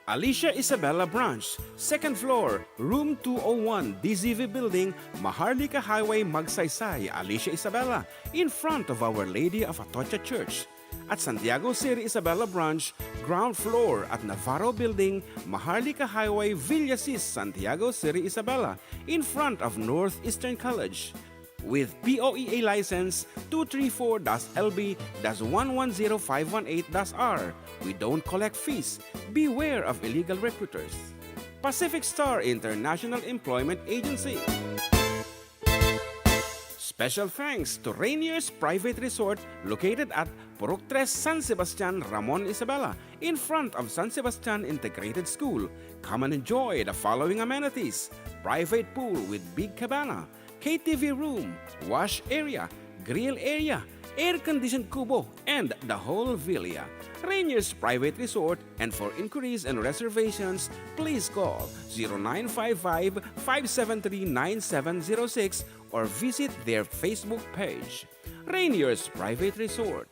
Alicia Isabela Branch, second floor, room two oh one, D Z V Building, Maharlika Highway, Magsaysay, Alicia Isabela, in front of Our Lady of Atocha Church. At Santiago City Isabela Branch, ground floor at Navarro Building, Maharlika Highway, Villasis, Santiago City Isabela, in front of Northeastern College. With P O E A license two three four dash L B dash one one zero five one eight dash R. We don't collect fees. Beware of illegal recruiters. Pacific Star International Employment Agency. Special thanks to Rainier's Private Resort located at Purok Tres, San Sebastian, Ramon, Isabela, in front of San Sebastian Integrated School. Come and enjoy the following amenities: private pool with big cabana, K T V room, wash area, grill area, air-conditioned kubo, and the whole villa. Rainier's Private Resort, and for inquiries and reservations, please call zero nine five five, five seven three, nine seven zero six or visit their Facebook page, Rainier's Private Resort.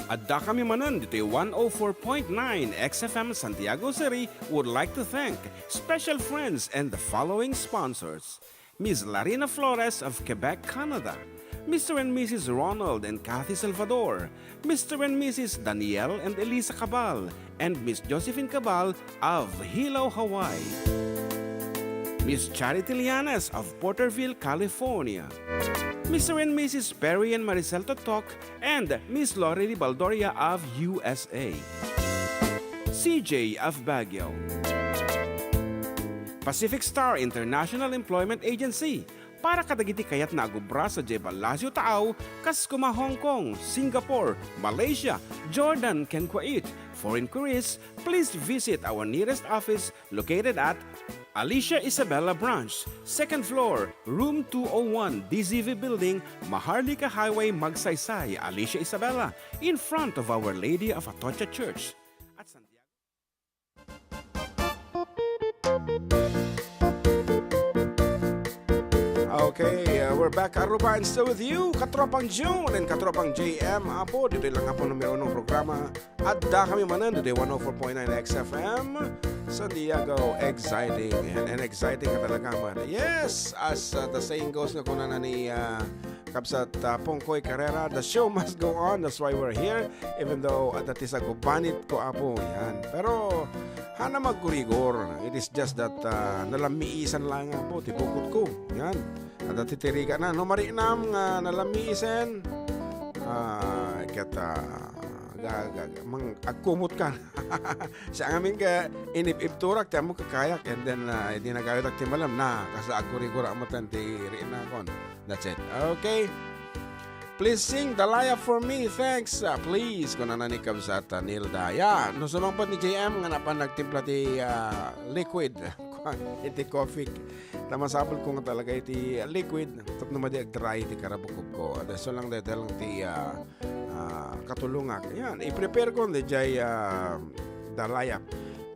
Adda kami manen ditoy one oh four point nine X F M Santiago City would like to thank special friends and the following sponsors: Miss Larina Flores of Quebec, Canada, Mister and Missus Ronald and Kathy Salvador, Mister and Missus Daniel and Elisa Cabal, and Miss Josephine Cabal of Hilo, Hawaii. Miss Charity Lianes of Porterville, California. Mister and Missus Perry and Maricel Totok and Miss Lorely Baldoria of U S A. C J of Baguio. Pacific Star International Employment Agency, para kadagiti kayatna a agubra sadiay Palacio Taaw, kas koma Hong Kong, Singapore, Malaysia, Jordan, ken Kuwait. For inquiries, please visit our nearest office located at Alicia Isabela Branch, second floor, room two oh one, D Z V Building, Maharlika Highway, Magsaysay, Alicia Isabela, in front of Our Lady of Atocha Church. At Santiago. Okay, uh, we're back, Aruba, and still with you, Katropang June and Katropang J M. Apo, ditoy lang nga po numero unong programa. Adda kami manen ditoy one oh four point nine X F M Santiago. Exciting. And, and exciting ka talaga man. Yes, as, uh, the saying goes, nga kunana ni, uh, Kabsat, uh, Pongkoy Carrera, the show must go on. That's why we're here. Even though, uh, that is a gubanit ko, Apo. Yan. Pero, hana magkurigor. It is just that, uh, nalamiisan lang, Apo, ti bukod ko. Yan. Adda ti tiriga na. No, marinam nga nalamiisen. Ah, ket, ah, ga-, ga-, ga-, mang-, agkumot ka. Siya ngamin ka inip-ipturak, ti ammo kakayak, and then, ah, idi nagayutak ti malam na, kasla agkurigura mo tan ti riinakon. That's it. Okay. "Please sing Dalaya for me. Thanks, ah, please," kunana ni Kabsat, ah, Nilda. Ya, no sumangpet ni J M nga napan nagtimpla ti, ah, liquid. Iti coffee. Ta masapul ko nga talaga iti liquid tapno madi agdry iti karabukobko. Isu lang dayta lang ti, ah, ah, katulongak. Yan, i-prepare ko daydiay, ah, Dalaya.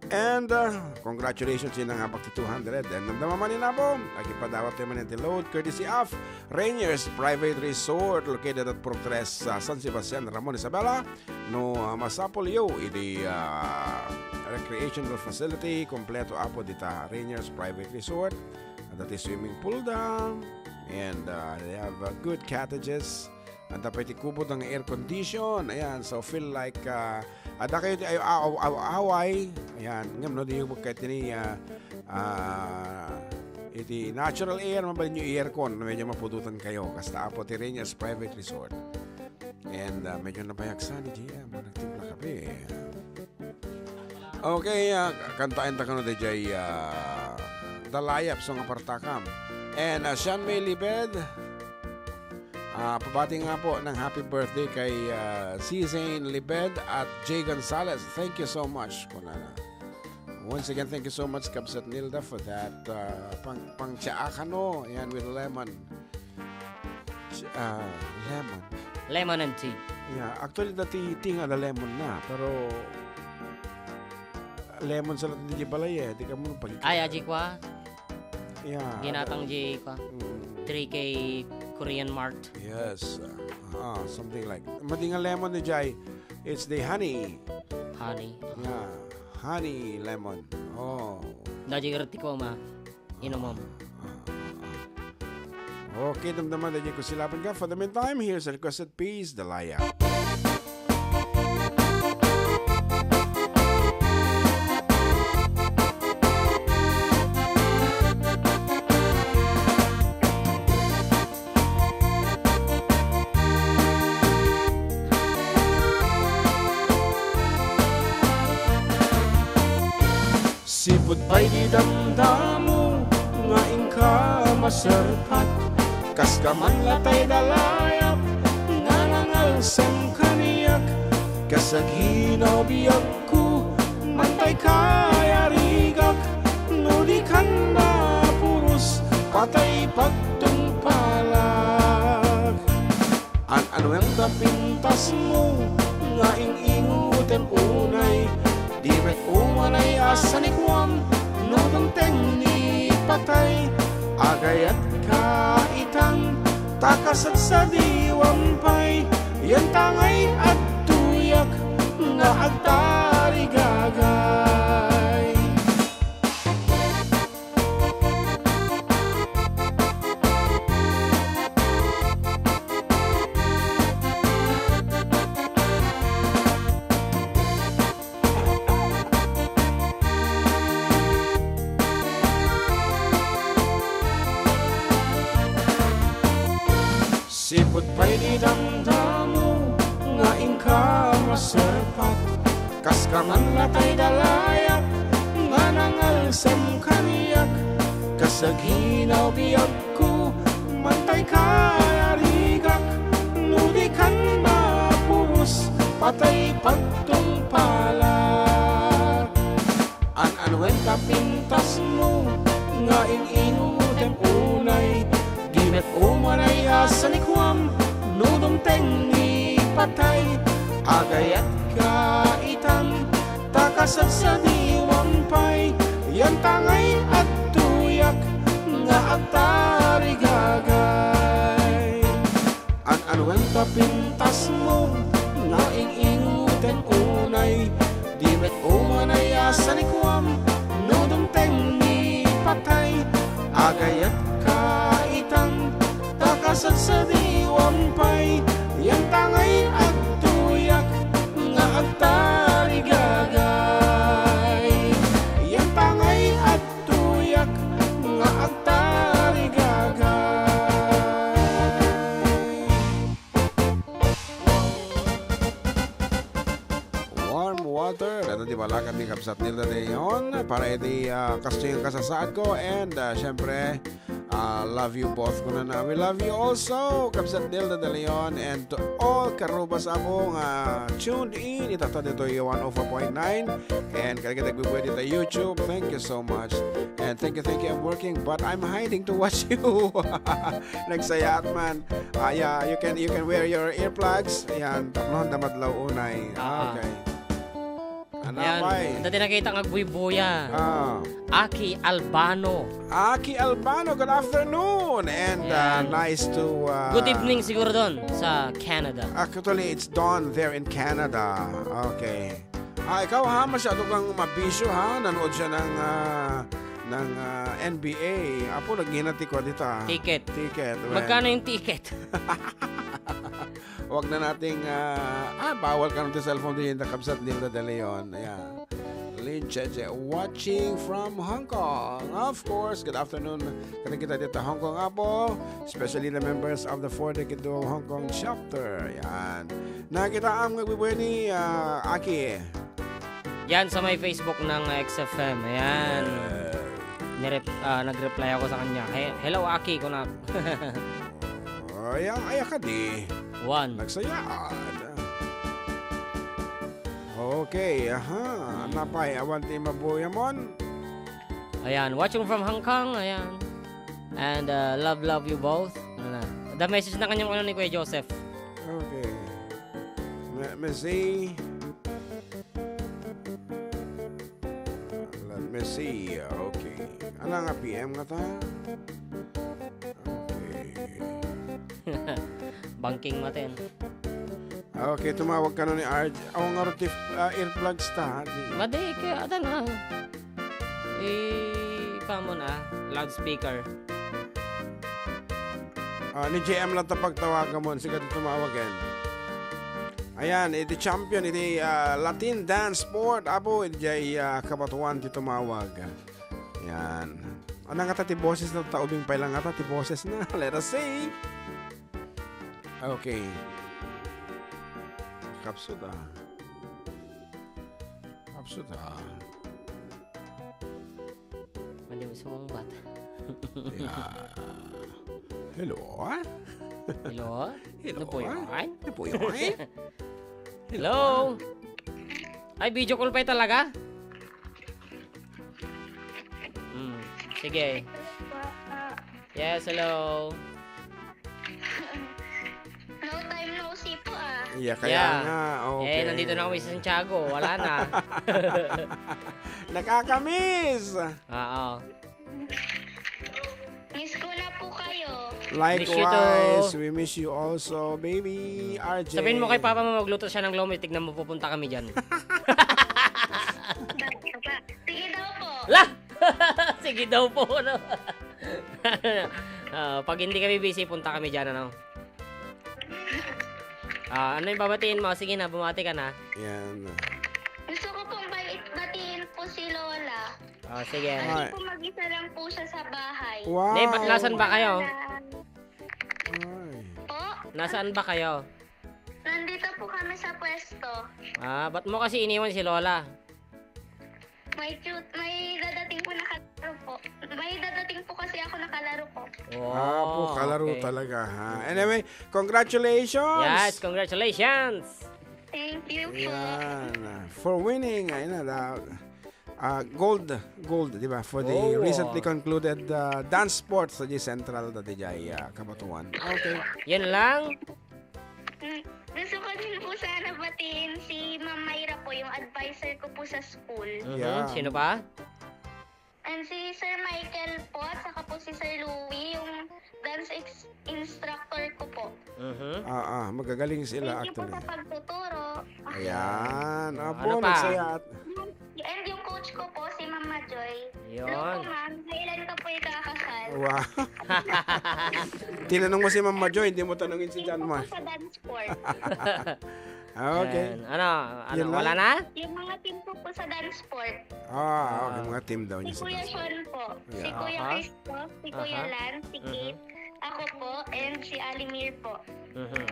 And, ah, congratulations, inangabak ti two hundred. And namnama man inabo, agipadawat tayo man ti load courtesy of Rainier's Private Resort located at Fortress, ah, San Sebastian, Ramon Isabela. No, ah, masapulyo iti, ah, recreational facility, kompleto, Apo, dita Rainier's Private Resort. Adda ti swimming pool da, and, ah, they have, ah, good cottages. Adda pay ti kubot nga air condition. Ayan, so feel like, ah, adda kayo ti ay-, aw-, aw-, away. Ayan, ngem no, di yung magkait ni, ah, ah, iti natural air, mabalin yung aircon, medyo mapudutan kayo. Kasta, Apo, ti Rainier's Private Resort. And, ah, medyo nabayagsan ni J M. Nagtimpla kape. Okay, ah, kantaen ta kano daydiay, ah, Dalayap, so nga partakam. And, ah, Sean May Libed, ah, pabati nga po ng happy birthday kay, ah, C Zane Libed at Jay Gonzalez. Thank you so much, kunana. Once again, thank you so much, Kabsat Nilda, for that, ah, pang, pang tsaa kano. Ayan, with lemon. Ch-, ah, lemon. Lemon and tea. Yeah, actually, dati tea nga ada lemon na, pero lemon sa lahat di balay eh. Di ka mo pag- Ay, aji kwa. Yeah, Ginatang ada- di kwa. Mm. Three K Korean Mart. Yes. Ah, something like. Madi nga lemon ni Jai, it's the honey. Honey. Yeah. Honey lemon. Oh. Daji ko ma. Inumom. Okay, damdama da ko silapan ka. For the meantime, here's a requested piece, Dalaya. Sipud pay di damdamo nga inka maserpat, kas ka man latay dalayap nga nangalsem kaniak, kas aginawbiagko, mantay kayarigak, no di kan napuros, patay pagtungpalak. An-anuem ta pintasmo nga ing-ingo Unay, di met umanay a sanikuam, no dumteng ni patay, agayat ka itan, ta kasadsadiwam pay, yan tangay adtoyak nga agtarigagay. Sipud pay di damdamo nga inka maserpat, kas ka man latay dalayak nga nangalsam kaniak, kas aghinaw biagko, mantay ka arigak, no di kan mapuos, patay pagtungpalak. An-anuen ta pintasmo nga ing-ingutem unay, di met umanay a sanikuam, no dumteng ni patay, agayat ka itan, ta kasadsadiwam pay, yan tangay adtoyak nga agtarigagay. An-anuen ta pintasmo nga ing-ingutem unay, di met umanay a sanikuam, no dumteng ni patay, agayat ka itan, ta kasadsadiwam pay, yan tangay adtoyak nga agtarigagay. Yan tangay adtoyak nga agtarigagay. Warm water. Ito di balakat ni Kabsat Nilda de Leon para iti, ah, kastoy nga kasasaadko. And, ah, syempre, ah, love you both, kunana. We love you also, Kabsat Nilda de Leon, and to all karubas, apo, nga tuned in ita ditoy one oh four point nine. And kadagiti agbubbuy dita YouTube, thank you so much. And thank you, thank you. I'm working, but I'm hiding to watch you. Nagsayaat man. Ah, yeah, you can, you can wear your earplugs. Ayan, tapno da madlaw unay. Ah. Okay. Ayan, anapay. Dati nakita nga agbuybuya. Ah. Aki Albano. Aki Albano, good afternoon. And, uh, ayan, nice to, uh, good evening siguro doon sa Canada. Actually, it's dawn there in Canada. Okay. Ah, ikaw ha, masyado kang mabisyo ha. Nanood siya ng, ah, ng, ah, N B A. Apo, nagngina ti kua dita. Ticket. Ticket. Well, magkano yung ticket? Wag na nating, ah, ah, bawal ka ng cellphone din yung Kabsat Nilda de Leon. Ayan. Lin Cheche, watching from Hong Kong. Of course, good afternoon. Kani kita dito Hong Kong, apo. Especially the members of the Four Decade Duo Hong Kong chapter. Yan. Nakita ang nagbibuhay ni, ah, Aki. Yan sa may Facebook ng X F M. Ayan. Yeah. Nirep-, ah, nag-reply ako sa kanya. "He-, hello, Aki," kunak. Oh, ayan, ayan ka di. One. Nagsayaan. Okay, aha. Hmm. Napay, awan ti mabuyamon. Ayan, watching from Hong Kong, ayan. And, uh, love, love you both. Ano na? The message na kanyang ano ni Kuya Joseph. Okay. Let me see. Let me see. Okay. Ano nga P M nga ta? Okay. Banking maten. Okay, tumawag ka na ni R J. Awan nga ron ti, ah, earplugs ta, ha? Di. Madi, kaya atan, ah. Eh, pamon, ah. Loudspeaker. Ah, ni J M lang ta pagtawagan mo. Sige, tumawag yan. Ayan, iti champion, iti, ah, Latin dance sport. Apo, iti, ah, kabatuan ti tumawag. Yan. Ano nga ta ti boses na ta? Ubing pay lang nga ta ti boses na. Let us see. Okay. Kapsut, ah. Kapsut, ah. Mali mo sumungbat. Yeah. Hello, ah? Hello? Hello, Ano po ah? Yun? Ano po yun? Hello? Ay, video call pa talaga? Hmm, sige. Yes, hello. Long time no see po, ah. Yeah, kaya Yeah. nga. Eh, Okay. nandito na kami sa Santiago. Wala na. Nakakamiss! Oo. Miss ko na po kayo. Miss you too. Likewise, we miss you also, baby R J. Sabihin mo kay Papa mo magluto siya ng lomi, tignan mo, pupunta kami dyan. Sige daw po. La! Sige daw po, no? Ah, pag hindi kami busy, punta kami dyan, ano? Ah, ano yung babatiin mo? Sige na, bumati ka na. Yan. Gusto ko pong bai-, batiin po si Lola. Ah, sige. Kasi Ay. po mag-isa lang po siya sa bahay. Wow. Hindi, ba-, nasan ba kayo? Ay. Po? Nasaan ba kayo? Nandito po kami sa pwesto. Ah, ba't mo kasi iniwan si Lola? May cute, may dadating po na kalaro po. May dadating po kasi ako na kalaro po. Ah, po, Oh, kalaro okay. talaga, ha? Anyway, congratulations! Yes, congratulations! Thank you po. Yan, ah, for winning, ayun na, the, ah, gold, gold, di ba? For the Oh. recently concluded, ah, dance sports sa G Central, dati jay, ah, Kabatuan. Okay. Yan lang? Mm, gusto ko din po sana batiin si Ma'am Myra po, yung advisor ko po sa school. Mhm. Yeah. Sino pa? And si Sir Michael po, at saka po si Sir Louie, yung dance ex-, instructor ko po. Mhm. Ah, ah, magagaling sila, Thank you po actually. sa pagtuturo. Ayan. Ano Apo, pa? nagsaya at And yung coach ko po, si Mama Joy. Yun. Hello po, ma'am. Kailan ka po ikakasal? Wow. Tinanong mo si Mama Joy, hindi mo tanungin si Team John ko po Mar. sa dance sport. Ah, okay. Ayan. Ano? Ano? Yun lang? Wala na? Yung mga team ko po sa dance sport. Ah, okay. Ah. Mga team daw Si niya sa Kuya dance sport. Sean po. Si Yeah. Kuya Aha. Chris po. Si Kuya Aha. Lance. Si Mhm. Kate. Ako po. And si Alimir po. Mhm.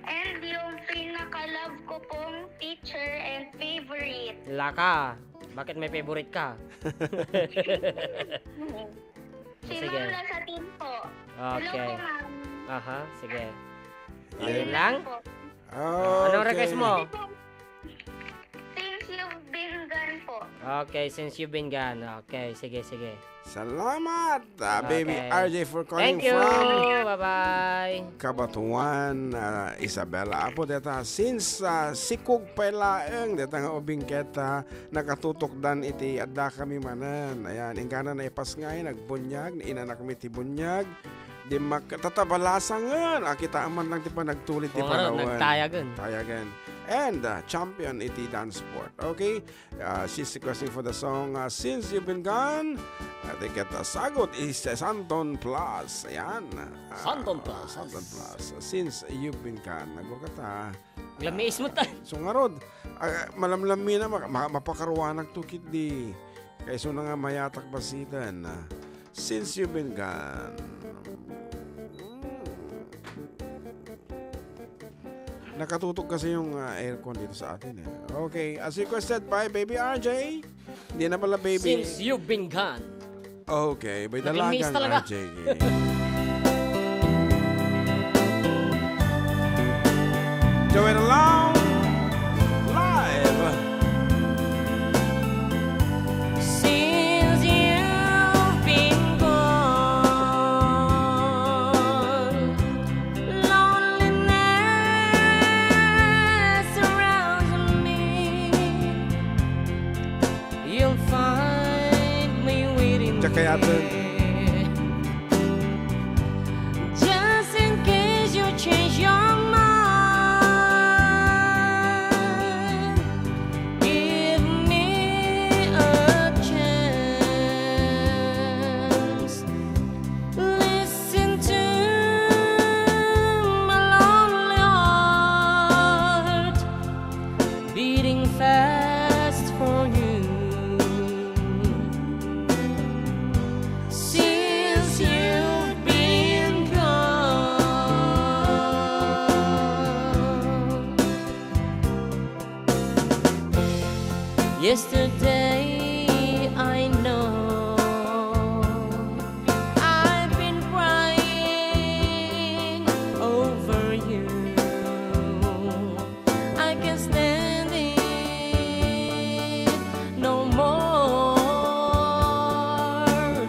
And yung pinaka-love ko pong teacher and favorite. Laka, bakit may favorite ka? Si Sige. Ma'am Rosatin po. Hello Okay. po, ma'am. Aha, sige. Ayun Ayun lang? lang po. Ah, anong request Okay. mo? Since you've been gone po. Okay, since you've been gone. Okay, sige, sige. Salamat, ah, Baby Okay. R J, for calling Thank you. from Bye-bye. Cabatuan, ah, Isabela. Apo, deta, since, ah, sikog pay laeng, deta nga ubing ket, ah, nakatutukdan iti adda kami manen. Ayan, inggana naipasngay, nagbunyag, inanakmi ti bunyag. Dimmak-, tatabalasangen. Ah, kita man lang ti panagtulid ti Oo nga, panawen. nagtayagen. Tayagen. And, ah, champion iti dance sport. Okay? Ah, she's requesting for the song, ah, Since You've Been Gone. Ah, ticket, ah, sagot is, ah, Santon Plus. Ayan. Ah, Santon Plus. Santon Plus. Since You've Been Gone. Nagurkata. Lamiis mo ta. So, ngarud, ah, malamlam mi na, ma-, ma-, mapakaruanag to, kit di. Kayso na nga mayatak basitan, ah, Since You've Been Gone. Hmm. Nakatutok kasi yung, ah, aircon dito sa atin, eh. Okay, as requested by Baby R J. Hindi na pala, baby. Since You've Been Gone. Okay, may Naging miss dalagang talaga. R J. Joey Along, live. Since you've been gone, loneliness surrounds me. You'll find me waiting Diyan kay ate. there. Just in case you change your mind, give me a chance. Listen to my lonely heart beating fast for you. Since you've been gone, yesterday I know I've been crying over you. I can't stand it no more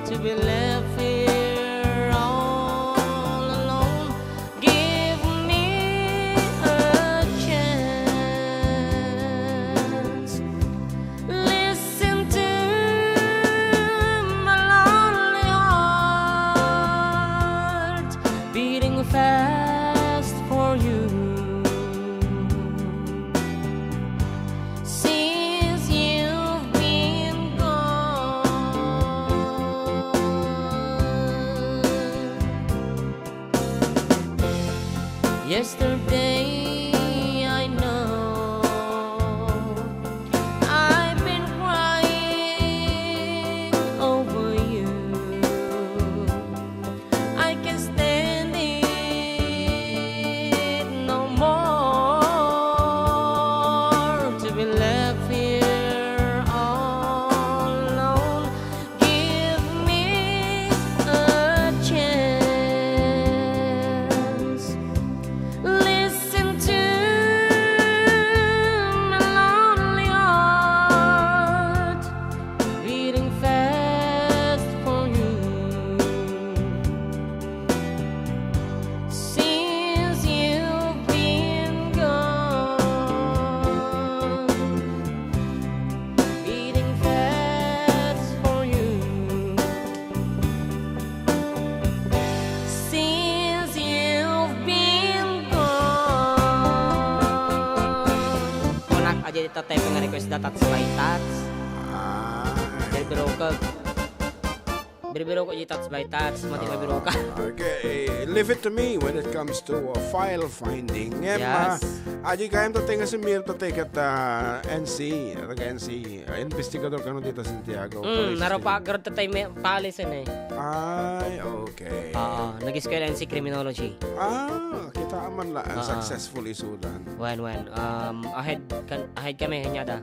to be left here all alone. Give me Yesterday, I know I've been crying over you. I can stand it no more to be left here all alone. Give me a chance. Listen to my lonely heart beating fast for you. Since you've been gone, beating fast for you. Since you've been gone. Kunak, adi ita tayo nga request da Touch by Touch. Ah. Birbiro ka. Birbiro ko di Touch by Touch. Mati Ah, mabiro ka. Okay. Leave it to me when it comes to, uh, file finding. Ngem, ah, Yes. adi kayam ta tayo nga sumir ta tayo kat, ah, N C, taga N C, ah, investigador kano dita Santiago. Mm, Police naro pa, Station. Garod ta tayo may palisin eh. Ay, okay. Oo, nag-eskwela N C Criminology. Ah, kita man la, ang Oo. Successful isudan. Wen, wen. Um, ahead kan, ahead kami, hanyada.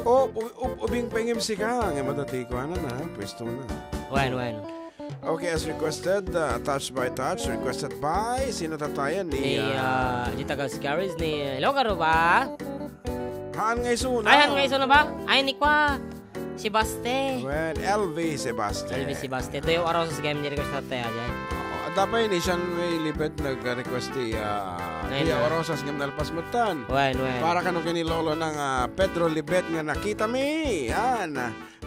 Oh, u-, u-, ubing pengem sika, nga madati ko, ano na, pwesto na. Wen, wen. Okay, as requested, uh, Touch by Touch, requested by, sino tatayan? Ni, Ni, uh, uh, di taga Scaris, ni, hello, Karuba? Haan nga isu na. Ay, haan nga isu na ba? Ay, ni kwa. Sebaste. Well, L V Sebaste. L V Sebaste. Ito yung Arosas Game ni request natin, ayan. Oo, dapat ni Sean May Libet nag-request ti, ah, Ngayon Pia na. Orosas ngem nalpas metten. Wen, wen. Para kano kini lolo ng, ah, Pedro Libet nga nakita mi. Yan.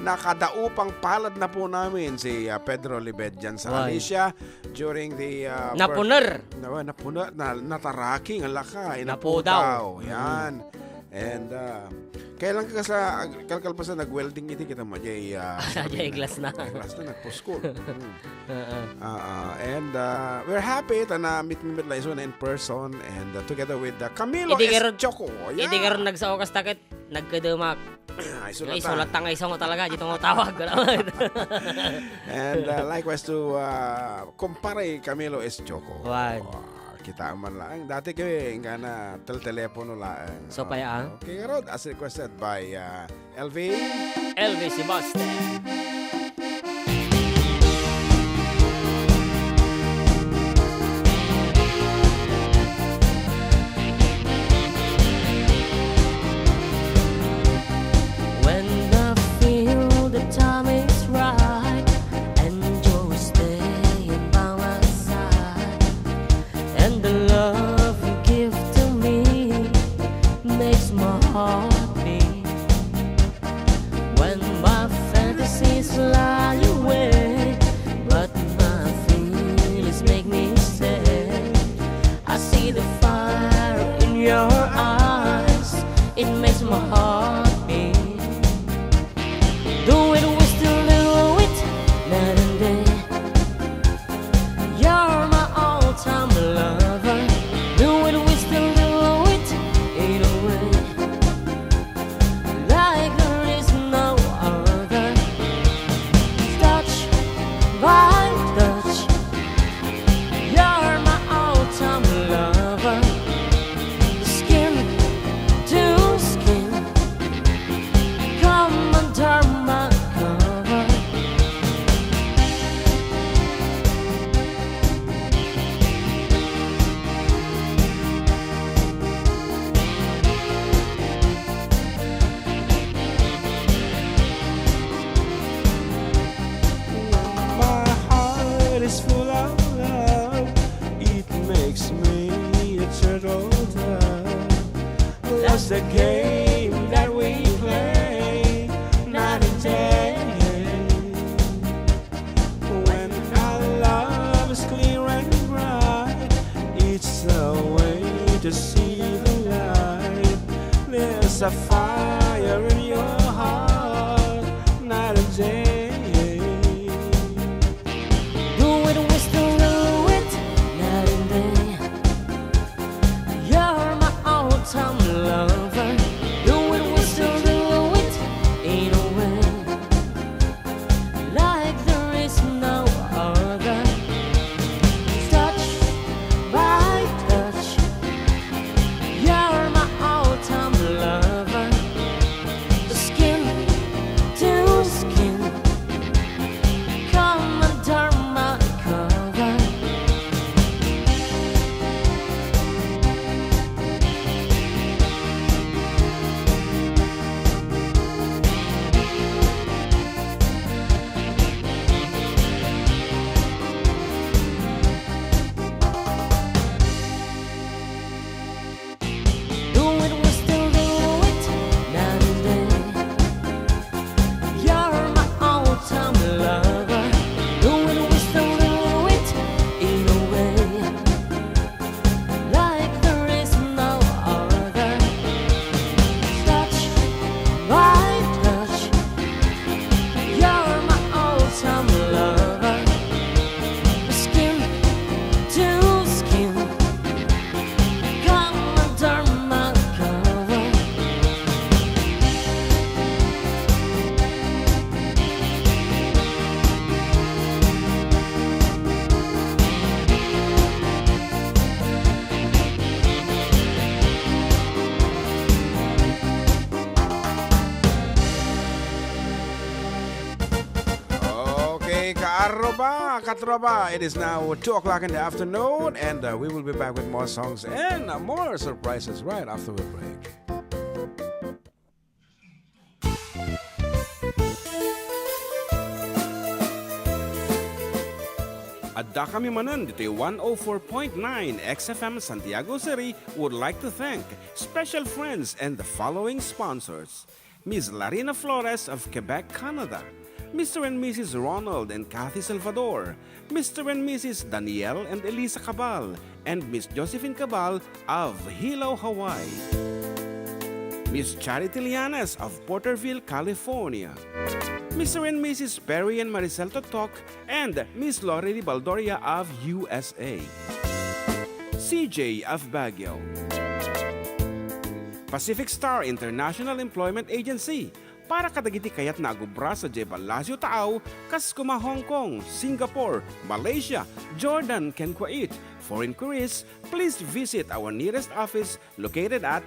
Nakadaupang palad na po namin si, ah, Pedro Libet dyan sa Wen. Alicia during the, ah, Napuner. birth-, na, napuner, na, nataraki nga laka, ay Napudaw. napudaw. Yan. Mm. And, ah, kailan ka sa, kalkalpasan nag-welding iti kita mo, jay, ah, Sa jay glass na. Jay glass na, nagpuskol. Mm. Oo. Ah, ah, and, ah, we're happy ta na-meet mi met la isu na in person and, ah, together with, ah, Camilo Idi S. garud, Choco. idi Yeah. garud nagsao kas takit, nagkademak. Ay, Yung sulatan. isulat tang iso nga talaga, dito nga tawag. And, ah, likewise to, ah, kumpare Camilo S. Choco. Wan. Ah, kita man lang. Dati kami, nga na tel-, telepono lang. So, Ah, paya, ah? Okay, garud, as requested by, ah, L V. L V Sebastian. When I feel the time is right and you're staying by my side, and the love you give to me makes my heart beat. When my fantasies fly away, but my feelings make me stay. I see the fire in your eyes, it makes my heart beat. Do it, we still do it, night and day. You're my all-time lover. Do it, we still do it, either way. Like there is no other. Touch by touch, you're my all-time lover. Skin to skin, come under my cover. My heart is full of love. It makes me a turtle dove. Love's the game that we play night and day. When our love is clear and bright, it's a way to see the light. There's a fire in your heart night and day. Do it, we still do it night and day. Kaarroba, katropa, it is now two o'clock in the afternoon, and uh, we will be back with more songs and more surprises right after we break. Adda kami manen ditoy one oh four point nine X F M Santiago City would like to thank special friends and the following sponsors: Miss Larina Flores of Quebec, Canada, Mister and Missus Ronald and Kathy Salvador, Mister and Missus Daniel and Elisa Cabal, and Miss Josephine Cabal of Hilo, Hawaii. Miss Charity Lianes of Porterville, California. Mister and Missus Perry and Maricel Totok and Miss Lorely Baldoria of U S A. C J of Baguio. Pacific Star International Employment Agency, para kadagiti kayatna a agubra sadiay Palacio Taaw, kas kuma Hong Kong, Singapore, Malaysia, Jordan, ken Kuwait. For inquiries, please visit our nearest office located at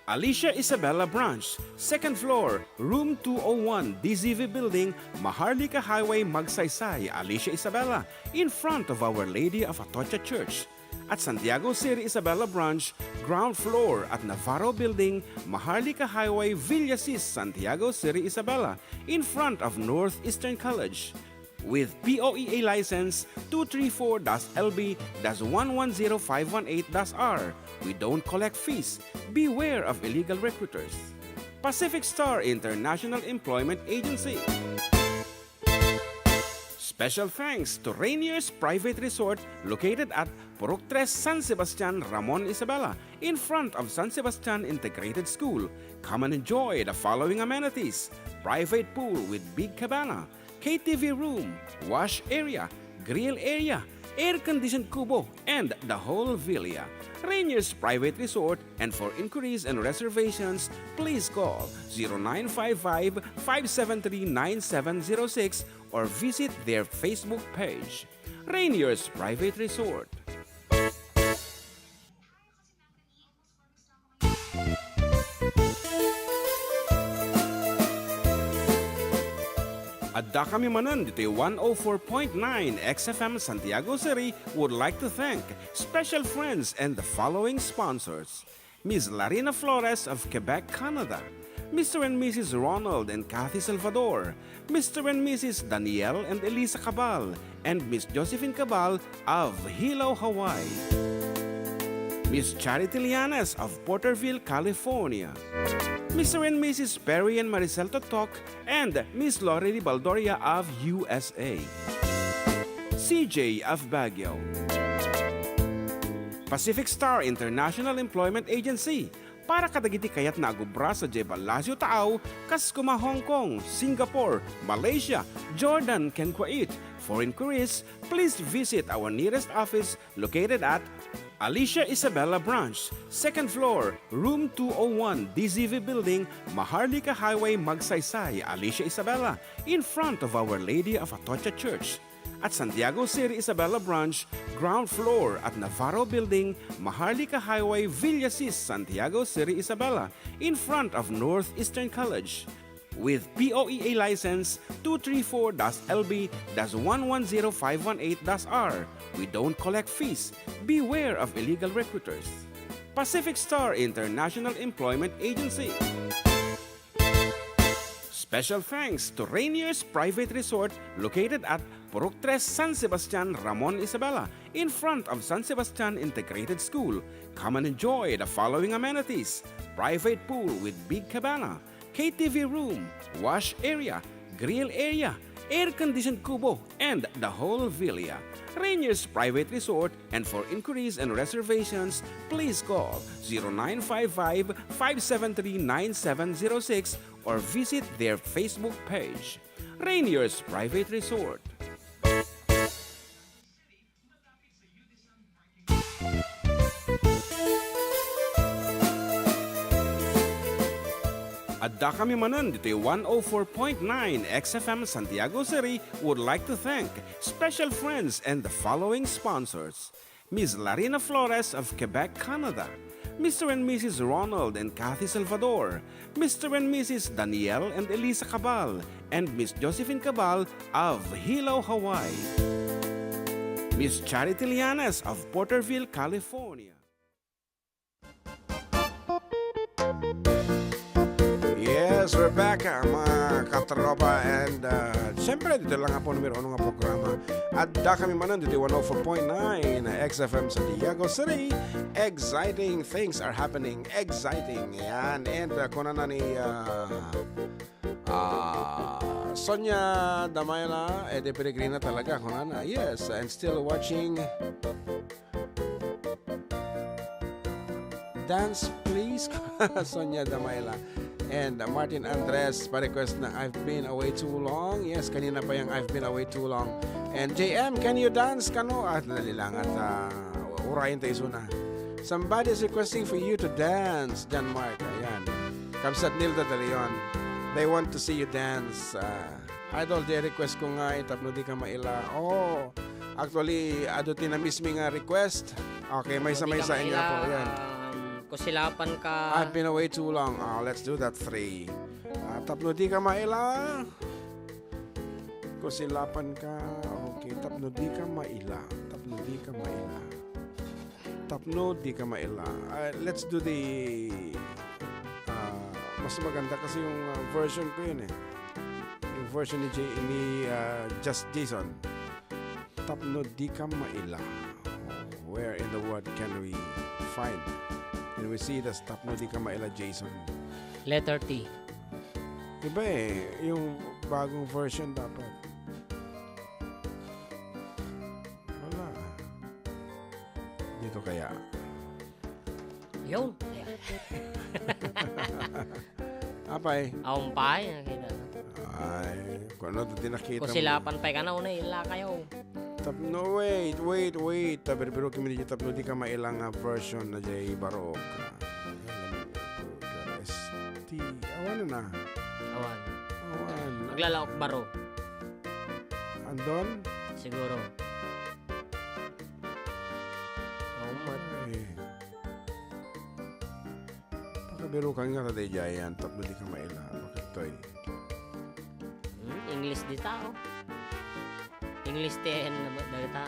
Alicia Isabela Branch, second floor, room two oh one, D Z V Building, Maharlika Highway, Magsaysay, Alicia Isabela, in front of Our Lady of Atocha Church. At Santiago City Isabela Branch, ground floor at Navarro Building, Maharlika Highway, Villasis, Santiago City Isabela, in front of Northeastern College. With P O E A license two three four dash L B dash one one zero five one eight dash R, we don't collect fees. Beware of illegal recruiters. Pacific Star International Employment Agency. Special thanks to Rainier's Private Resort, located at Purok Tres, San Sebastian, Ramon, Isabela, in front of San Sebastian Integrated School. Come and enjoy the following amenities: private pool with big cabana, K T V room, wash area, grill area, air-conditioned kubo, and the whole villa. Rainier's Private Resort, and for inquiries and reservations, please call zero nine five five, five seven three, nine seven zero six or visit their Facebook page. Rainier's Private Resort. Adda kami manen ditoy one oh four point nine X F M Santiago City would like to thank special friends and the following sponsors: Miss Larina Flores of Quebec, Canada, Mister and Missus Ronald and Kathy Salvador, Mister and Missus Daniel and Elisa Cabal, and Miss Josephine Cabal of Hilo, Hawaii. Miss Charity Lianes of Porterville, California. Mister and Missus Perry and Maricel Totok and Miss Lorely Baldoria of U S A. C J of Baguio. Pacific Star International Employment Agency, para kadagiti kayatna a agubra sadiay Palacio Taaw, kas kuma Hong Kong, Singapore, Malaysia, Jordan, ken Kuwait. For inquiries, please visit our nearest office located at Alicia Isabela Branch, second floor, room two oh one, D Z V Building, Maharlika Highway, Magsaysay, Alicia Isabela, in front of Our Lady of Atocha Church. At Santiago City Isabela Branch, ground floor at Navarro Building, Maharlika Highway, Villasis, Santiago City Isabela, in front of Northeastern College. With P O E A license two three four dash L B dash one one zero five one eight dash R, we don't collect fees. Beware of illegal recruiters. Pacific Star International Employment Agency. Special thanks to Rainier's Private Resort, located at Purok Tres, San Sebastian, Ramon, Isabela, in front of San Sebastian Integrated School. Come and enjoy the following amenities: private pool with big cabana, K T V room, wash area, grill area, air-conditioned kubo, and the whole villa. Rainier's Private Resort, and for inquiries and reservations, please call zero nine five five, five seven three, nine seven zero six or visit their Facebook page. Rainier's Private Resort. Adda kami manen ditoy one oh four point nine X F M Santiago City would like to thank special friends and the following sponsors: Miss Larina Flores of Quebec, Canada, Mister and Missus Ronald and Kathy Salvador, Mister and Missus Daniel and Elisa Cabal, and Miss Josephine Cabal of Hilo, Hawaii. Miss Charity Lianas of Porterville, California. Yes, we're back, ah, mga katropa. And, ah, siyempre, dito lang nga po numero uno nga programa. At da kami manan dito one oh four point nine X F M Santiago City. Exciting things are happening. Exciting. Yan. And, ah, kuna na ni, ah, ah, Sonia Damaila, eh, de Peregrina talaga, kuna na. Yes, and still watching. Dance, please. Sonia Damaila. And, uh, Martin Andres, pa-request ng I've Been Away Too Long. Yes, kanina pa yung I've Been Away Too Long. And J M, can you dance kano? Ah, dali lang at, ah, urayan tayo suna. Somebody is requesting for you to dance, John Mark. Ayan. Kamsat Nilda de Leon. They want to see you dance. Ah, Idol, di request ko nga, eh, tapno di ka maila. Oh, actually, adu ti na-miss mi nga request. Okay, maysa-maysa nga po, yan. Um, kusilapan ka. I've been away too long. Ah, let's do that three. Ah, tapno di ka maila. Kusilapan ka. Okay, tapno di ka maila. Tapno di ka maila. Tapno di ka maila. Ah, let's do the, ah, mas maganda kasi yung, ah, version ko yun eh. Yung version ni J-, ni, ah, Just Jason. Tapno di ka maila. Where in the world can we find? Can we see this Tapno di ka maila, Jason? Letter T. Iba eh, yung bagong version dapat. Wala. Dito kaya? Yun. Apay. Awan pay, nakita. Ay, kung ano, di nakita mo. Kusilapan pay ka na, una, ila kayo. Tap-, no, wait, wait, wait. Tabirbiro kami di tapno di ka mailang nga version na jay barok. Ayan, S T. Awan na. Awan. Awan. Maglalaok baro. Andon? Siguro. Oh, mat. Eh. Pakabirukan nga ta daydiay yan, tapno di ka maila. Bakit, Toy? Hmm, English di tao. English ten na ba dayta?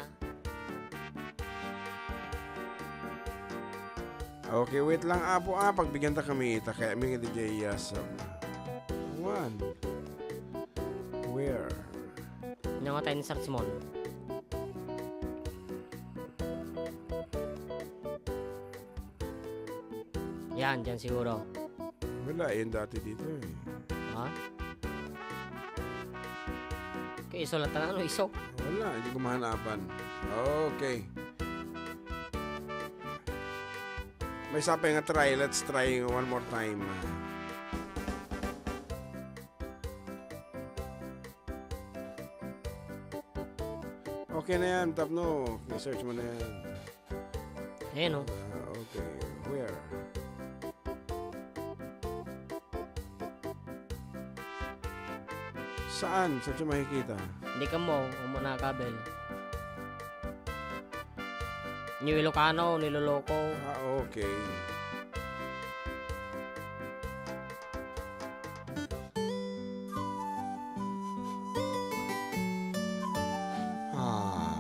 Okay, wait lang, Apo, ah. Pagbigyan ta kami, ta kaya mi nga daydiay, yes, um, one. Where? Nga nga tayo ni Sir Simon. Yan, dyan siguro. Wala, yun dati dito eh. Ha? Kay iso lang tanan, ano, iso? Wala, hindi ko mahanapan. Okay. May sapay nga try. Let's try one more time. Okay na yan, tapno. I-search mo na yan. Ayan, oh. Ah, okay. Where? Saan? Saan siya makikita? Hindi ka mo, umuna kabel. New Ilocano, niloloko. Ah, okay. Ah.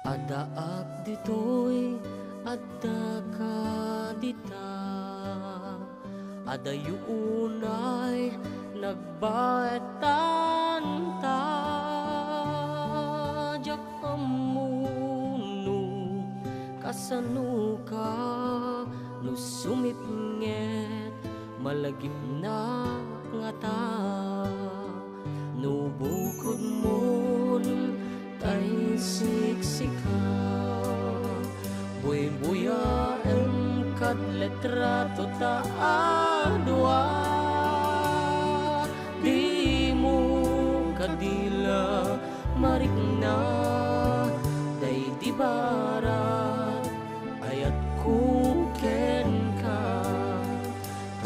Addaak ditoy, addaka dita. Adayo unay nagbaetan ta. Diak ammo no kasano ka, no sumipnget, malagipna ngata. No bukodmon tay siksika, buybuyaem kad litrato ta a dua. Dimo kadi la marikna daydi bara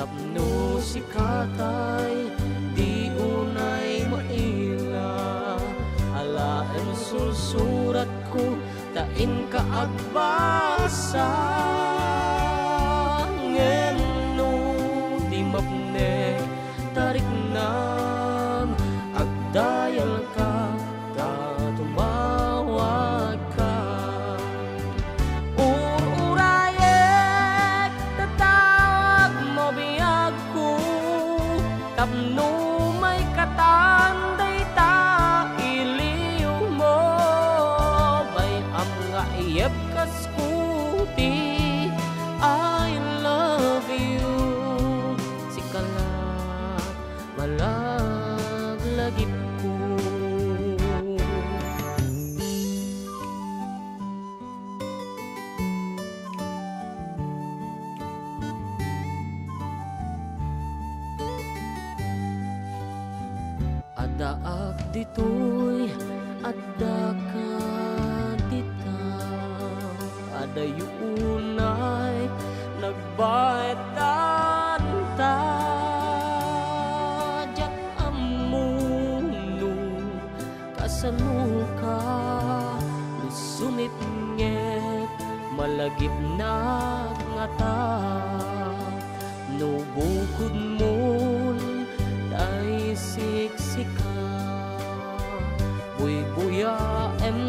Tapno sika tay di unay maila, alaem sulsuratko ta inka agbasa. Ngem no di mapnek ta riknam, agdayalka ta tumawagka. Ur-urayek, tatawagmo biagko, tapno maikatan dayta iliwmo. Bay-am nga iyebkasko ti I love you, sika la malaglagipko. Addaak ditoy, addaka dita. Adayo unay nagbaetan ta. Diak ammo no kasanoka, no sumipnget, malagipnak ngata. No bukodmon tay siksika, buybuyaem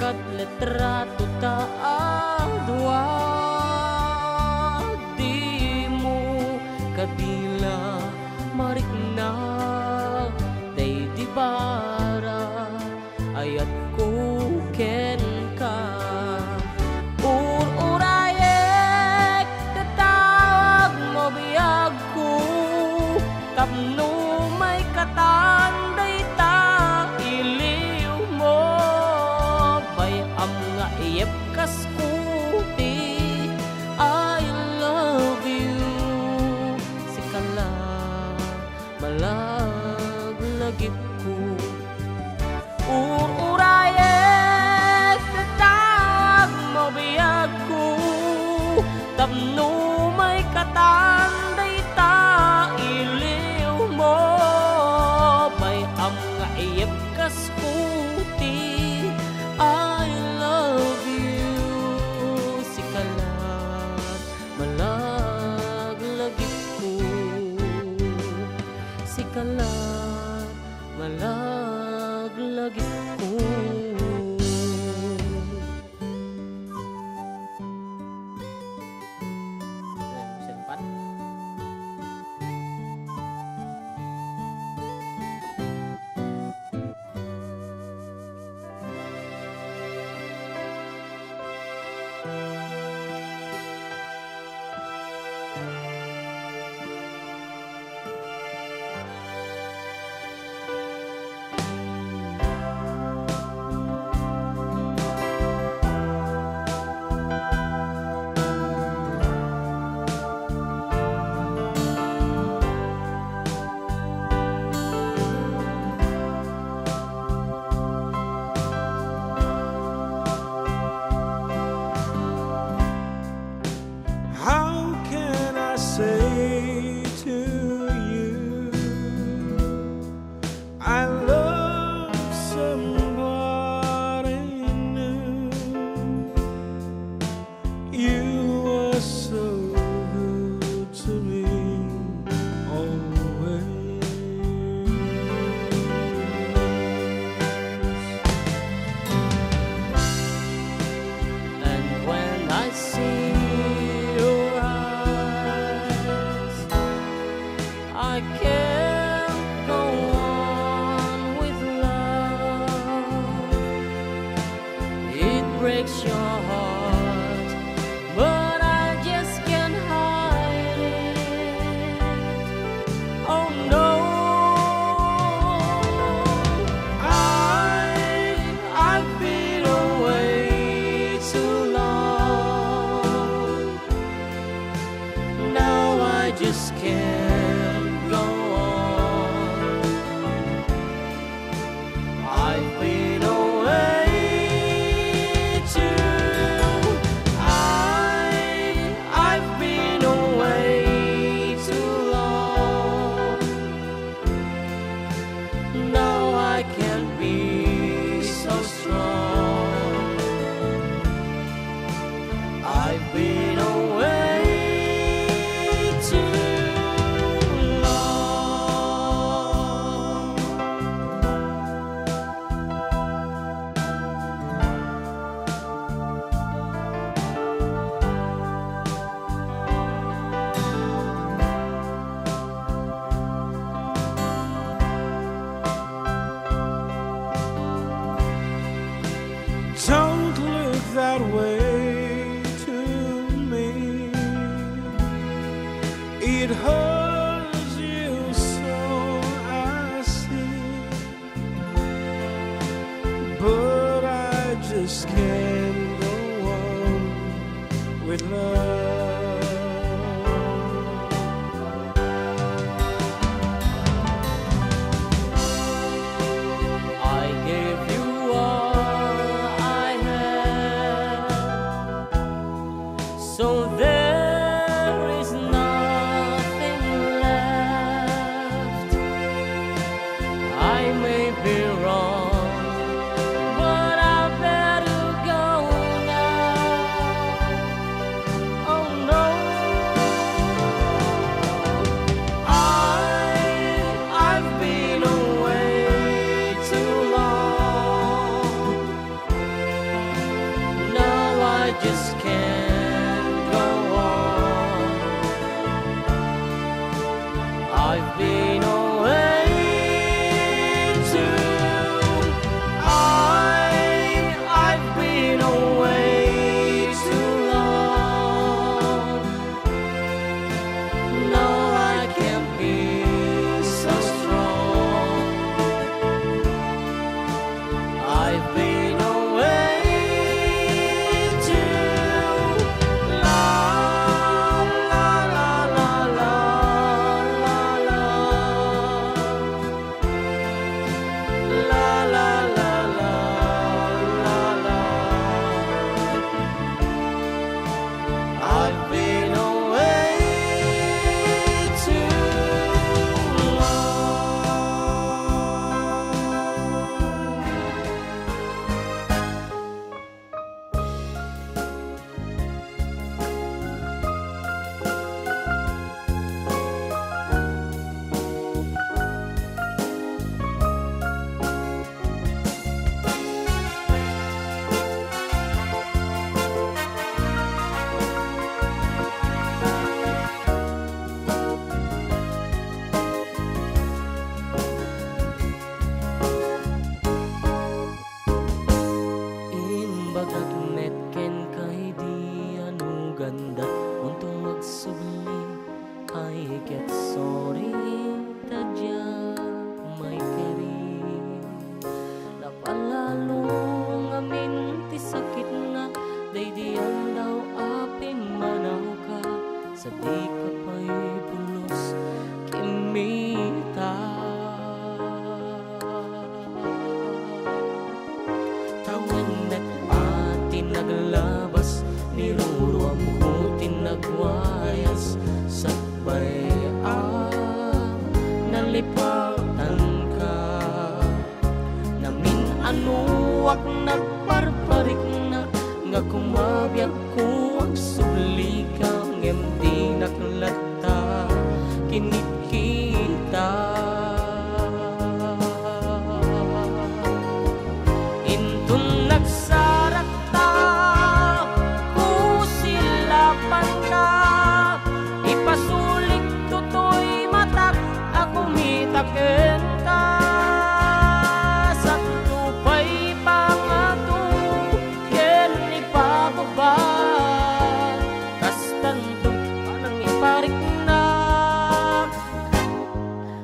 kad litrato ta a dua. Dimo kadi la marikna tay di bara ayatko kenka. Ur-urayek, tatawagmo biagko, tapno maikatan dayta iliwmo. Bay-am nga iyebkasko ti I love you, sika la malaglagipko. Ur-urayek, tatawagmo biagko, tapno maikatan dayta iliwmo. Bay-am nga iyebkasko ti I love you, sika la malaglagipko. Sika la malaglagipko. Ayan, singpat. How can I say to you, I love somebody new? You were so good to me always. And when I see your eyes, I can't go on with love. It breaks your heart, but I just can't hide it. Oh no, I, I've been away too long. Now I just can't go on. I've been away too, I, I've been away too Loves you so, I see, but I just can't go on with love. I gave you all I have, so there is nothing left. I may be wrong, but I better go now. Oh no, I, I've been away too long. Now I just can't go on. I've been away too, I, I've been away too long. No, I can't be so strong. I've been away too long. La, la, la, la, la, la, la. La, la, la, la, la, la. I've been away too long. Imbagak met kenka idi anuganda, untong magsubli ay ket sorry ta diak maikari. Napalalo ngamin ti sakitna, daydian daw a pimmanawka, sadika pay pulos kimmita. Tawen met a ti naglabas, niruruamko ti nagwayas, sakbay a nalipatanka. Namin-anoak nagparpariknak nga kumabiagko agsublika, ngem dinak latta kinitkita. Inton nagsarakta, kusilapanka, ipasulik toy matak a kumita kenka. Sakto pay pangato ken ipababa, kastanto panangipariknak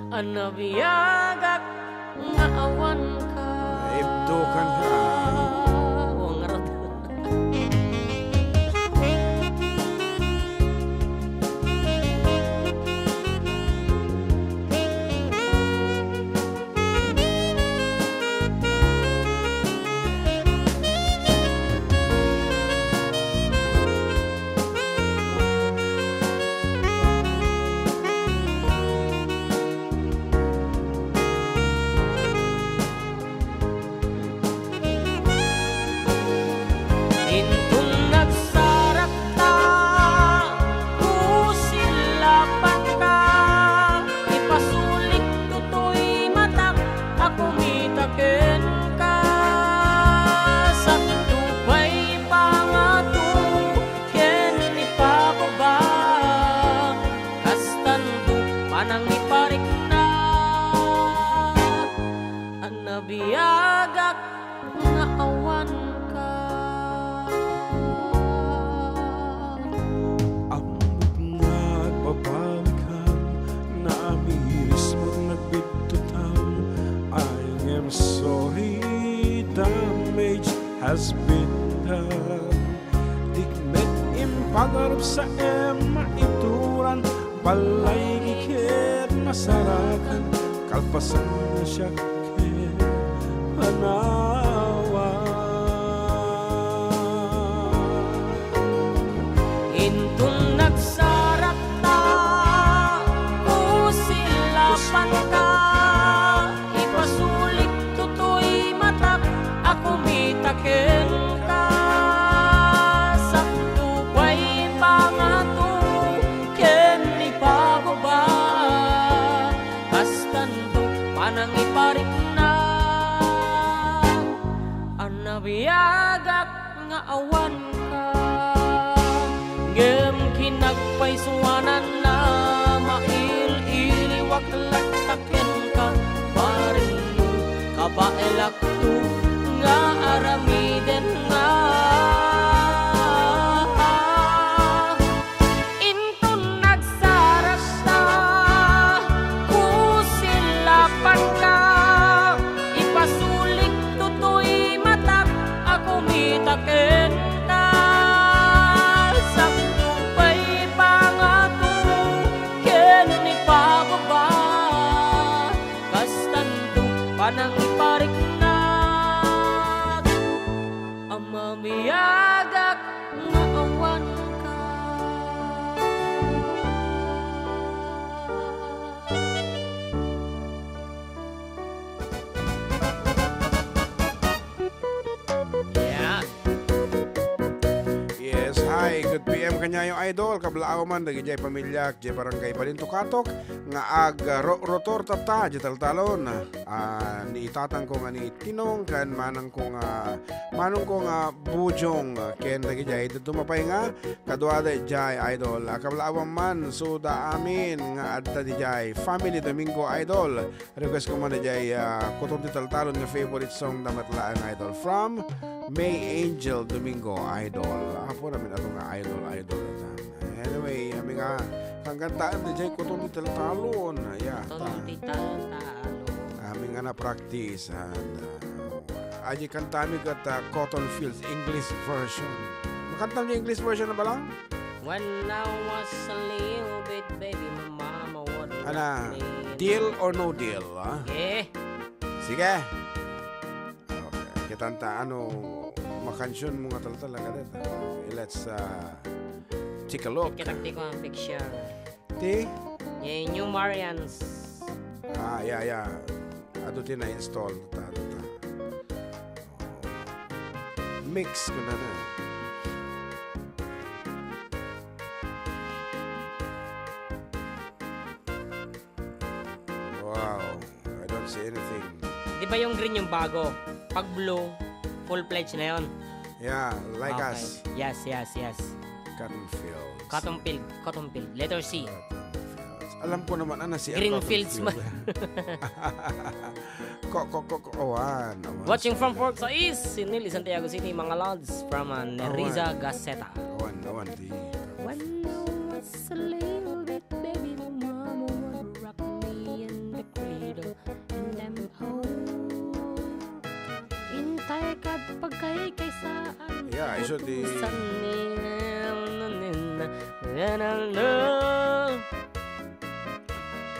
a nabiagak nga awanka. Naibdukan ka. Awan ngarud. Inton nagsarakta, kusilapanka, ipasulik toy matak a kumita kenka. Sakto pay pangato ken ipababa, kastanto panangipariknak a nabiagak nga awanka. Ammok nga agbabawi ka, Bintag, dikmet impagarupsaem maituran, balay ket masarakan, kalpasan siak ken panawan. Inton nagsarakta, kusilapanka, ipasulik toy matak a kumita kenka. Sakto pay pangato ken ipababa, kastanto panangipariknak a nabiagak nga awanka. Ngem kinagpaysuananna, mail-iliwak latta kenka, barengmo, kabaelakto nga aramidenna. Inton nagsarakta, kusilapanka, ipasulik toy matak a kumita kenka. Sakto pay pangato ken ipababa, kastanto panangipariknak a mabiagak nga awanka. Yeah. Yes, hi. Good P M kaniayo, idol. Kablaaw man, dagidiay pamiliak, diay barangay Balintokatok, nga ag, ro-, rotor tatta, diay taltalon. Ah, ni itatangko nga ni Tinong, ken manangko nga, manongko nga Bujong, ken dagidiay, dadduma pay nga, kaduada diay, idol. Ah, kablaawan man, suda amin, nga adda diay, Family Domingo, idol. Request ko man diay, ah, Kuton ti Taltalon nga favorite song da met laeng, idol. From May Angel Domingo, idol. Apo namin ato nga idol, idol. Anyway, amin nga, kangkantaan diay Kuton ti Taltalon. Yeah, Kuton ta. Ti Taltalon. Amin nga na-practice. And, uh, adi kantami ket, uh, Cotton Fields English version. Makantam ti English version na ba lang? When I was a little bit baby, my mama would Ana, rock me in deal the or no deal, ah? Eh. Sige. Okay. Kitanta, ano, makansion mo nga talaga, talaga, let's, uh, take a look. Kita ti ko ang picture. Ti? Yung New Marians. Ah, yeah, yeah. Adu ti na-install. Ta, ta, ta. Mix ko na na. Wow, I don't see anything. Di ba yung green yung bago? Pag blue, full-fledged na yon. Yeah, like Okay. us. Yes, yes, yes. Cotton fields. Cotton field, cotton field. Letter C. Cotton fields. Alam ko naman, ano, si Green Cotton fields Field. Man. Ko, ko, ko, ko, awan, awan. Watching from Forksais, si Neil, Santiago City, mga lods, from, uh, Neriza Awan. Gaceta. Awan, awan, di. When I was a little bit baby, my mama would rock me in the cradle. And I'm home. Intay kad pagkaykaysaan. Yeah, iso ti Pusan ni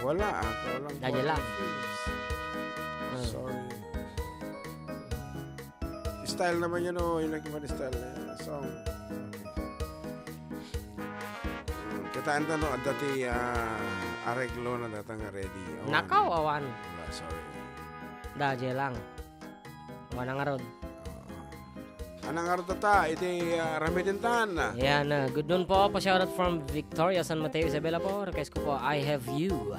Wala, ah, walang Dahil lang. Chorus. Ah. Sorry. Style naman yun, oh, yung naging style na yun. Song. Hmm, kitaan ta, no, adda ti, ah, areglo na data nga ready. Awan. Nakaw, awan. Wala, sorry. Daje lang. Wala nga rod. Ana nga rod ta, iti, ah, ramiden tan. Ayan, ah, good noon po. Pa-shoutout from Victoria, San Mateo, Isabela po. Request ko po, I Have You.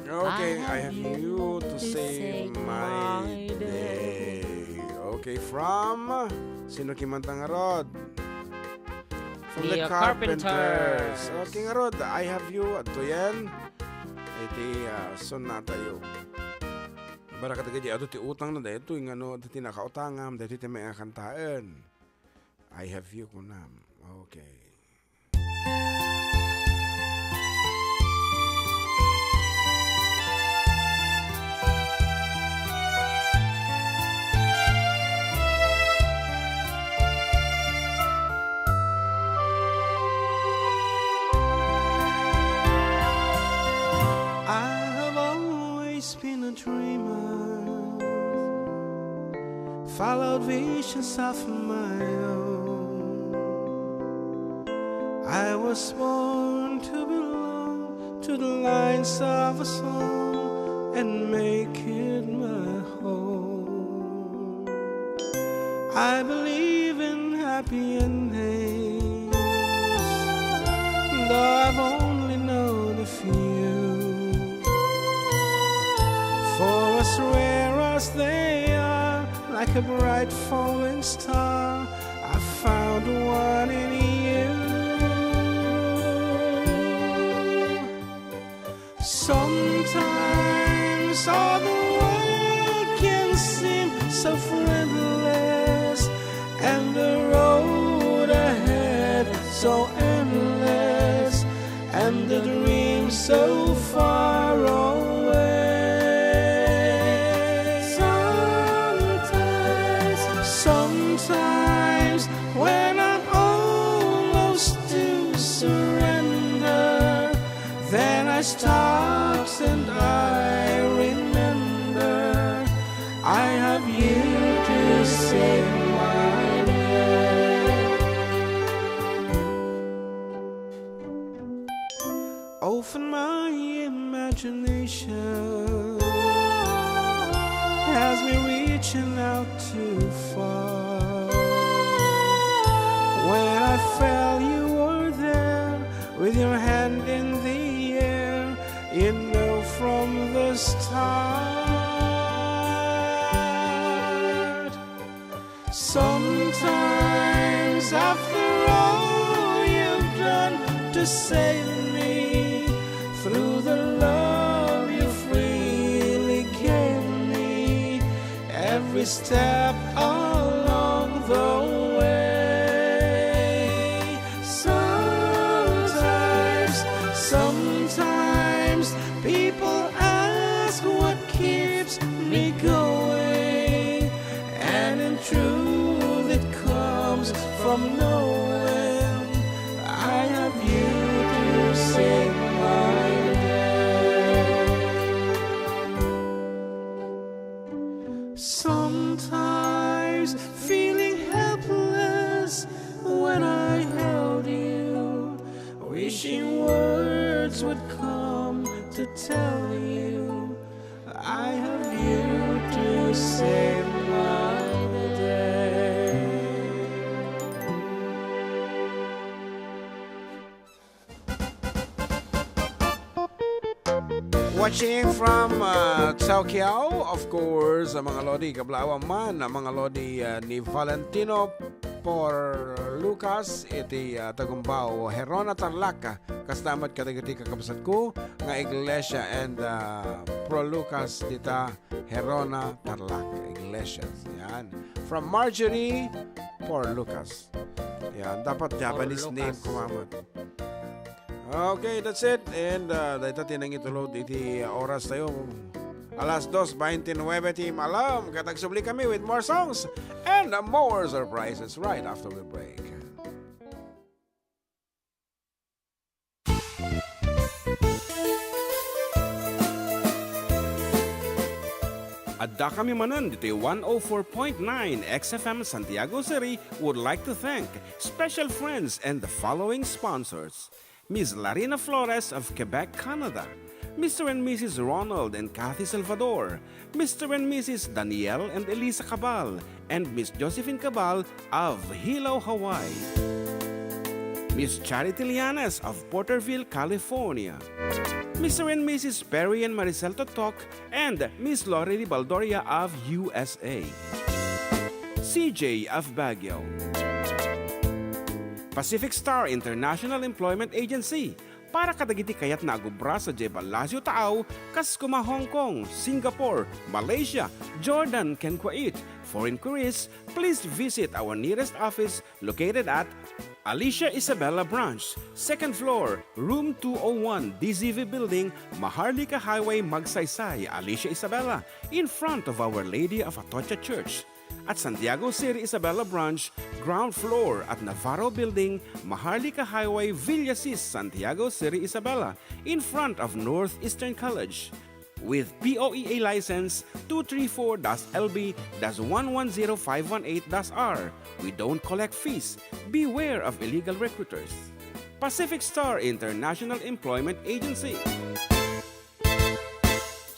Okay, I have you to save my day. Okay, from sino kimanta nga rod? From the, the, uh, Carpenters. Carpenters. Okay nga rod, I have you. Adto yan. Iti, ah, sonata yo. Barakat dagiti adu ti utang na daytoy nga no, ti nakautangam, daytoy ti may kantaen. I have you, kunam. Okay. Followed visions of my own. I was born to belong to the lines of a song and make it my home. I believe in happy endings, though I've only known a few. For as rare as they are, like a bright falling star, I found one in you. Sometimes all the world can seem so friendless, and the road ahead so endless, and the dream so far away. Sometimes, sometimes when I'm almost to surrender, then I stop and I remember I have you to save my day. Often my imagination has me reaching out too far. When I fell, you were there with your hand in the air, you know from the start. Sometimes, after all you've done to save me, through the love you freely gave me, every step along the way. Sometimes, sometimes people ask what keeps me going, and in truth it comes from knowing I have you to save my day. Sometimes feeling helpless when I held you, wishing words would come to tell you I have you to save my day. Watching from, uh, Tokyo, of course, ang mga lodi, kablawan man, ang mga lodi, uh, ni Valentino por Lucas, iti, uh, Tagumbao, Gerona, Tarlac. Kasta met kadagiti kakabsatko nga iglesia and, uh, pro Lucas dita Gerona, Tarlac, Iglesias. Yan. From Marjorie por Lucas. Yan. Dapat Japanese name, Lucas. Kumamot. Okay, that's it. And, uh, dayta ti nangitulod iti oras tayo. Alas dos baintinuebe ti maalam. Ket agsubli kami with more songs and more surprises right after we break. Adda kami manen ditoy one oh four point nine X F M Santiago City would like to thank special friends and the following sponsors: Miss Larina Flores of Quebec, Canada, Mister and Missus Ronald and Kathy Salvador, Mister and Missus Daniel and Elisa Cabal, and Miss Josephine Cabal of Hilo, Hawaii. Miss Charity Lianes of Porterville, California. Mister and Missus Perry and Maricel Totok and Miss Lori Baldoria of U S A. C J of Baguio. Pacific Star International Employment Agency, para kadagiti kayatna a agubra sadiay ballasiw taaw, kas kuma Hong Kong, Singapore, Malaysia, Jordan, ken Kuwait. For inquiries, please visit our nearest office located at Alicia Isabela Branch, second floor, room two oh one, D Z V Building, Maharlika Highway, Magsaysay, Alicia Isabela, in front of Our Lady of Atocha Church. At Santiago City Isabela Branch, ground floor at Navarro Building, Maharlika Highway, Villasis, Santiago City Isabela, in front of Northeastern College. With P O E A license two three four dash L B dash one one zero five one eight dash R, we don't collect fees. Beware of illegal recruiters. Pacific Star International Employment Agency.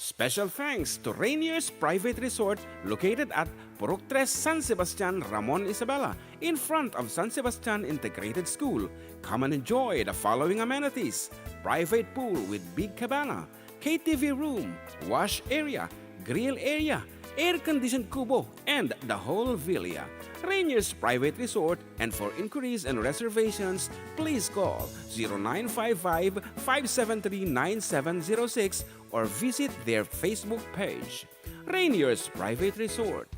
Special thanks to Rainier's Private Resort, located at Purok Tres, San Sebastian, Ramon, Isabela, in front of San Sebastian Integrated School. Come and enjoy the following amenities: private pool with big cabana, K T V room, wash area, grill area, air-conditioned kubo, and the whole villa. Rainier's Private Resort, and for inquiries and reservations, please call zero nine five five, five seven three, nine seven zero six or visit their Facebook page. Rainier's Private Resort.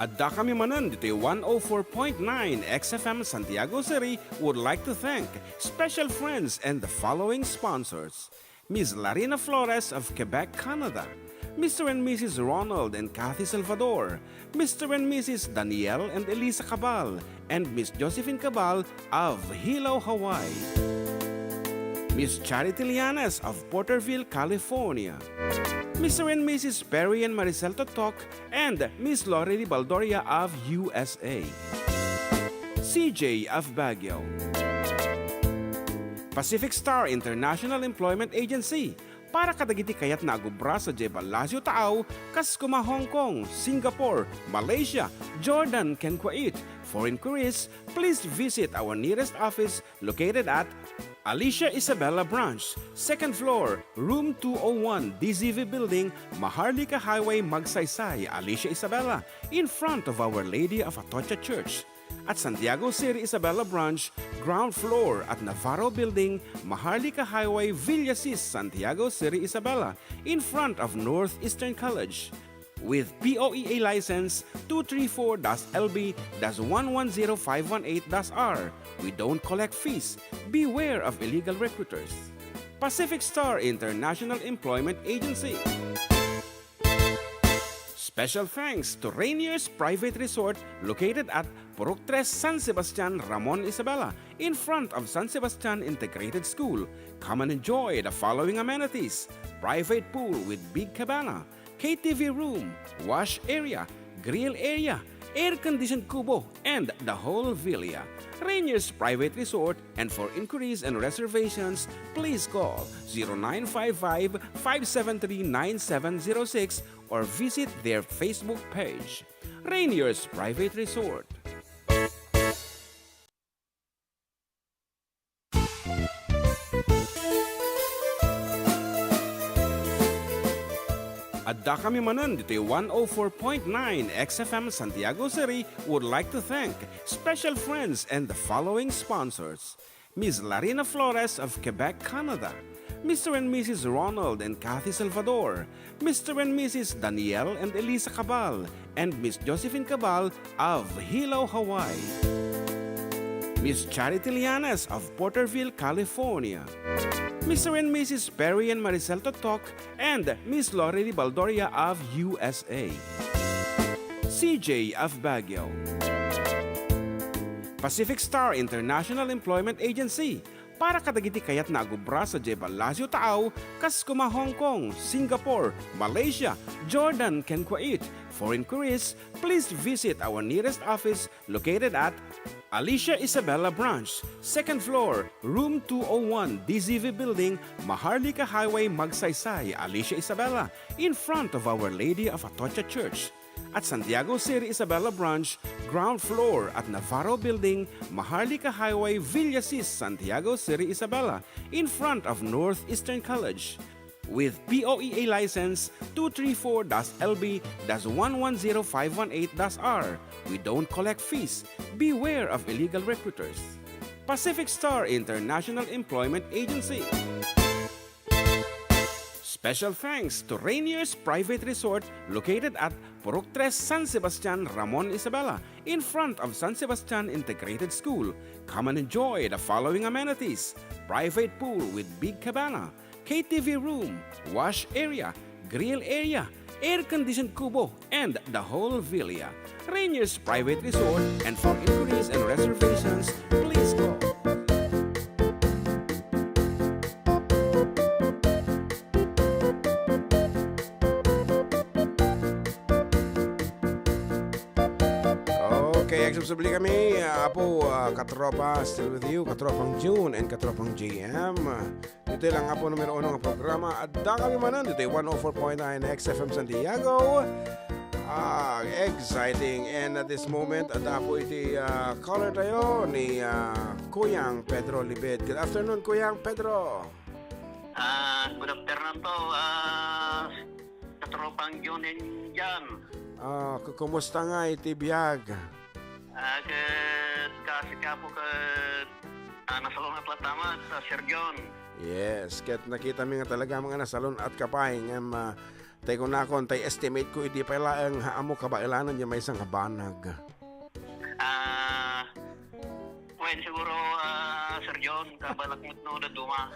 Addakami manen ditoy one oh four point nine X F M Santiago City would like to thank special friends and the following sponsors: Miss Larina Flores of Quebec, Canada, Mister and Missus Ronald and Kathy Salvador, Mister and Missus Daniel and Elisa Cabal, and Miss Josephine Cabal of Hilo, Hawaii. Miss Charity Lianes of Porterville, California. Mister and Missus Perry and Maricel Totok and Miss Lorely Baldoria of U S A. C J of Baguio. Pacific Star International Employment Agency, para kadagiti kayatna a agubra sadiay ballasiw taaw, kas kuma Hong Kong, Singapore, Malaysia, Jordan, ken Kuwait. For inquiries, please visit our nearest office located at Alicia Isabela Branch, second floor, room two oh one, D Z V Building, Maharlika Highway, Magsaysay, Alicia Isabela, in front of Our Lady of Atocha Church. At Santiago City Isabela Branch, ground floor at Navarro Building, Maharlika Highway, Villasis, Santiago City Isabela, in front of Northeastern College. With P O E A license two three four dash L B dash one one zero five one eight dash R, we don't collect fees. Beware of illegal recruiters. Pacific Star International Employment Agency. Special thanks to Rainier's Private Resort, located at Purok Tres, San Sebastian, Ramon, Isabela, in front of San Sebastian Integrated School. Come and enjoy the following amenities: private pool with big cabana, K T V room, wash area, grill area, air-conditioned kubo, and the whole villa. Rainier's Private Resort, and for inquiries and reservations, please call zero nine five five, five seven three, nine seven zero six or visit their Facebook page. Rainier's Private Resort. Addakami manen ditoy one oh four point nine X F M Santiago City would like to thank special friends and the following sponsors: Miss Larina Flores of Quebec, Canada, Mister and Missus Ronald and Kathy Salvador, Mister and Missus Daniel and Elisa Cabal, and Miss Josephine Cabal of Hilo, Hawaii, Miss Charity Lianes of Porterville, California, Mister and Missus Perry and Maricel Totok, and Miss Lorely Baldoria of U S A, C J of Baguio. Pacific Star International Employment Agency, para kadagiti kayatna a agubra sadiay ballasiw taaw, kas kuma Hong Kong, Singapore, Malaysia, Jordan, ken Kuwait. For inquiries, please visit our nearest office located at Alicia Isabela Branch, second floor, room two oh one, D Z V Building, Maharlika Highway, Magsaysay, Alicia Isabela, in front of Our Lady of Atocha Church. At Santiago City Isabela Branch, ground floor at Navarro Building, Maharlika Highway, Villasis, Santiago City Isabela, in front of Northeastern College. With P O E A license two three four dash L B dash one one zero five one eight dash R, we don't collect fees. Beware of illegal recruiters. Pacific Star International Employment Agency. Special thanks to Rainier's Private Resort, located at Purok Tres, San Sebastian, Ramon, Isabela, in front of San Sebastian Integrated School. Come and enjoy the following amenities: private pool with big cabana, K T V room, wash area, grill area, air-conditioned kubo, and the whole villa. Rainier's Private Resort, and for inquiries and reservations, please call. Okay, agsubsubli kami, ah, Apo, ah, Katropa, still with you, Katropang June and Katropang J M. Ditoy lang, Apo, numero uno nga programa. Adda kami manen ditoy one oh four point nine X F M Santiago. Ah, exciting. And at this moment, adda po iti, ah, caller tayo ni, ah, Kuyang Pedro Libid. Good afternoon, Kuyang Pedro. Ah, good afternoon po, ah, Katropang June and Jan. Ah, ku-, kumusta nga iti biag? Ah, ket kasi ka po ket, ah, nasalungat latta met, ah, Sir John. Yes, ket nakita mi nga talaga nga nasalun-at ka pay, ngem, ah, tay kunakon, tay estimate ko, idi pay laeng nga ammo kabaelanen diay maysa nga banag. Ah, wen, siguro, ah, Sir John, kabalak met no dadduma.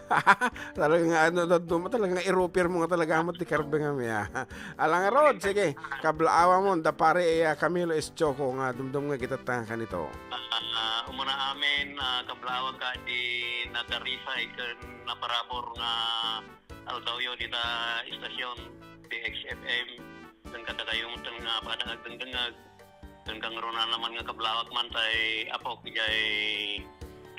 Talaga nga, ano, dadduma, talaga nga irupir mo nga talaga met ti karbengam, ya. Ala ngarud, sige, kablaawa mo, da pare, eh, Camilo Estoco nga dumdum nga gitatang kanito. Ah, umuna amin, ah, kablaawa ka di nadarisay ken naparabur nga aldawyo dita istasyon, D X F M, ken kadakayo met nga padang agdengdengngeg, ken kangrunaan man nga kablawak man tay apok idiay,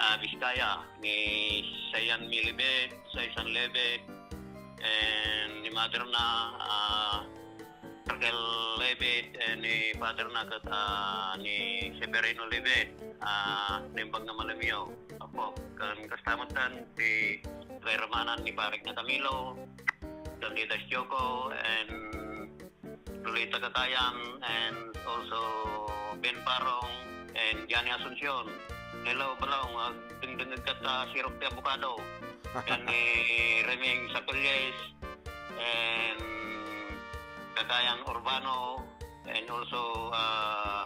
ah, Vizcaya, ni Sayan Milibet, Saisan Lebet, and ni mother na, ah, Raquel Lebet, and ni father na ket, ah, ni Severino Lebet, ah, naimbag nga Malemio, apok, ken kasta met ti kairamanan ni Parik na Camilo, Don Didas Choco, and Lolita Kakayan, and also Ben Parong, and Johnny Asuncion. Hello, Balong, agdengdengngeg ka ta sirok ti abokado. And ni Reming Sapelles, and Kakayan Urbano, and also, ah,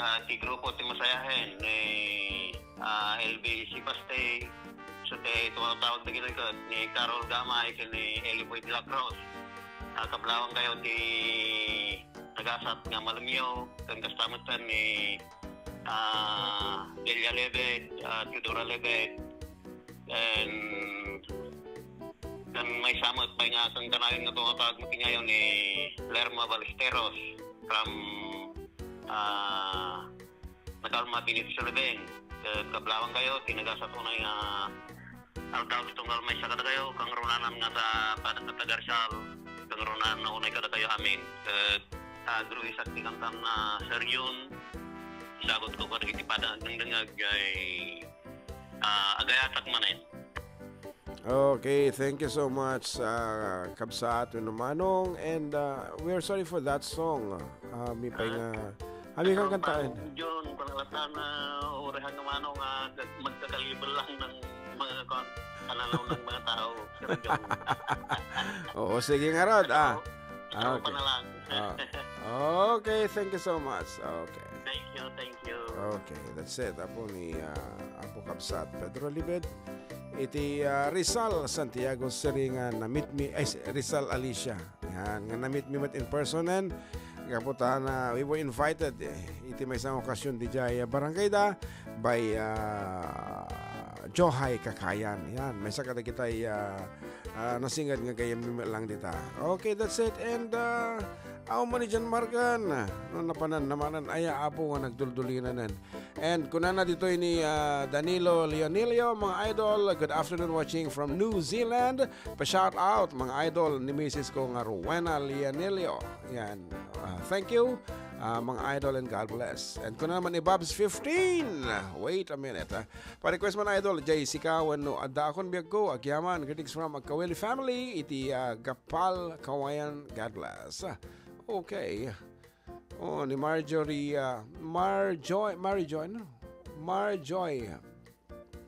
ah, ti grupo ti Masayahen ni, ah, L B Sibaste, so ti tumatawag na ginagad ni Carol Gamay ken ni Eli Boy de la Cruz. Ah, kablawang kayo ti nagasat nga Malemio, ken kasta met ni, ah, Delia Lebet, ah, Teodora Lebet, and ken maysa met pay nga ken kanayon nga tumatawag met ngayon ni Lerma Ballesteros from, ah, Nakalma Benito Sullivan. Ket kablawang kayo, ti nagasat unay nga aldaw ti tunggal maysa kadakayo, kangrunaan nga ta-, padang nga taga Rizal, kangrunaan nga unay kadakayo amin. Ket, ah, agruisak ti kantam na Sir Jun, isagut ko kadagiti padang agdengdengngeg, ay, ah, agayatak manen. Okay, thank you so much, ah, kabsat wenno manong, and, ah, we're sorry for that song. Ah, mi pay nga, ami kan kantaen. John, panalatan na urehan nga manong, ah, magkakalibel lang ng mga kon-, pananaw ng mga tao, Sir John. Oo, sige nga rod, ah. Ikaw Okay. pa na lang. Ah. Okay, thank you so much. Okay. Thank you, thank you. Okay, that's it. Apo ni, ah, Apo Kabsat Pedro Libed. Iti, ah, Rizal, Santiago Siring, ah, na-meet mi, ay, si Rizal Alicia. Yan, nga na-meet mi met in person, and kaputan, ah, we were invited, eh, iti maysa nga okasyon, diay, ah, barangay da, by, ah, Johay Kakayan. Yan, maysa kadagitay, ah, ah, nasinged nga gayyem mi met lang dita. Okay, that's it. And, ah, aw man ni John Margan, no, napanan, namanan, aya, apo nga nagduldulinanen. And kunana ditoy ni, ah, Danilo Leonilio, mga idol, good afternoon, watching from New Zealand. Pa-shout out, mga idol, ni misis ko nga Rowena Leonilio. Yan. Ah, thank you, ah, mga idol, and God bless. And kuna naman ni Bob's fifteen. Wait a minute, ah. Pa-request man, idol, Jessica, wenno adda akon biag ko, agyaman, greetings from Agkawili family, iti, ah, Gapal, Kawayan, God bless. Okay. Oh, ni Marjorie, ah, Marjoy, Marjoy, no? Marjoy.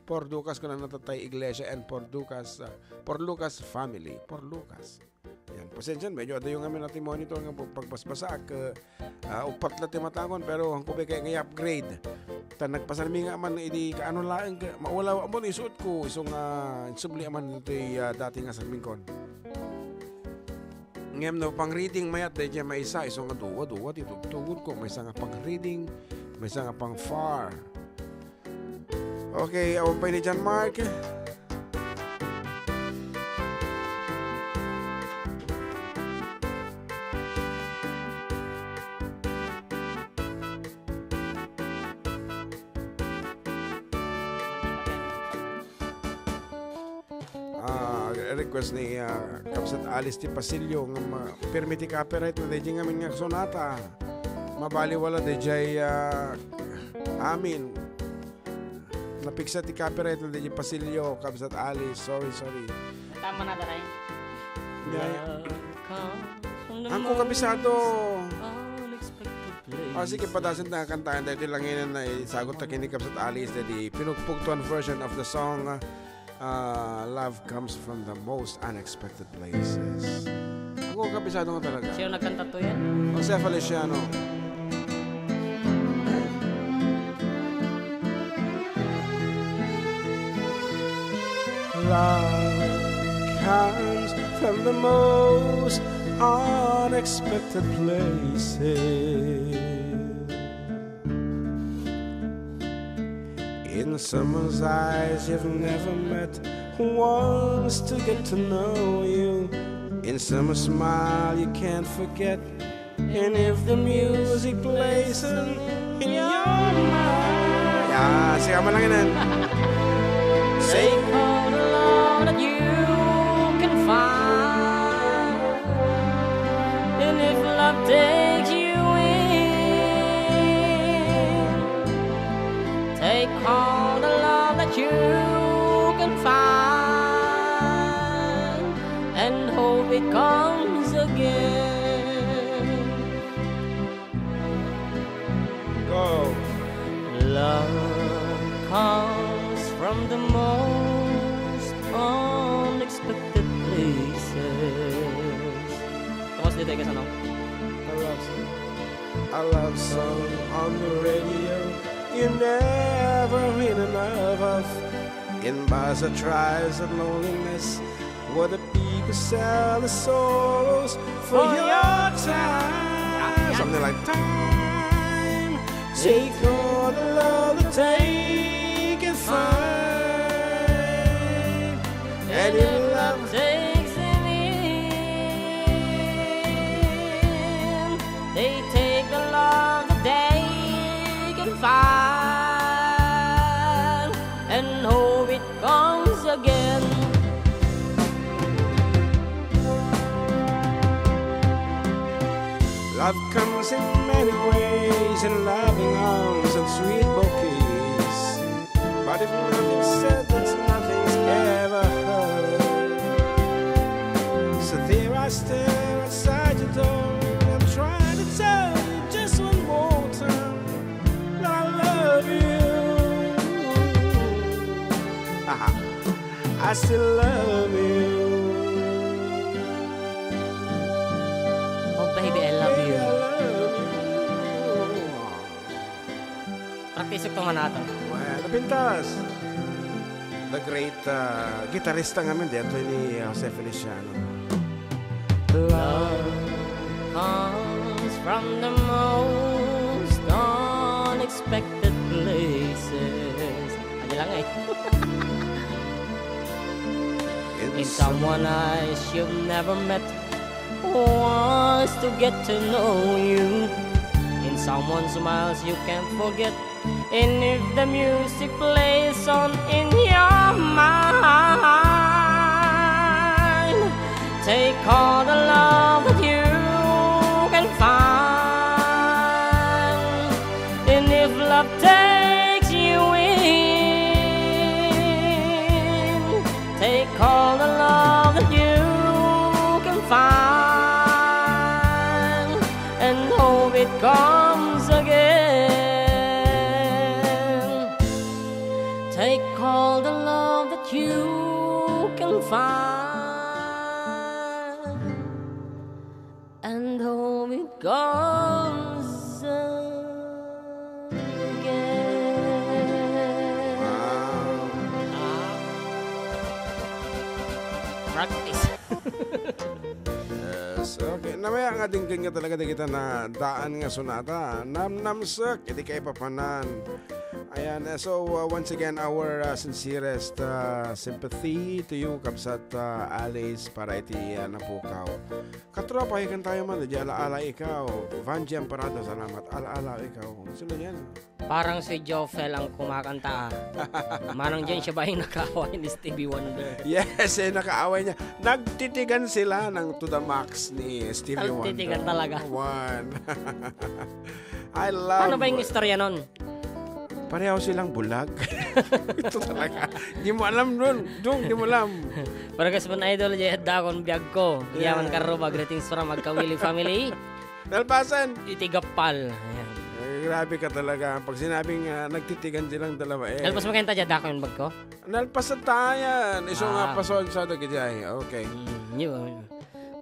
Por Lucas, kuna na tatay iglesia, and Por Lucas, ah, Por Lucas family. Por Lucas. Yan, pasensya, medyo adayo nga amin ati monitor nga pag-, pagbasbasaak, ah, ah, upat la ti matakon, pero ang kubay kay nga upgrade. Ta nagpasalmi nga man, idi kaano laeng ka, maulaw mo ni suot ko, iso nga insubli man iti, ah, dati nga salmingkon. Ngem no pang-reading mayat, daydiay maysa, isu nga dua, dua ti tugtugodko, maysa nga pang-reading, maysa nga pang-far. Okay, awan pay ni John Mark. Ah, request ni, ah, Kabsat Alice ti Pasilio nga ma-, pirmi ti copyright na daydiay ngamin nga sonata. Mabaliwala daydiay, ah, amin. Napiksa ti copyright na daydiay Pasilio, Kabsat Alice. Sorry, sorry. Tama na, Daray. Yeah. Welcome to the Angko kabisado. Most unexpected places. Ah, sige, padasen ta nga kantaen daytoy langinen na isagot ta ken ni Kabsat Alice, daydi pinugpugtuan version of the song, ah, Love Comes from the Most Unexpected Places. Angko kabisado nga talaga. Sino nagkanta to yan? Jose Feliciano. Love comes from the most unexpected places. In someone's eyes you've never met, who wants to get to know you. In someone's smile you can't forget. And if the music plays on in your mind, ah, siya man lang yun. Take all the love that you can find. And if love takes you in, take all the love that you can find. And hope it comes again. Go. Love comes from the most unexpected places. Tapos dito, ikaw, ano? A love song. A love song on the radio you never heard enough of. In bars or trials of loneliness, where the people sell the sorrows for your time. Something like time. Take all the love that they can find. And if love takes them in, they take the love that they can find. And hope it comes again. Love comes in many ways, in loving arms and sweet bouquets. But if nothing's said, then nothing's ever heard. So there I stare outside your door. I'm trying to tell you just one more time that I love you. Aha. I still love you. Oh, baby, I love you. Baby, I love you. Practice ko man ato. Well, napintas. The great, uh, guitarista ngamin, daytoy ni Jose Feliciano. Love comes from the most unexpected places. Ano lang eh. In someone eyes you've never met wants to get to know you. In someone smiles you can't forget. And if the music plays on in your mind, take all the love that you can find. And if love takes you in, take all the love that you can find. And hope it comes again. Take all the love that you can find, and hope it comes again. Wow. Practice. Yes. Okay, namaya nga dinggen nga talaga dagita na daan nga sonata. Namnamsek, iti kaipapanan. Ayan, eh, so, uh, once again, our, uh, sincerest, uh, sympathy to you, Kabsat, uh, Alice, para iti, uh, napukaw. Katropa, ikan tayo man, di ala-ala ikaw. Vanji Amparado, salamat. Ala-ala ikaw. Sino yan? Parang si Jofel ang kumakanta, ah. Manang dyan, siya ba yung nakaaway ni Stevie Wonder? Yes, eh, nakaaway niya. Nagtitigan sila ng To The Max ni Stevie Wonder. Nagtitigan talaga. One. I love Paano ba yung istorya nun? Pareho silang bulag. Ito talaga. Di mo alam nun. Dong, di mo alam. Parang kas man idol, di adda akong biag ko. Yeah. Yaman Karuba, greetings from Agkawili family. Nalpasan. Iti Gappal. Ayan. Eh, grabe ka talaga. Pag sinabing, ah, nagtitigan silang dalawa, eh. Nalpas mo kayong tadya, dako yung bag ko? Nalpasan tayan. Iso nga Ah. pason sa dagijay. Okay. Mm, yun.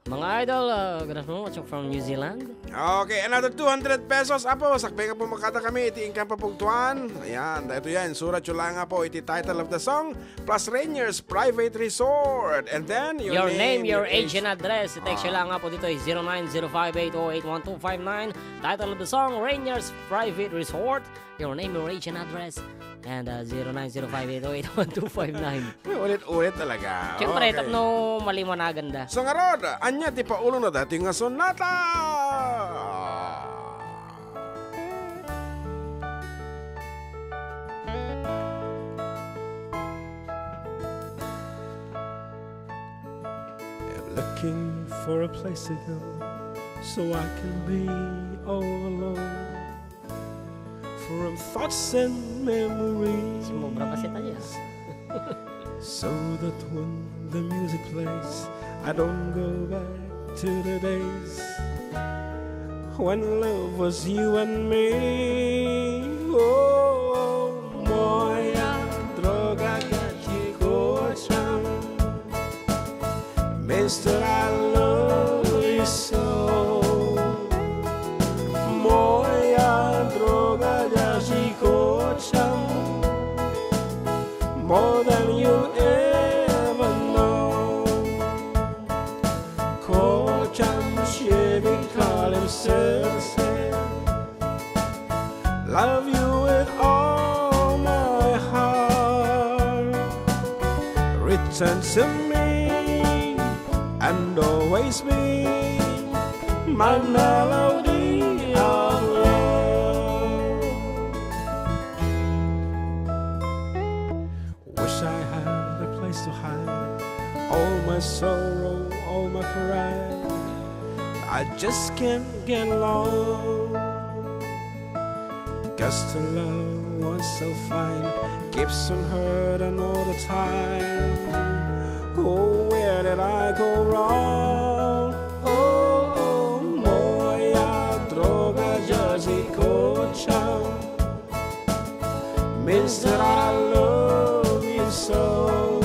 Mga idol, uh, good afternoon. Watching from New Zealand. Okay, another two hundred pesos. Apo, sakbay nga po makata kami. Iti ingkan papugtuan. Ayan, ito yan. Surat yung langa po. Iti title of the song. Plus Rainier's Private Resort. And then, your, Your name, name, your your age. age and address. Text Ah. lang nga po dito ay zero nine zero five eight oh eight one two five nine. Title of the song, Rainier's Private Resort. Your name, your age and address. And, uh, zero nine zero five eight oh eight one two five nine. Ulit-ulit talaga. Siyempre, Okay. tapno maliwanagan da. So, ngarod, anya ti paulong na dati nga sonata? I'm looking for a place to go so I can be all alone from thoughts and memories. Sumobra kasi tayo. So that when the music plays, I don't go back to the days when love was you and me. Oh, moja droga gaci kocham. Mister, I love you so. Moja droga gaci kocham. More than you ever know. Kocham siebie kalem serce. Love you with all my heart. Return to me and always be my melody of love. Wish I had a place to hide all my sorrow, all my pride. I just can't get along. 'Cause the love was so fine keeps on hurting all the time. Oh, where did I go wrong? Oh, oh, moja droga gaci kocham. Mister, I love you so.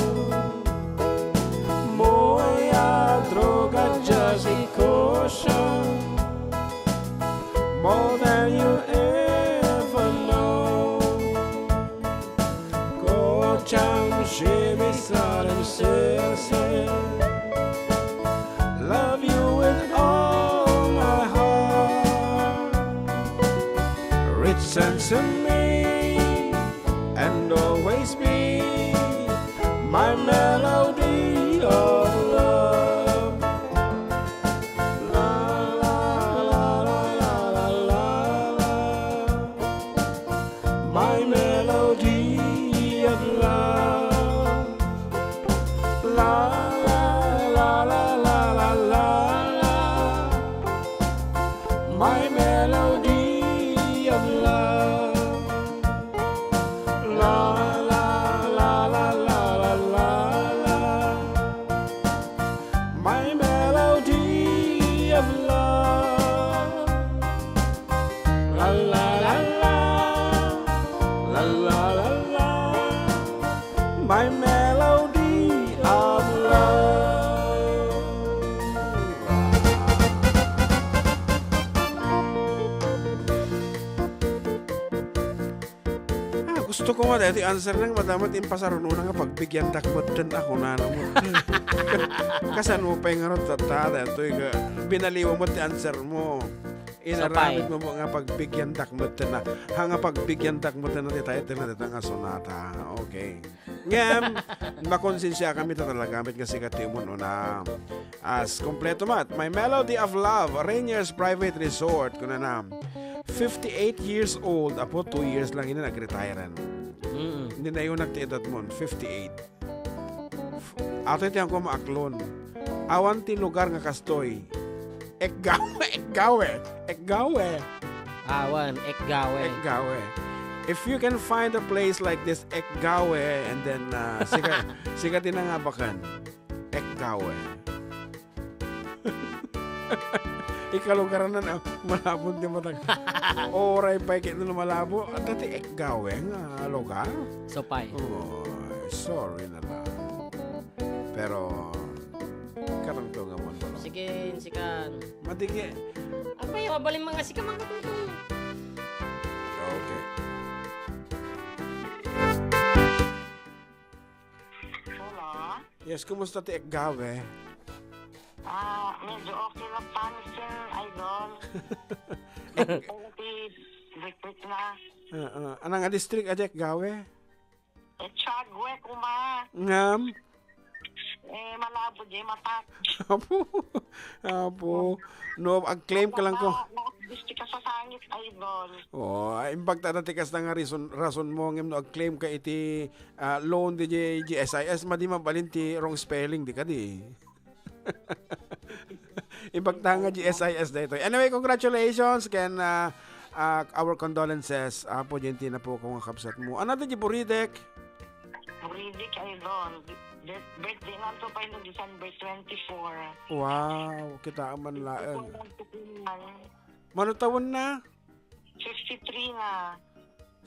Moja droga gaci kocham. More than you ever know. Kocham siebie kalem serce. Love you with all my heart. Return to me and always be my melody of love. La, la, la, la, la, la, la. My melody of love. La, la, la, la, la, la, la, la. My melody of love. La, la, la, la, la, la, la, la. My melody of love. La, la, la, la. La, la, la, la. My melody of love. Ah, Gusto ko nga daytoy answer na, madama ti impasarunona nga pagbigyandak metten a kunana met. Kasano pay ngarud tatta, daytoy nga binaliw met ti answer mo. Inaramid mo nga pagbigyandak metten na. Ha nga pagbigyandak metten na ti title na dita nga sonata. Okay. Ngem, makonsensiakami ta talaga met nga sika ti umun-una. As kompleto met, My Melody of Love, Rainier's Private Resort, kunana, fifty-eight years old, apo, two years lang ini nag-retire. Mm. Hindi na yun ti edad mo, fifty-eight. Ato iti ang kumaaklon. Awan ti lugar nga kastoy. Ekgawe, ekgawe, ekgawe. Awan, ekgawe. Ekgawe. If you can find a place like this, ekgawe, and then, uh, sika, sika din ang abakan. Ekgawe. Ikalugaran na, malabo ti matag. Oray pay ket no malabo. Adda ti ekgawe nga lugar. Supay. Oh, sorry na lang. Pero, karangto nga man pala. Sige, insikan. Madigi. Apay, mabalin mga sika, mga tutong. Okay. Hello? Yes, kumusta ti ekgawe? Ah, medyo okay na, promising, idol. Okay, bit-bit na. Ah, ah. Anang a district a di ekgawe? Eh, Chagwe, kuma. Ngam? Eh, malabo di matak. Apo. Apo. No, ag-claim ka lang ko. Naka-, naka-, district ka sa sangit, idol. Oh, ay, imbag ta ti kasta nga rason, rason mo, ngem no ag-claim ka iti ah, loan di G S I S, madi mabalin ti wrong spelling, di kadi. Ibagta nga G S I S daytoy. Anyway, congratulations ken, ah, ah, our condolences, Apo, diay ti napukaw nga kabsat mo. Ano ti Buridek? Buridek, idol. Bir-, birthday na to pa yung December twenty-four. Wow, kita man laeng. Ito po lang po po yan. Mano taon na? Fifty-three na.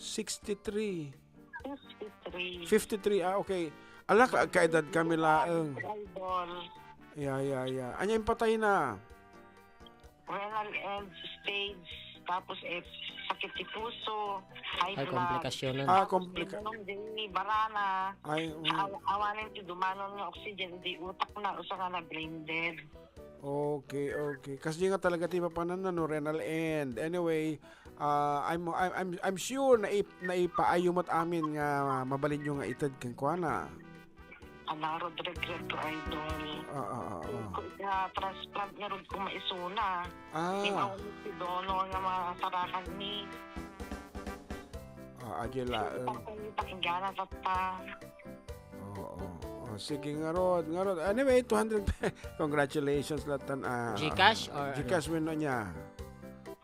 Sixty-three. Fifty-three. Fifty-three, ah, okay. Ala, ka, kaedad kami laeng. Idol. Ya, ya, ya. Anya impatay na? Renal end stage, tapos, eh, sakit ti puso, high blood. Ay, komplikasyon na. Ah, komplika- Minom din ni barana. Ay, mm. Aw-, awanen ti dumanon nga oxygen, di utak na, usa nga na brain dead. Okay, okay. Kasi nga talaga ti papanan na, no, renal end. Anyway, ah, I'm, I'm, I'm, I'm sure na ip-, naipaayo met amin nga mabalinyo nga ited kenkuana. Anarod regret to, idol. Ah, ah, ah, ah. Ko nga transplant nga rod ko maisuna. Ah. Tinawag ti donor nga masarakan ni. Ah, adi laeng. Pakinggan na tatta. Oo. Oh, sige, ngarud, ngarud. Anyway, two hundred. Congratulations, latan, ah, GCash or GCash ano? Wenno ania?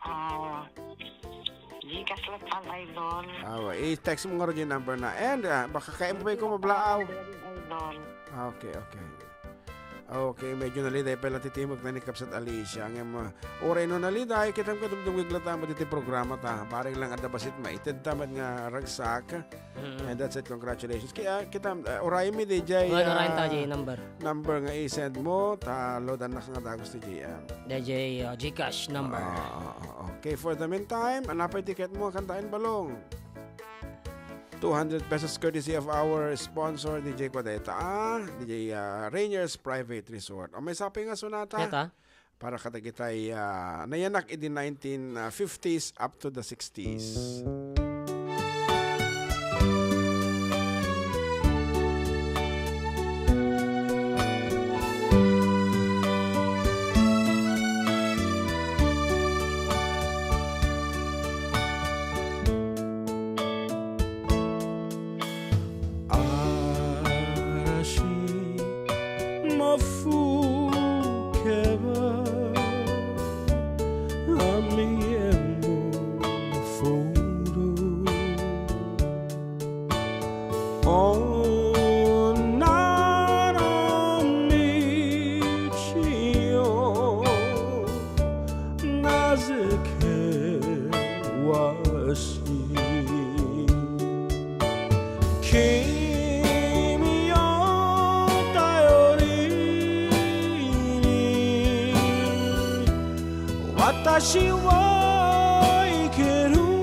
Ah, GCash latan, idol. Ah, i-text mo ngarud yung number na. And, ah, baka kaya mo pa yung kumablaaw. Idol. Ah, okay, okay. Okay, medyo naliday pala ti timok na ni Kapsat Alicia. Ngem, ah, uray no naliday, kitam kadumdumig latan mo diti programa ta. Bareng lang adda basit maited ta met nga ragsak. Mm. And that's it. Congratulations. Kaya kita, uh, uray mi D J, Uray, uray uh, ta, J number. Number nga i-send mo, ta loadan na nga dagus ti J M. D J, uh, GCash number. Ah, ah, ah, ah. Okay, for the meantime, anapay ticket mo, kantain balong. Two hundred pesos courtesy of our sponsor, D J Codeta, ah, D J, uh, Rainier's Private Resort. O, may sapay nga sonata. Eta? Para kadagitay, ah, nayanak idi nineteen fifties up to the sixties. Arashi mafukeba, amiem mafuru. Onara michio nazeke wasi. Kimi o tayorini, watashi wa ikeru.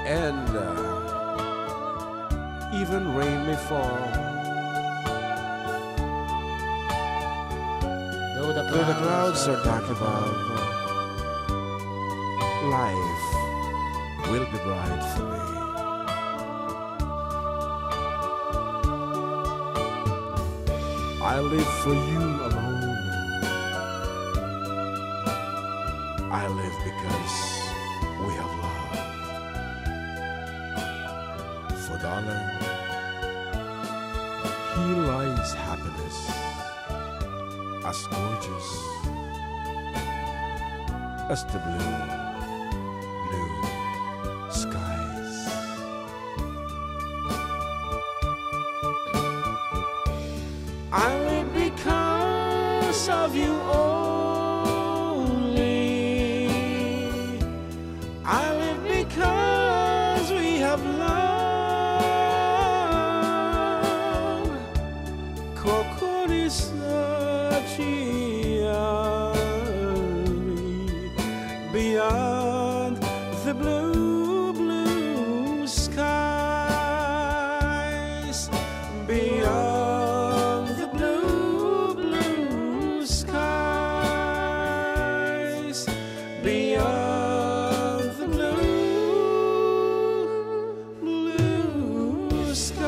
And uh, even rain may fall. Though the Though the clouds clouds are dark above, life will be bright for me. I live for you alone. I live because we have love. For darling, here lies happiness, as gorgeous as the blue, blue skies. I live because of you only. I live because we have love. Kokorisna beyond the blue, blue skies, beyond the blue, blue skies, beyond the blue, blue skies.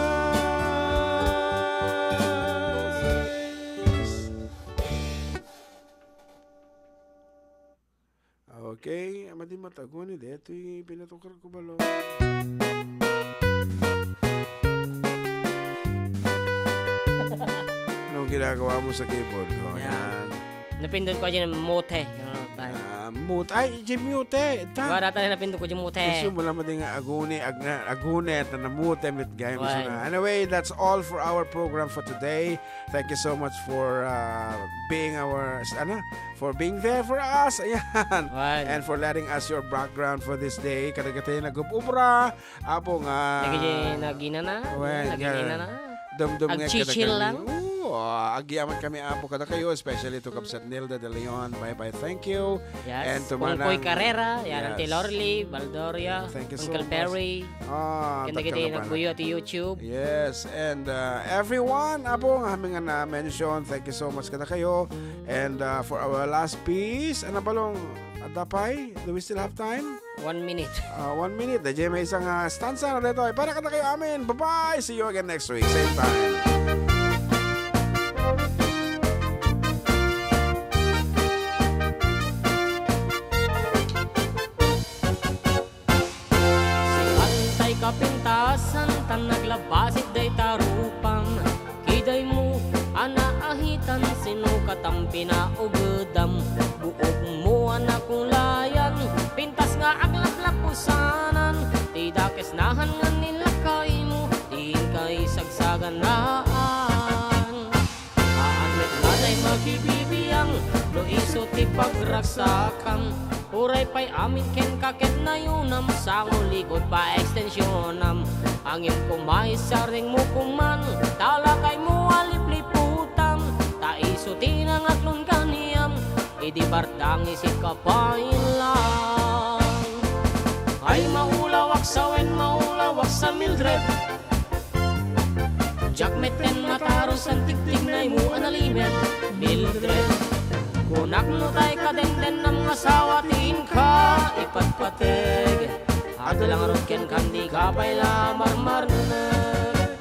Okay, madi met aguni, daytoy pinatukar ko balo. Anong ginagawa mo sa keyboard ko? Yan. Yan. Napindot ko dyan, mute. Yung, ah, mute. Ay, di mute. Ta- Wala tayo napindot ko dyan, mute. Gusto mo lang madi nga aguni, agna-, aguni, at namute, mit gaya mo Wan. Sana. Anyway, that's all for our program for today. Thank you so much for uh, being our, ano, for being there for us. Ayan. Wan. And for letting us your background for this day. Kadagiti nagub-ubra, Apo nga. Dagiti naginana, Wen, naginana. Dumdum nga Agchichil kadagiti lang. Oo, ah, agyamankami, Apo, kadakayo, especially to Kabsat Nilda de Leon. Bye-bye, thank you. Yes. And to Kungkoy Manang Carrera, yan, Auntie Yes. Lorly, Baldoria, Thank you so Uncle much. Perry. Ah, Kanda dagiti tagtagbanan. Nagbuyo ti YouTube. Yes, and uh, everyone, Apo, nga amin nga na-mention, thank you so much kadakayo. And uh, for our last piece, ano balong, adda pay? Do we still have time? One minute. Ah, one minute. Daydiay maysa nga stanza nga daytoy. Para kadakayo amin. Bye-bye. See you again next week. Same time. Sika tay kapintasan, tan naglabasit dayta rupam. Kidaymo a naahitan, sino katam pinaubedam? Buokmo a nakulayan, pintas nga aglaplapusanan. Ti dakes nahan nga nilakaymo, ti inka isagsaganaan. Haan met laday makibibiang, no isu ti pagragsakam. Uray pay amin kenka ket nayunam, sangulikot pa extensionam. Ngem koma isarengmo koman, ta lakaymo a lipliputam, ta isu ti nangaklon kaniam, idi bardang isip ka pay lang. Ay, maulawak sa wen, maulawak sa Mildred. Diak met ken matarus, antiktignaymo a nalimed, Mildred. Kunak no tay kadendennam nga asawa ti inka ipatpateg. Adda la ngarud kenka, dika pay la marmarneg.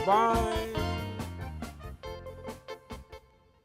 Bye.